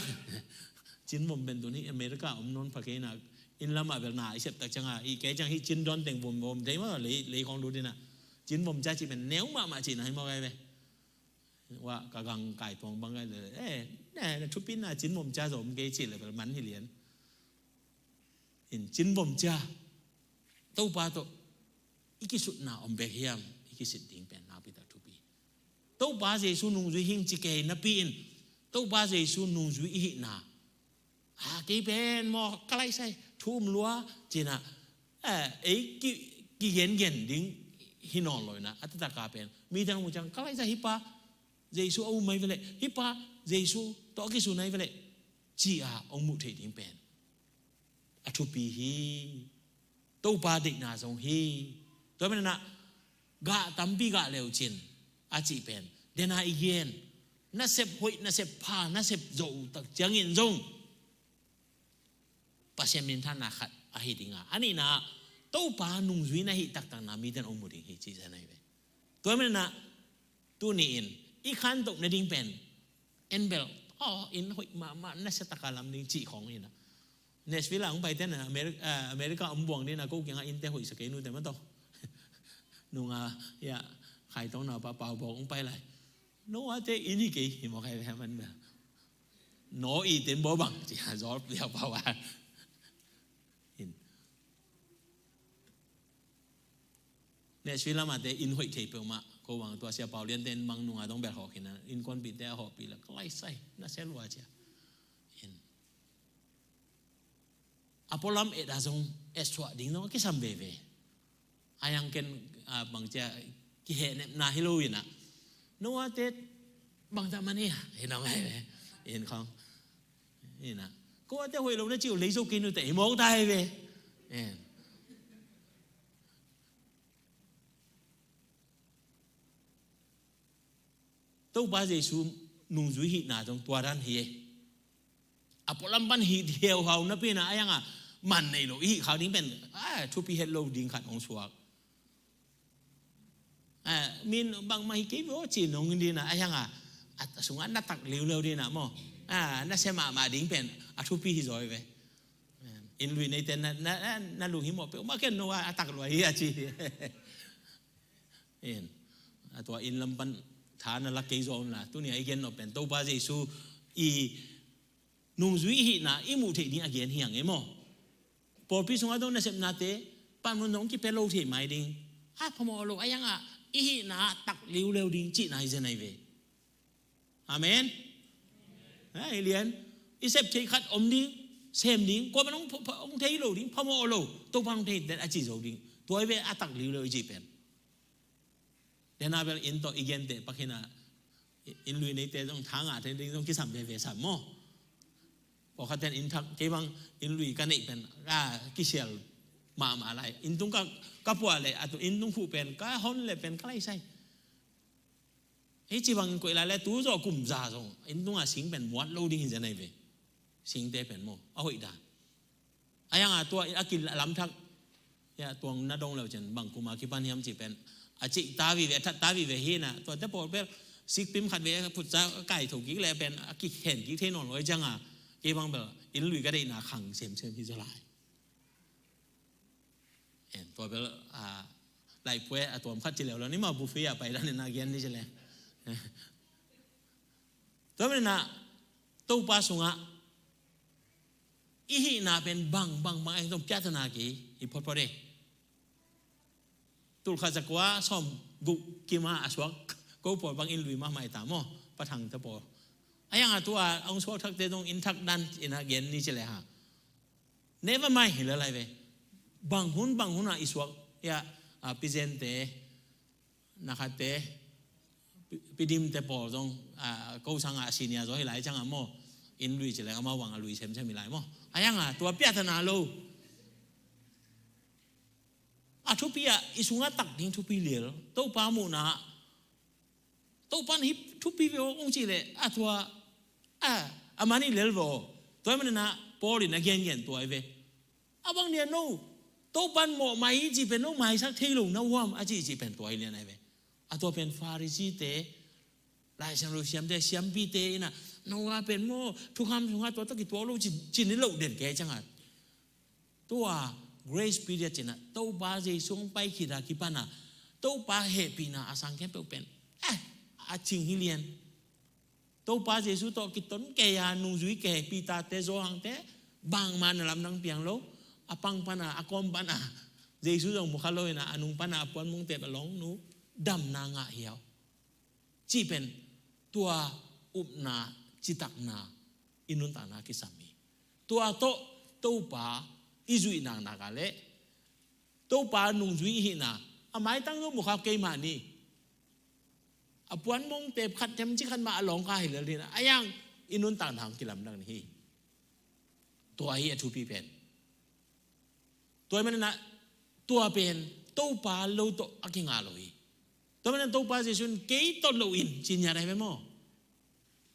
Cinvom pen tuni America om non pha kei na, inn lamah bel na i sep tak cianga, i kei ciang hi cin don teng vom vom thei maw, lei, lei khong lut ina. Cinvom cia ci pen neu mahmah ci na hi maw kai ve. Wa ka gang kai tuang bang kai le, eh, ne, ne thupi na cinvom cia zom kei ci le bel man hi lian. In cinvom cia Topa tawh i kisutna om bek hiam, i kisit ding pen nakpi tak thupi. Topa Jesu nungzui hing ci kei napi in, Topa Jesu nungzui i hihna, a, kei pen maw ka laisai thu um lua cina, eh, ei ki, kigengen ding hi nawn lo ina, a tataka pen mite hong mu ciang ka laisai hi pa Jesu a um mai vele, hi pa Jesu tawh a kisun ai vele, ci a hong muh theih ding pen a thupi hi. Topa deihna zong hi. Tua manana gah tampi gah leu cin a cih pen dena i gen, nasep hoih, nasep pha, nasep zoh tak ciangin zong Pasian minthanna khat ahi dinga, a nihna Topa nungzui na hih taktakna miten ong mu ding hi cih zan ahi ve. Tua manana tuni in i khantoh nading pen en bel, oh, in hoih mahmah, nasia taka lam ding cih khong ina. Nashville a hong paite na Ameri-, ah, America om buang dina ko kianga innte hoih sa kei nute maw tawh. Nunga, ya, khaitong na pa pau bawk hong pai lai. No ate in hi kei hi maw kai ve man bel. No i ten bo bang ci a zol pia pau a. In. Nashville lamate in hoih thei peuhmah, ko bang tua sia pau liante in bang nunga dong bel hawk hina, innkuanpihte a hawhpih la ka laisai, nasia lua cia. In. A pualam et a zong, et suah ding zong a kisam veve. A yang ken, a, bang cia kihehnepna hi lo ina. No ate bang ta man ia, hi nong ai ve. In khong. Ina. Ko ate hoih lo na ciu lei zo kei nute hi mawk ta hi ve. In. Topa Jesu nungzui hihna zong tua dan hi e. A pualam pan hi heuhau napi ina a yanga man nei lo i hih khak ding pen, a, thupi het lo ding khat hong suak. A, min bangmah hi kei ve aw ci nong dina a yanga, a, a sunga na tak liuliu dina maw. A, nasia mahmah ding pen a thupi hi zaw hi ve. Inn lui neite na, na, na, na lunghimawh peuhmah ken no a, a tak lua hi a ci. In, a tua inn lam pan tha na lak kei zaw unla, tuni a i gen nop pen Topa Jesu i nungzui i hihna i muh theih ding a gen hiang e maw. Pawlpi sungah dong nasepnate panmun dong kipia lo thei mai ding. A phamawh lo a yanga i hihna tak liuliu ding cihna hi zen ahi ve. Amen. Hei lian, i sep thei khat om ding, sem ding, kua man hong, hong thei lo ding, phamawh lo, Topa hong thei den a ci zo ding. Tua hi ve a tak liuliu i cih pen. Dena bel inn tawh i gente pak hina, inn lui neite zong thanga thei ding zong kisam veve sam maw. Pawlkhat ten inn thak kei bang inn lui ka neih pen, a, kisial mahmah lai. Inn tung ka, ka puah le, a tu inn tung khuh pen, ka hon le pen, ka laisai. Hei ci bangin koih lai le tu zawh kum za zong inn tunga sing pen muat lo ding hi zen ahi ve. Singte pen maw a hoih dan. A yanga tua a kilamthak, ya, tuang na dong leu cin bang kuma kipan hiam ci pen a cih ta vive, a that ta vive hina, tuate pawl bel sikpim khat ve a putsa a kai tho kik le pen a kikhen kik thei nawn lo hi cianga kei bang bel inn lui ka deihna khang semsem hi zaw lai. En, tua bel, a, Laih pua a tuam khat ci leuleu ni mah, buffet ah pai dan in a gen ni ci le. Tua manin ah Topa sungah i hihna pen bang bang bang a hi zong piahtana kei hi photphot e. Tulkhat zakua sawmguk kim a a suak ko pawl bang inn lui mahmah i ta maw? Pa Thangte pawl. A hiang a tua a hong suak thakte zong inn thak dan in a gen ni ci le hang. Never mind hi le lai ve. Bang hun bang hun a i suak, ya, a, Pi Zente, na khatte, Pi, Pi Dimte pawl zong, a, ko sang a senior zaw hi lai ciang a maw? Inn lui ci le amau bang a lui semsem hi lai maw? A hiang a tua piahtana lo. A thupi ah i sungah tak ding thupi lel. Topa muhna ah Topa in hih thupi ve aw hong cih leh a tua a, a man hi lel ve aw. Tua ahih manin ah Paul in a gengen tua hi ve. A bang ni a no Topa in mawh mai hi cih pen no maisak thei lo na uam a cih cih pen tua hi lian ahi ve. A tua pen Pharisee-te, Lai Siangtho siamte, siampite in ah no a pen maw thukham sungah tua tawh kituak lo ci, ci ni loh den kei ciangah. Tua grace period ci-in ah Topa Jesu hong pai khit a kipan a Topa hehpihna a sang khempeuh pen, eh, a cing hi lian. Topa Jesu tawh kiton kei a nungzui kei Peter-te, Johan-te bangmah na lamdang piang lo. A pang pan a, a kawm pan a Jesu zong mu kha lo in ah a nung pan a a puanmongtep a lawng nu damna ngah hiau. Cih pen tua upna, citakna i nuntakna kisam hi. Tua tawh Topa i zuih naknak a leh Topa nungzui i hihna, a maitang zong mu kha kei mah ni. A puanmongtep khat, themcik khat mah a lawng kha hi lel hi na, a hiang i nuntakna hong kilamdang ni hi. Tua hi a thupi pen. Tua ahih manin ah tua pen Topa lo tawh a kingah lo hi. Tua ahih manin ah Topa Jesu in kei tawh lo in ci ngiat ahi ve maw?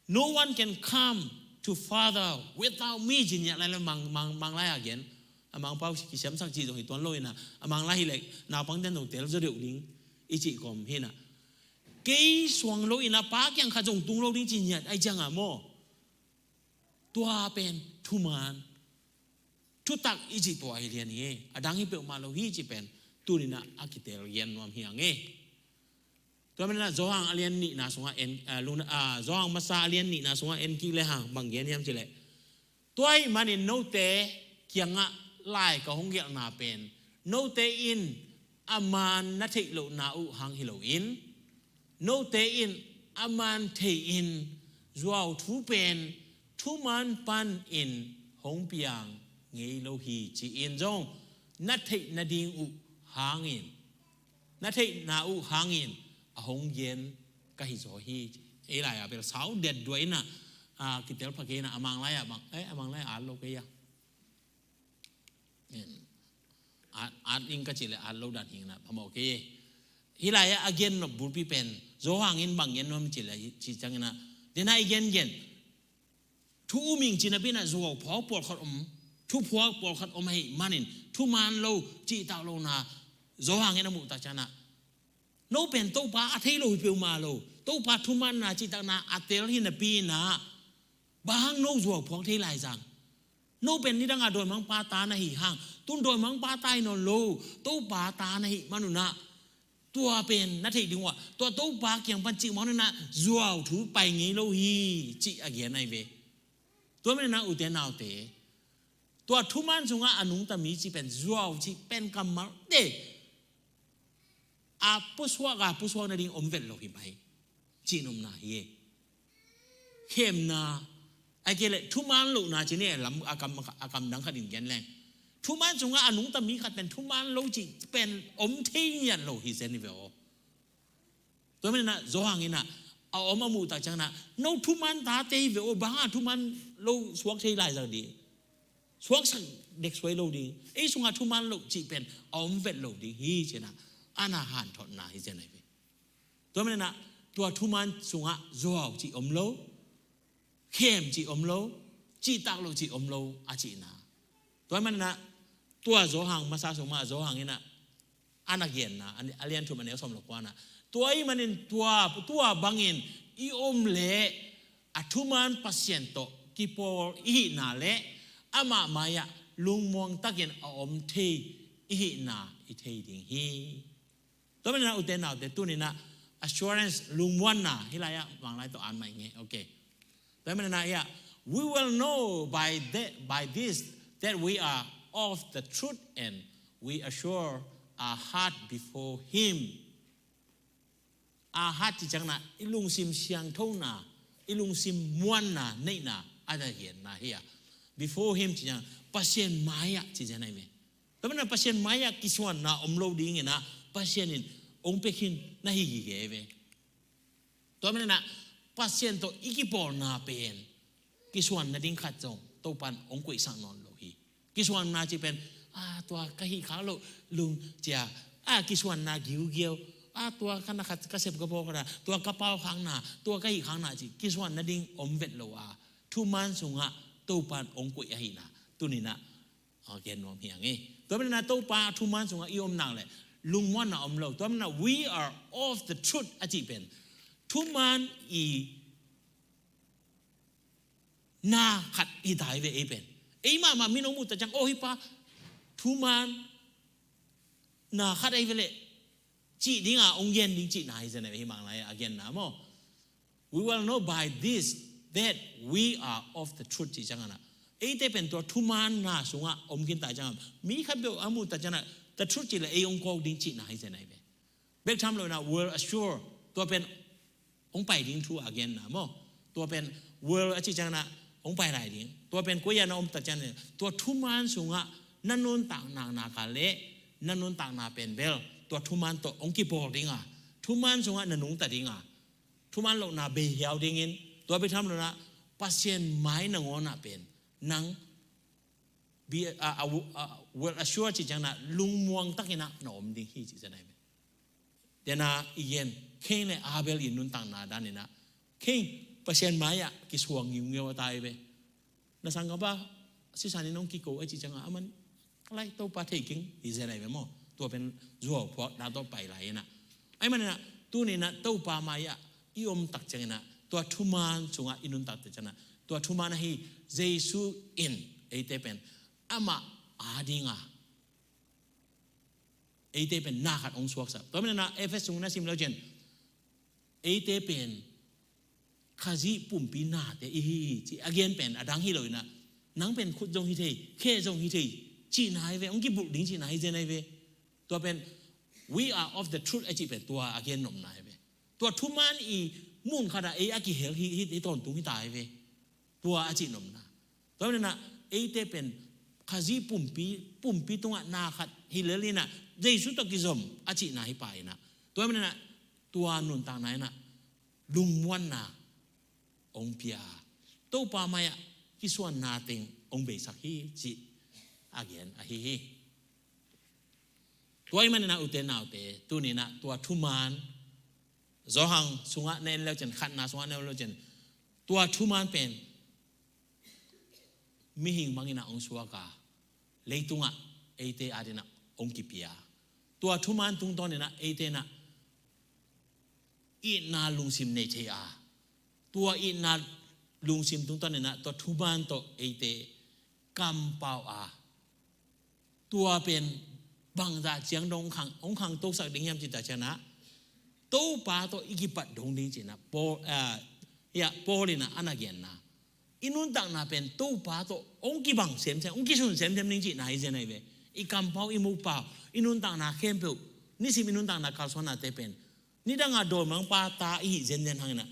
No one can come to Father without me ci ngiat lai lo. Mang, Mang, Manglai a gen, a Mangpau kisiamsak cih zong hi tuan lo in ah, a Manglai hi leh naupangte in zong tel zaw deuh ding i cih kawm hi na. Kei suang lo in ah Pa kiang khat zong tung lo ding ci ngiat ahi ciang a maw? Tua pen thuman, thutak i cih tua hi lian hi. A dang hi peuhmah lo hi cih pen tuni-in ah a kitel gen nuam hi hang e. Tua manin ah Johan a lian nihna sungah en, ah, luna, ah, Johan masa a lian nihna sungah en kik le hang bang gen hiam cih leh, tua ahih manin note kiangah lai ka hong gelhna pen note in a man na theih lohna uh hang hi loin, note in a man thei-in zuau thu pen thuman panin hong piang ngei lo hi ci-in zong na theih nading uh hangin, na theihna uh hangin a hong gen ka hi zaw hi. Ei lai-a bel sau det duai in ah, a, kitel pha kei in ah, a Manglai-ah bang, eh, a Manglai-ah at lo kei a. At, at ing ka cih leh at lo dan hi in ah phamawh kei. Hih lai-ah a gen nop bulpi pen Johan in bang gen nuam cih leh, cih ciang in ah, den a i gengen thu um ing ci napi in ah zuau phuak pawlkhat om, thu phuak pawlkhat om ahih manin thuman lo, cihtak lohna Johan in a muh tak ciang in ah, no pen Topa a thei lo hi peuhmah lo. Topa thumanna, cihtakna a tel hi napi in ah, bang hang no zuau phuak thei lai zang? No pen nidang a dawimangpa ta na hi hang, tun dawimangpa ta hi nawn lo, Topa ta na hih man un ah, tua pen na theih ding uh ah, tua Topa kiang pan cih man un ah zuau thu pai ngei lo hi, cih a gen ahi ve. Tua manin ah ute naute, tua thuman sungah a nungta mi cih pen zuau cih pen kammalte a pusuak, a pusuak nading om vet lo hi mai. Cihnopna hi e. Khemna, ahih kei leh thuman lohna ci ni e, lam a kam, a kam dang khat in gen leng, thuman sungah a nungta mi khat pen thuman lo cih pen om thei ngiat lo hi zen hi ve aw. Tua manin ah Johan in ah a om a muh tak ciang in ah, no thuman tate hi ve aw, bang hang thuman lo suak thei lai zang ding? Suaksak dek suai lo ding, ei sungah thuman lo cih pen a om vet lo ding hi ci-in ah a na hanthotna hi zen ahi ve. Tua manin ah tua thuman sungah zuau cih om lo, khem cih om lo, cihtak lo cih om lo a cihna. Tua manin ah tua Johan masa sung mah Johan in ah a na genna, a lian thum a neu sawm le kua-na, tua ahih manin tua, tua bangin i om leh a thuman Pasian tawh kipawl i hihna leh amah mai-ah lungmuang takin a om thei i hihna i thei ding hi. Tua manin ah ute naute, tuni-in ah assurance, lungmuanna, hih lai-ah Vanglai tawh an mah ing e. Okay. Tua manin ah, yeah, we will know by that, by this, that we are of the truth and we assure our heart before him. Our heart cih ciangin ah i lungsim siangthona, i lungsim muanna, neihna a na genna hi a. Before him cih ciangin Pasian mai-ah cih ciang ahi ve. Tua manin ah Pasian mai-ah kisuanna om lo dingin ah Pasian in hong pia khin na hi gige ve. Tua manin ah Pasian tawh i kipawlna pen kisuan nading khat zong Topa'n hong koihsak nawn lo hi. Kisuanna cih pen, a, tua ka hih khak loh lungsim, a, kisuanna giugiau, a, tua ka na khat ka sep ka bawl khat a, tua ka pau khakna, tua ka hih khakna cih kisuan nading om vet lo a, thuman sungah Topa'n hong koih ahihna tuni-in ah a gen nuam hi ing e. Tua manin ah Topa thuman sungah i om nak leh lungmuanna om lo. Tua manin ah we are of the truth a cih pen thuman i na khat hi ta hi ve ei pen. Ei mahmah min hong muh tak ciang, aw, hih pa thuman na khat ahi ve leh cih ding a hong gen ding cihna hi zen ahi ve, hih Vanglai a genna maw. We will know by this that we are of the truth cih ciangin ah eite pen tua thuman na sungah om khin ta ciangin, mi khat peuh a muh tak ciangin ah the truth cih leh ei hong kawk ding cihna hi zen ahi ve. Bek tham lo-in ah will assure, tua pen hong pai ding thu a genna maw. Tua pen will a cih ciangin ah hong pai lai ding. Tua pen koi-ah na om tak ciangin, tua thuman sungah na nuntak nak nak leh na nuntakna pen bel tua thuman tawh hong kipawl ding a, thuman sungah na nungta ding a, thuman lohna bei hiau dingin, tua bek tham lo-in ah Pasian mai nangawn ah pen nang be, a, a, a, will assure cih ciangin ah lungmuang takin ah na om ding hi cih zen ahi ve. Tua-in ah i gen, Cain leh Abel i nuntakna danin ah, Cain Pasian mai-ah kisuang ngiungeu a ta hi ve. Na sanggam pa sisan in hong kiko a cih ciangin ah aman, lai, Topa thei keng hi zen ahi ve maw. Tua pen zuauphuakna tawh pai lai-in ah. Ahih manin ah tuni-in ah Topa mai-ah i om tak ciangin ah tua thuman sungah i nuntak tak ciangin ah tua thuman ahi Jesu in eite pen amah ading a, eite pen na khat hong suaksak. Tua manin ah Efesa sung na sim leu cin, eite pen Khazih pumpi nate i hi hi cih a gen pen a dang hi lo-in ah, nang pen khut zong hi thei, khe zong hi thei cihna hi ve, hong kibulh ding cihna hi zen ahi ve. Tua pen we are of the truth a cih pen tua a gen nopna hi ve. Tua thuman i mun khat ah ei a kihel hi, hi, hi tawntung hi ta hi ve. Tua a cih nopna. Tua manin ah eite pen Khazih pumpi, pumpi tungah na khat hi lel-in ah Jesu tawh kizom a cihna hi pah-in ah, tua manin ah tua nuntakna in ah lungmuanna hong pia, Topa mai-ah kisuanna teng hong beisak hi cih a gen ahi hi. Tua ahih manin ah ute naute, tuni-in ah tua thuman, Johan sungah na en leu cin, khatna sungah na en leu cin, tua thuman pen mihing bangin ah hong suak a, leitungah eite adingin ah hong kipia. Tua thuman tungtawnin ah eite in ah itna lungsim nei thei a, tua itna lungsim tungtawnin ah tua thuman tawh eite kampau a, tua pen bangzah ciang dong hong khang, hong khangtosak ding hiam cih tak ciangin ah, Topa tawh i kipat dong ding cihna Paul, ah, ya, Paul in ah a na genna. I nuntakna pen Topa tawh hong kibang semsem, hong kisun semsem ding cihna hi zen ahi ve. I kampau, i mukpau, i nuntakna khempeuh, nisim i nuntakna kalsuannate pen nidang a dawimangpa ta i hih zenzen hangin ah,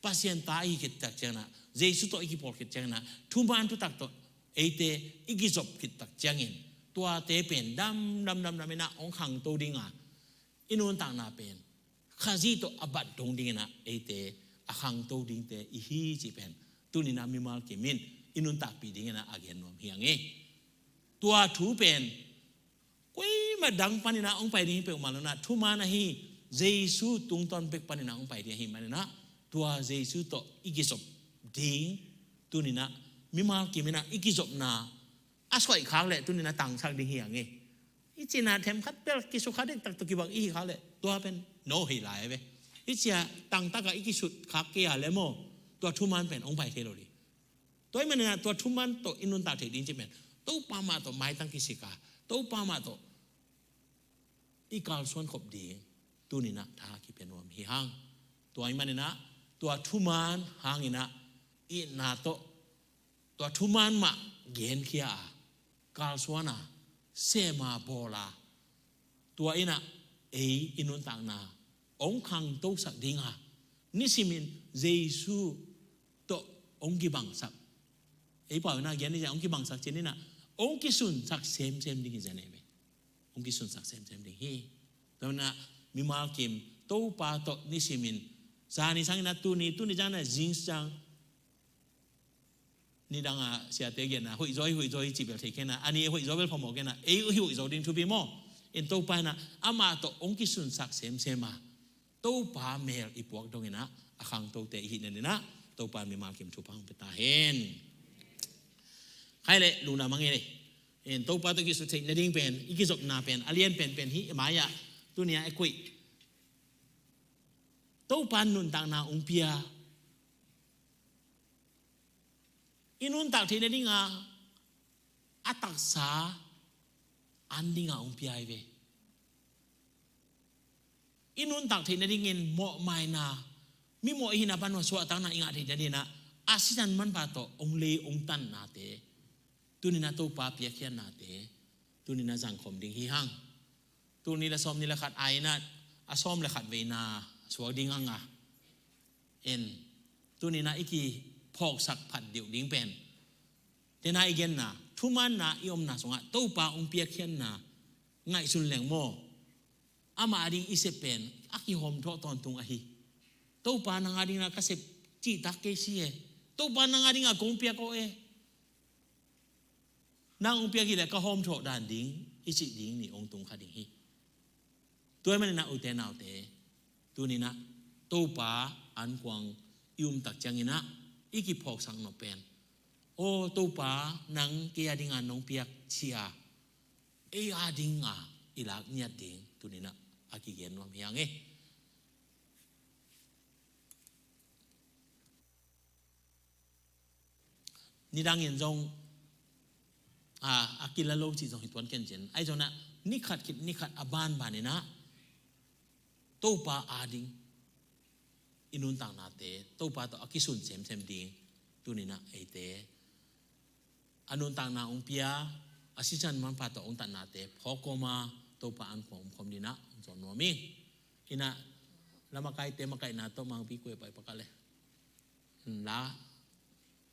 Pasian ta i hih khit tak ciangin ah, Jesu tawh i kipawl khit ciangin ah, thuman thutak tawh eite i kizop khit tak ciangin, tuate pen dam dam dam dam in ah hong khangto ding a, i nuntakna pen Khazih tawh a bat dong dingin ah eite a khangto dingte i hi cih pen tuni-in ah mimal kim in i nuntakpih dingin ah a gen nuam hi ing e. Tua thu pen koimah dang panin ah hong pai ding hi peuhmah lo-in ah, thuman ahi Jesu tungtawn bek panin ah hong pai ding ahih manin ah, tua Jesu tawh i kizop ding, tuni-in ah mimal kim in ah i kizopna a suaih khak leh tuni-in ah tangsak ding hi ing e. I cina themkhat bel kisukha dektak tawh kibang i hi khak leh tua pen no hi lai ve. I cia tangtak ah i kisut khak kei a leh maw, tua thuman pen hong pai thei lo ding. Tua ahih manin ah tua thuman tawh i nuntak theih ding cih pen Topa mah tawh maitang kisik a, Topa mah tawh i kalsuan khop ding, Tuni-in ah tha kipia nuam hi hang. Tua ahih manin ah tua thuman hangin ah itna tawh tua thuman mah genkhia a, kalsuan a, sem a, bawl a, tua in ah ei i nuntakna hong khangtosak ding a, nisimin Jesu tawh hong kibangsak, ei pau in ah gen ni ciang hong kibangsak cih in ah hong kisunsak semsem ding hi zen ei ve. Hong kisunsak semsem ding hi. Tua ahih manin ah mimal kim Topa tawh nisimin, zani sangin ah tuni, tuni ciang in ah zing ciang, nidang a siate genna hoihzaw hi, hoihzaw hi cih bel thei kei in ah, a ni hoihzaw bel phamawh kei in ah, ei hoihzaw ding thupi maw. In Topa in ah amah tawh hong kisunsak semsem a, Topa mel i puak dongin ah a khangtote i hih nadingin ah Topa in mimal kim thupha hong pia ta hen. Khai leh lungdam hang ei. In Topa tawh kisut theih nading pen, i kizopna pen a lian penpen hi i mai-ah. Tuni-a e kuih Topa in nuntakna hong pia, i nuntak theih nading a, a taksa an ding a hong pia hi ve. I nuntak theih nadingin mawhmaina, mi mawh i hihna pan suahtakna i ngah theih nadingin ah a sisan manpha tawh hong lei hong tannate, tuni-in ah Topa piakkhiatnate, tuni-in ah zangkhawm ding hi hang. Tul nih le sawmnih le khat a in ah a sawm le khat veina suak ding hang a, en, tuni-in ah i kiphawksak phat deuh ding pen, tena i genna, thumaanna i omna sungah Topa hong piakkhiatna ngaihsun leng maw. Amah ading i sep pen a kihawmthawh tawntung ahi. Topa, nang adingin ah ka sep cihtak kei si e. Topa, nang adingin ah kong piak aw e. Nang hong piak hi leh ka hawmthawh dan ding i cih ding ni hong tung kha ding hi. Tua ahih manin ah ute naute, tuni-in ah Topa ankuang i um tak ciangin ah i kiphawksak nop pen, aw Topa, nang kei adingin nong piak ci-a ei adingin i lak ngiat ding tuni-in ah a kigen nuam hi hang e. Nidangin zong a, a kila lo cih zong hi tuan kencin. Ahi zongin ah ni khat khit ni khat a banbanin ah Topa ading i nuntaknate Topa tawh a kisun semsem ding tuni-in ah eite a nuntakna hong pia, a sisan manpha tawh hong tannate phawk kawma Topa ankuang omkhawm dingin ah hong zawn nuam ing. In ah la makaite makaihna tawh Mangpi kuai pai pakah le la,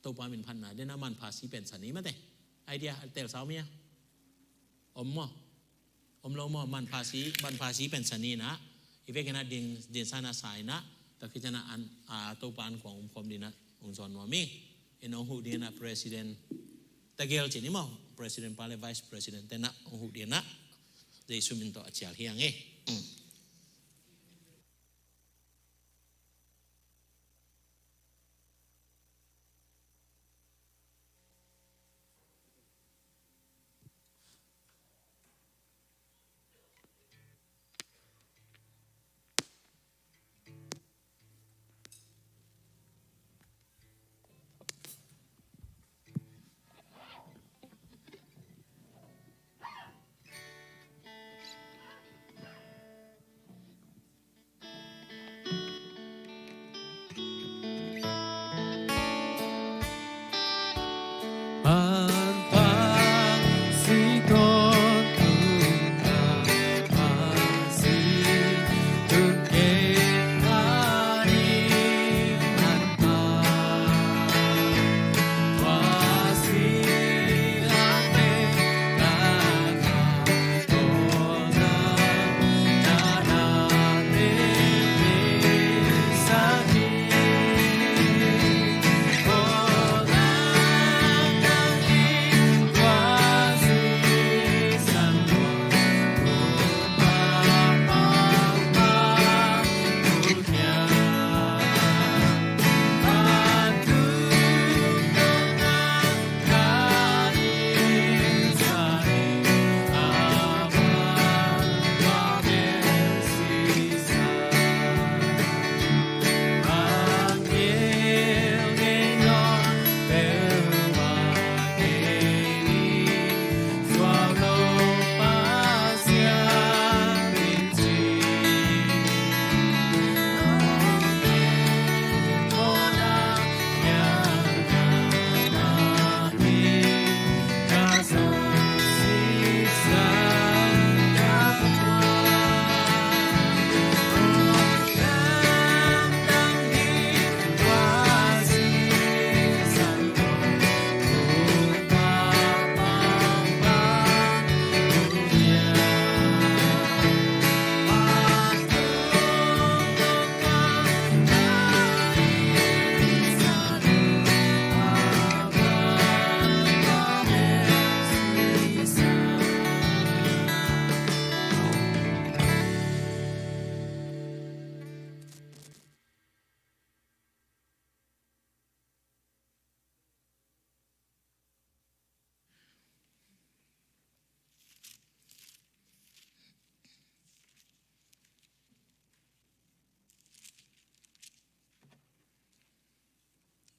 Topa min phatna, den a manpha si pensa ni mate. Idea a teel sau mi a om maw? Om lo maw? Manpha si, manpha si pensa ni in ah i vekin ah din, din sana sa in ah, tua khit ciangin ah an, a, Topa ankuang omkhawm dingin ah hong zawn nuam ing. In hong huh dingin ah President Tagel ci ni maw, President pa le Vice President te'n ah hong huh dingin ah Jesu min tawh a cial hi hang e.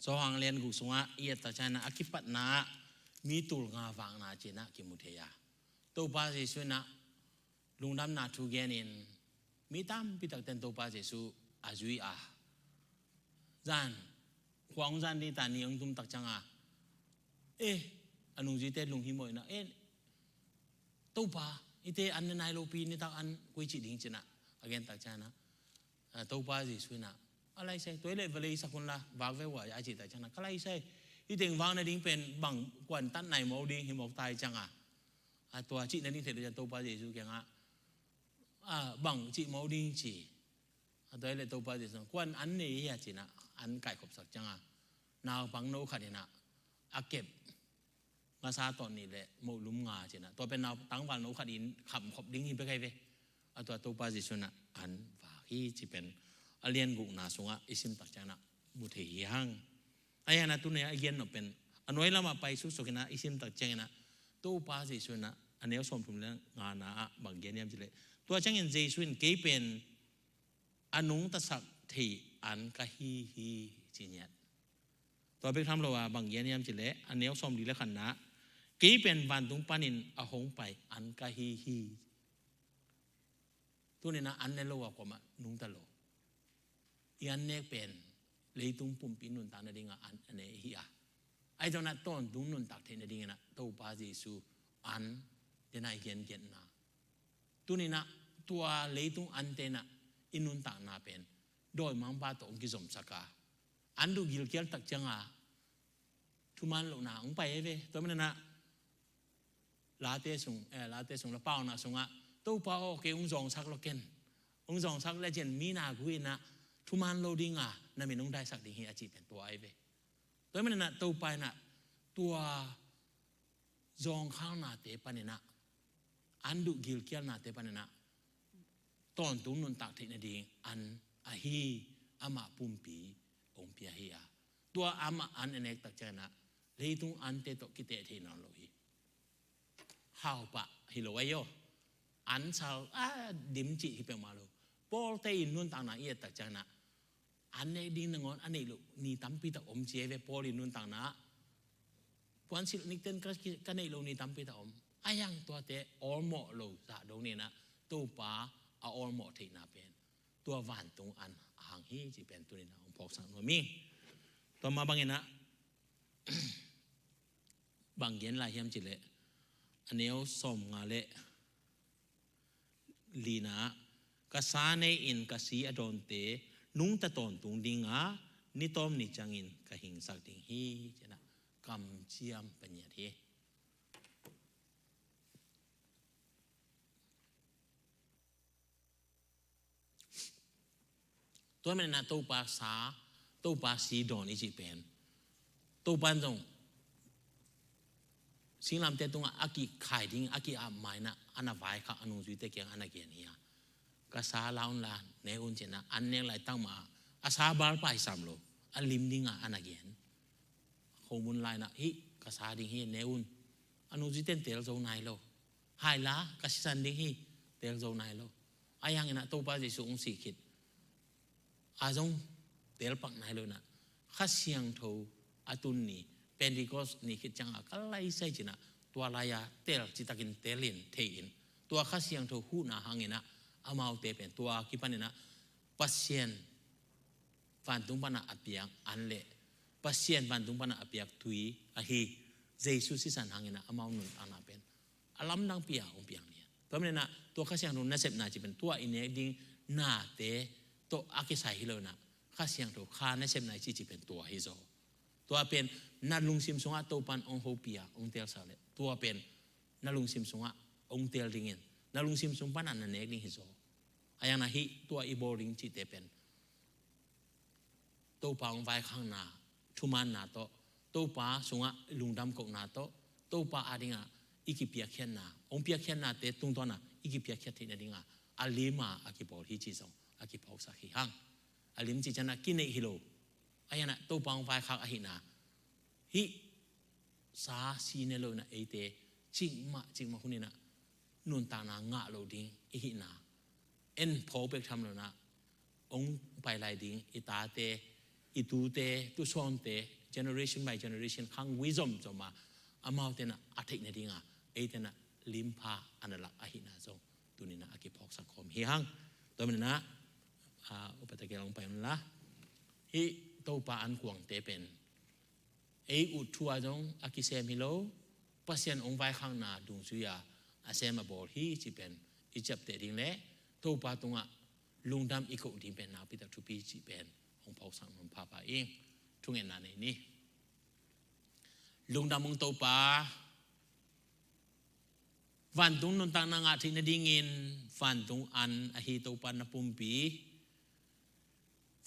Johan lian guk sungah i et tak ciangin ah a kipatna ah mi tul nga vakna ci-in ah kimu thei a, Topa Jesu in ah lungdamna thu genin mi tampi takte in Topa Jesu a zui a, zan khua hong zan ding ta ni hong tum tak ciangin ah, eh, a nungzuite lunghimawh in ah, eh, Topa, hihte an ne nai lopi, nitak an koi cih ding ci-in ah a gen tak ciangin ah, ah, Topa Jesu in ah, a lai sai, tua hi leh vawlei sak un la, vak ve uh a, a cih tak ciangin ah, ka lai sai, hih teng vak nading pen bang, kuan tat nai maw ding hi mawk ta hi ciangin ah, a tua cih nading thei lo ciang Topa Jesu kiangah, ah, bang cih maw ding ci. A tua hi leh Topa Jesu in ah, kuan an nei hi a ci-in ah an kaikhopsak ciangin ah, naupang no khat in ah a kep ngasa tawh nih le moh lum nga ci-in ah, tua pen nau tangval no khat in khamkhop ding hi bek ahi ve. A tua Topa Jesu in ah an vak hi cih pen a lian gukna sungah i sim tak ciangin ah mu thei hi hang. Ahi hang in ah tuni-a i gen nop pen a nuai lamah pai suksuk in ah i sim tak ciangin ah Topa Jesu in ah a neu sawmthum le ngana ah bang gen hiam cih leh, tua ciangin Jesu in, "Kei pen a nungtasak thei an ka hi hi," ci ngiat. Tua bek tham lo a bang gen hiam cih leh a neu sawmli le khatna ah, "Kei pen vantung panin a hong pai an ka hi hi." Tuni-in ah an ne lo a kuamah nungta lo. I an nek pen leitung pumpi nuntak nading a an a ne hi a, ahi zongin ah tawntung nuntak theih nadingin ah Topa Jesu an, den a i gengenna. Tuni-in ah tua leitung ante in ah i nuntakna pen dawimangpa tawh hong kizomsak a, an duh gilkial tak ciangin ah thuman lohna hong pai ahi ve. Tua manin ah Late sung, eh, Late sung la, Paunak sungah, "Topa aw, kei hong zawngsak lo ken. Hong zawngsak le cin mi na gu in ah thuman lo ding a, na min hong daisak ding hi," a cih pen tua ahi ve. Tua manin ah Topa in ah tua zawngkhalnate panin ah, an duh gilkialnate panin ah tawntung nuntak theih nading an ahi, amah pumpi hong pia hi a, tua amah an a nek tak ciangin ah leitung ante tawh kiteh thei nawn lo hi. Hau pah hi lo ahi aw. An sal a dim cih hi peuhmah lo. Pawlte in nuntakna i et tak ciangin ah an nek ding nangawn a neih loh ni tampi tak om ci ahi ve. Paul in nuntakna ah puansilh nikten ka, ka neih loh ni tampi tak om. Ahi hang tuate awlmawh lo zah dong ni in ah Topa a awlmawh theihna pen tua vantung an a hang hi cih pen tuni-in ah hong phawksak nuam ing. Tua mah bangin ah bang gen lai hiam cih leh, a neu sawmnga le lina ah, "Ka sa nei-in ka si a dawnte nungta tawntung ding a, ni tawm ni ciangin ka hingsak ding hi," ci-in ah kamciam pia ngiat hi. Tua manin ah Topa sa, Topa si dawn i cih pen, Topa in zong singlamteh tungah a kikhai ding, a ki-ap ma in ah a na vaikhak a nungzuite kiangah a na gen hi a, "Ka sa la un la, ne un," ci-in ah an nek laitak mah a sa balpa hi sam lo, a lim ding a a na gen. Khomun lai-in ah, "Hih ka sa ding hi, ne un." A nungzuite in teel zo nai lo. "Hai la, ka sisan ding hi," teel zo nai lo. Ahi hangin ah Topa Jesu hong sih khit a zong teel pak nai lo in ah, Kha Siangtho a tun ni, Pentecost ni khit ciangin ah ka lai sai ci-in ah, tua lai-a teel, citakin teel in, thei in, tua Kha Siangtho huhna hangin ah amaute pen tua kipanin ah Pasian vantung panah a piak an le Pasian vantung panah a piak tui ahi Jesu sisan hangin ah amau nuntakna pen a lamdangpi-a hong piang lian. Tua manin ah tua Kha Siangtho nasepna cih pen tua i nek ding nate tawh a kisai hi lo in ah, Kha Siangtho Kha nasepna i cih cih pen tua hi zaw. Tua pen na lungsim sungah Topa in hong hopih a hong teelsak leh, tua pen na lungsim sungah hong teel dingin, na lungsim sung panah na nek ding hi zaw. Ahi hangin ah hih tua i bawl ding cihte pen Topa hong vaikhakna, thumaanna tawh, Topa sungah lungdam kohna tawh, Topa adingah i kipiakkhiatna, hong piakkhiatnate tungtawnah i kipiakkhiat theih nadingah a lim a a kibawl hi cih zong a kiphawksak hi hang. A lim cih ciangin ah kineih hi lo. Ahi hangin ah Topa hong vaikhak ahihna, hih sa si ne lo in ah eite cikmah cikmah hun in ah nuntakna ngah loh ding i hihna, en phawk bek tham lo in ah hong pai lai ding i tate, i tute, tusawnte, generation by generation khang gui zomzom a, amaute in a theih nading a, eite in a limpha a na lak ahihna zong tuni in a kiphawksak khawm hi hang. Tua manin a, a, upa Takel hong pai un la. Hih Topa ankuangte pen ei ut thu a zong a kisem hi lo, Pasian hong vaikhakna dungzui a a sem a bawl hi cih pen i ciapteh ding le Topa tungah lungdam i koh ding pen nakpi tak thupi cih pen hong phawksak nuam pahpah ing. Thungetna nei ni. Lungdam ung Topa, vantung nuntakna ngah theih nadingin vantung an ahi Topa na pumpi,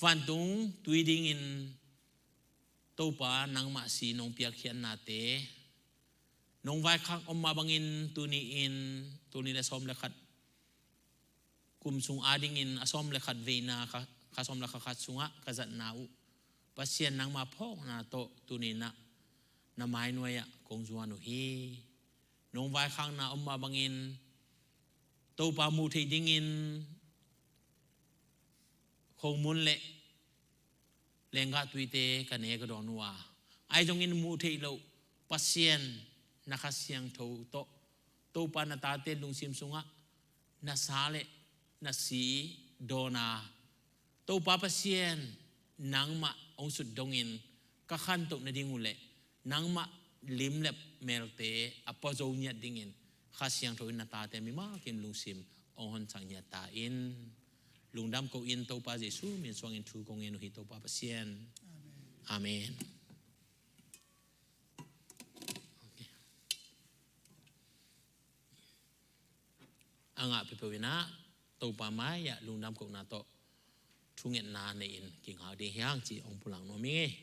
vantung tui dingin Topa nangmah si nong piakkhiatnate, nong vaikhak om mah bangin tuni in, tuni le sawm le khat kum sung adingin a sawm le khat veina kha, kha sawm le kha khat sungah ka zatna uh Pasian nangma phawkna tawh tuni in a na mainuai ah kong zuan uh hi. Nong vaikhakna om mah bangin Topa muh theih dingin khomun le lenggah tuite ka ne ka dawn uh a, ahi zongin muh theih loh Pasian na Kha Siangtho tawh Topa na tate lungsim sungah na sa le na si dawn a, Topa Pasian nangmah hong sut dongin ka khantoh nading uh le nangmah lim le melte a pua zo ngiat dingin Kha Siangtho in na tate mimal kim lungsim hong honsak ngiat ta in. Lungdam ko in Topa Jesu min suangin thu kong ngen uh hi Topa Pasian. Amen. A ngah peuhpeuh in a Topa mai-ah lungdam kohna tawh thungetna nei-in kingak ding hi hang cih hong pulak nuam ing ei.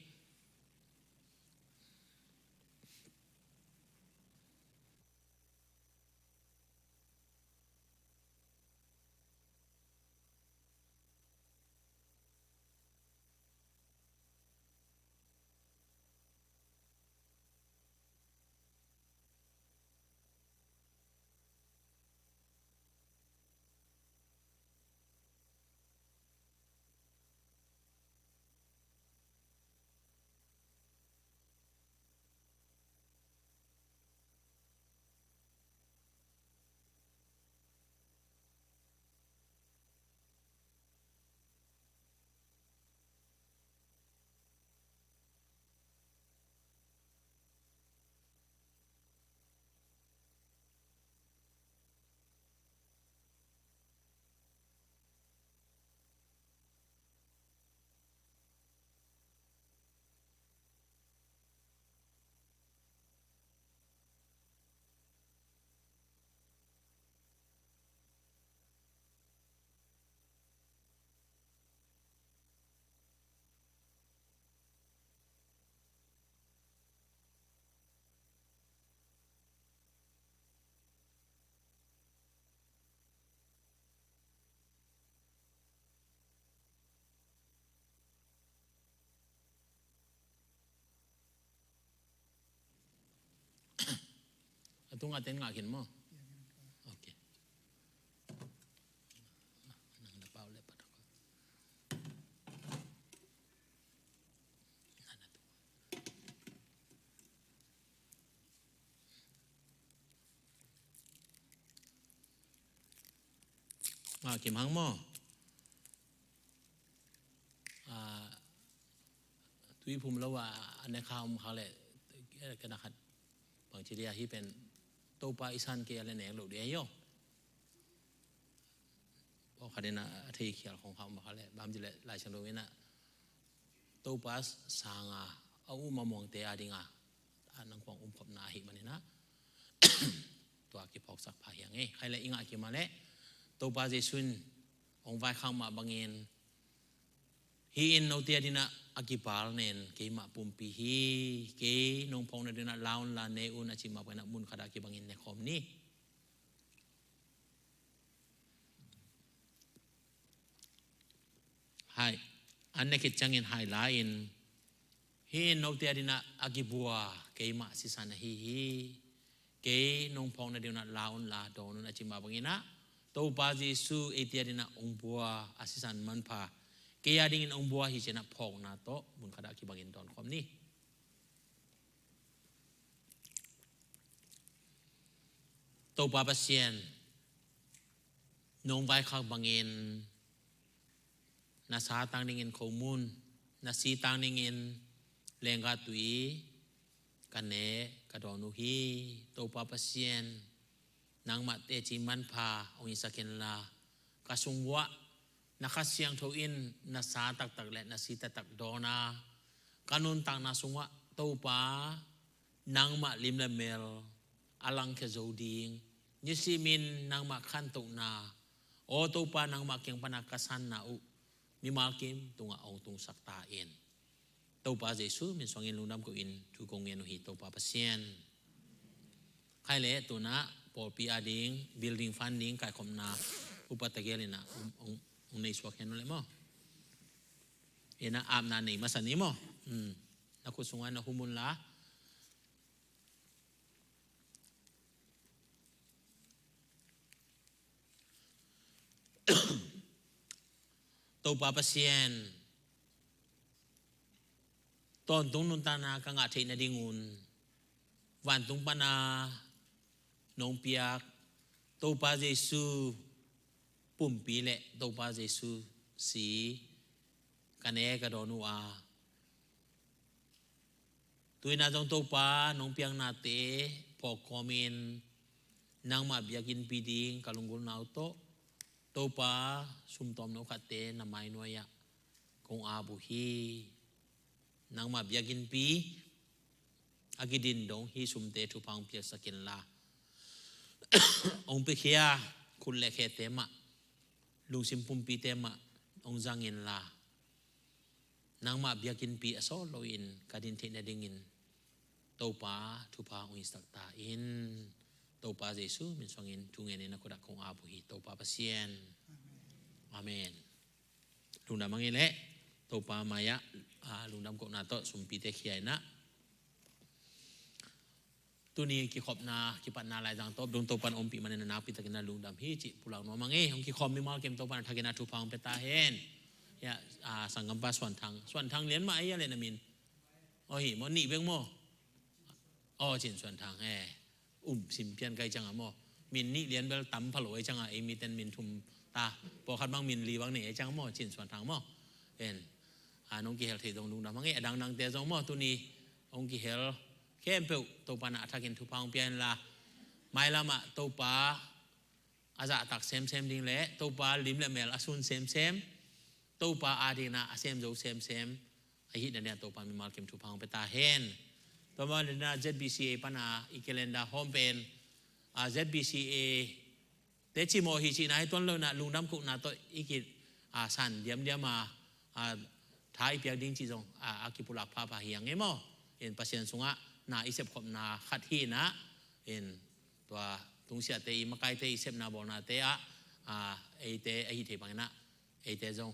A tungah ten ngah khin maw? Ok. Nang na pau le patak. Ngah kim hang maw? Ah, tui phum lo a, a ne kha om kha le, kena khat bang ci dia hi pen Topa i san kei a le nek lo dia hi aw. Pawlkhat in a thei khial khong kha om kha le, bang ci le Lai Siangtho in a Topa sanga a um a muangte a dinga a nangkuang umkhopna ahi manin a tua kiphawksak pha hi hang ei. Khai le i ngah kim a le Topa Jesu in hong vaikhak mah bangin, hih in note adingin a kipal nen keimah pumpi hi, kei nong phawk nadingin a la un la, ne un a ci mah bangin a mun khat a kibangin ne khawm ni. Hai, an ne khit ciangin hai la in, hih in note adingin a kibua keimah sisan ahi hi. Kei nong phawk nadingin a la un la, dawn un a ci mah bangin a Topa Jesu eite adingin a hong bua a sisan manpha kei adingin hong bua hi ci-in a phawkna tawh mun khat a kibangin dawn khawm ni. Topa Pasian, nong vaikhak bangin na sa tang dingin khomun, na si tang dingin lenggah tui ka ne ka dawn uh hi. Topa Pasian, nangmah teci manpha hong hisak inla, ka sung uah na Kha Siangtho in na sa taktak le na si taktak dawn a, ka nuntakna sungah Topa, nangmah lim le mel a langkhia zo ding, nisimin nangmah khantohna, aw Topa, nangmah kiang pana ka sanna uh mimal kim tungah hong tungsak ta in. Topa Jesu min suangin lungdam ko in thu kong ngen uh hi, Topa Pasian. Khai leh tunah pawlpi ading building funding kaikhopna upa tegel inah hong, hong, hong nei suak hen uh leh maw? Inah apna nei masa ni maw? Hmm. Na khut sungah na hum unla. Topa Pasian, tawntung nuntakna ka ngah theih nadingun vantung pana nong piak Topa Jesu pumpi le Topa Jesu si ka ne ka dawn uh a, tu-in ah zong Topa nong piaknate phawk kawmin nangmah biakinnpi ding ka lunggulhna uh tawh Topa sumtawm no khatte na mainuai-ah kong ap uh hi. Nangmah biakinnpi a kidin dong hih sumte thupha hong piaksak inla, hong piakhia khut le khete mah, lungsim pumpite mah hong zang inla, nangmah biakinnpi a sawt loin ka din theih nadingin Topa thupha hong hisak ta in. Topa Jesu min suangin thungen in na khut ah kong ap uh hi, Topa Pasian. Amen. Lungdam a ngei leh Topa mai-ah, ah, lungdam kohna tawh sumpite khia inah, tuni kikhopna kipatna laizang tawp dong Topa in ompih manin a nakpi takin a lungdam hi cih pulak nuam a ngei. Hong kikhawm mimal kim Topa in a thakin a thupha hong pia ta hen. Ya, ah, sanggampa Suan Thang. Suan Thang lian mah a hia le na min? Aw hi maw, nih bek maw? Aw, Cin Suan Thang, eh. Um, sim pian kai ciangah maw? Min nih lian bel tam pha lo ai ciangah, ei miten min thum ta. Pawlkhat bang min li bang nei ai ciangah maw, Cin Suan Thang maw? En. A, nong kihel thei zong lungdam a ngei, a dangdangte zong maw, tuni hong kihel khempeuh Topa in a thakin thupha hong pia inla, mailamah Topa a zahtak semsem ding le Topa lim le mel a sun semsem, Topa adingin a sem zo semsem ahih nadingin Topa mimal kim thupha hong pia ta hen. Tua manin a Z B C A pana i calendar hawm pen, a, Z B C A te cimawh hi cihna hi tuan lo inah lungdam kohna tawh i ki, a, san diamdiam a, a, tha i piak ding cih zong, a, a kipulak phapha hi a ngei maw? In Pasian sungah na i sepkhopna khat hi inah, in tua tungsiahte i makaite i sepna bawlnate ah, a, eite a hih thei bang inah eite zong,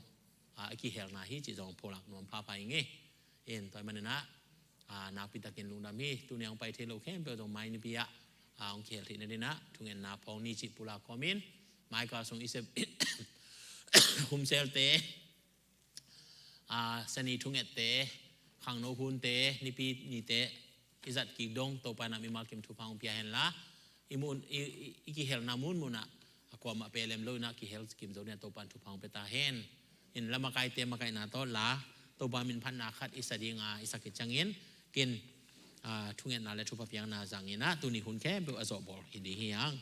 a, a kihelna hi cih zong pulak nuam phapha hi ngei. In tua manin ah, a, nakpi takin lungdam hi. Tuni hong pai thei lo khempeuh zong mai nipi ah, a, hong kihel theih nadingin ah thungetna phawng ni cih pulak kawmin, maikal sung i sep humselte, a, sani thungette, khangno hunte, nipi nite i zat kik dong Topa in a mimal kim thupha hong pia henla, i mun, i, i, i kihelna munmun ah a kuamah pelem lo inah kihel kim zo dingin Topa in thupha hong pia ta hen. In la makaite makaihna tawh la Topa min phatna khat i sa ding a, i sa khit ciangin kin, a, thungetna le thupha piakna zang inah tuni hun khempeuh a zawhbawl hi ding hi hang.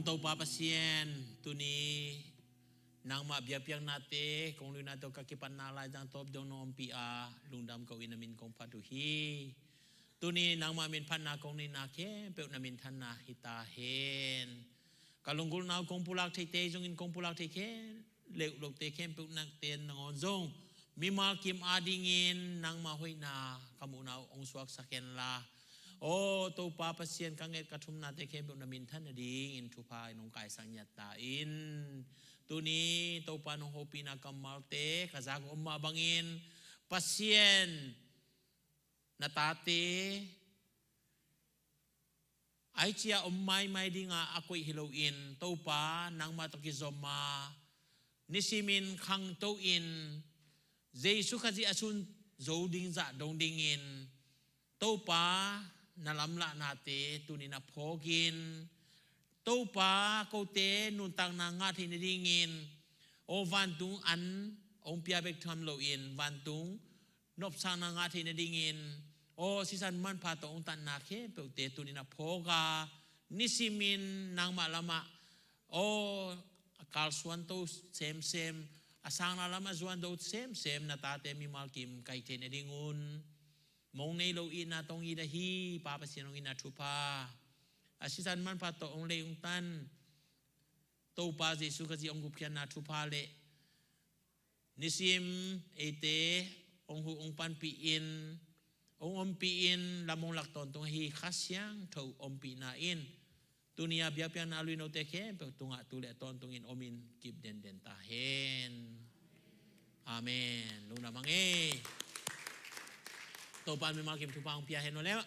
Topa Pasian, tuni nangmah biakpiaknate kong luinate uh ka kipatna laizang tawp dong nong ompih a, lungdam ko in, na min kong phat uh hi. Tuni nangmah min phatna kong neihna khempeuh na minthanna hi ta hen. Ka lunggulhna uh kong pulak theite zongin kong pulak thei khem leuh lote khempeuh nangte nangawn zong mimal kim adingin nangmah hoihna ka muhna uh hong suaksak hen la, aw Topa Pasian, ka nget ka thumnate khempeuh na minthan nadingin thupha in hong kaisak ngiat ta in. Tuni Topa nong hopihna kammalte ka zak uh om mah bangin, Pasian, na tate aici a om maimai dinga a koih hi loin, Topa nangmah tawh kizom a, nisimin khangto in, Jesu Khazih a sun zo ding zah dong dingin, Topa na lamlahnate tuni na phawk in, Topa kote nuntakna ngah theih nadingin, aw vantung an hong pia bek tham loin, vantung nopsakna ngah theih nadingin, aw sisan manpha tawh hong tatna khempeuhte tuni na phawk a, nisimin nangmah lamah, aw a kalsuanto semsem, a sangna lamah zuanto semsem na tate mimal kim ka hih theih nadingun, mong nei lo itna tawh hong it ahi, Pa Pasian, hong itna thupha, a sisan manpha tawh hong lei hong tan Topa Jesu Khazih hong gupkhiatna thupha le nisim eite hong huh hong panpih in, hong ompih in, lam hong lak tawntung ahi Kha Siangtho ompihna in tuni a biakpiakna a luinote khempeuh tungah tu le tawntungin omin kip denden ta hen. Amen. Lungdam hang e. Topa in mimal kim thupha hong pia hen aw le.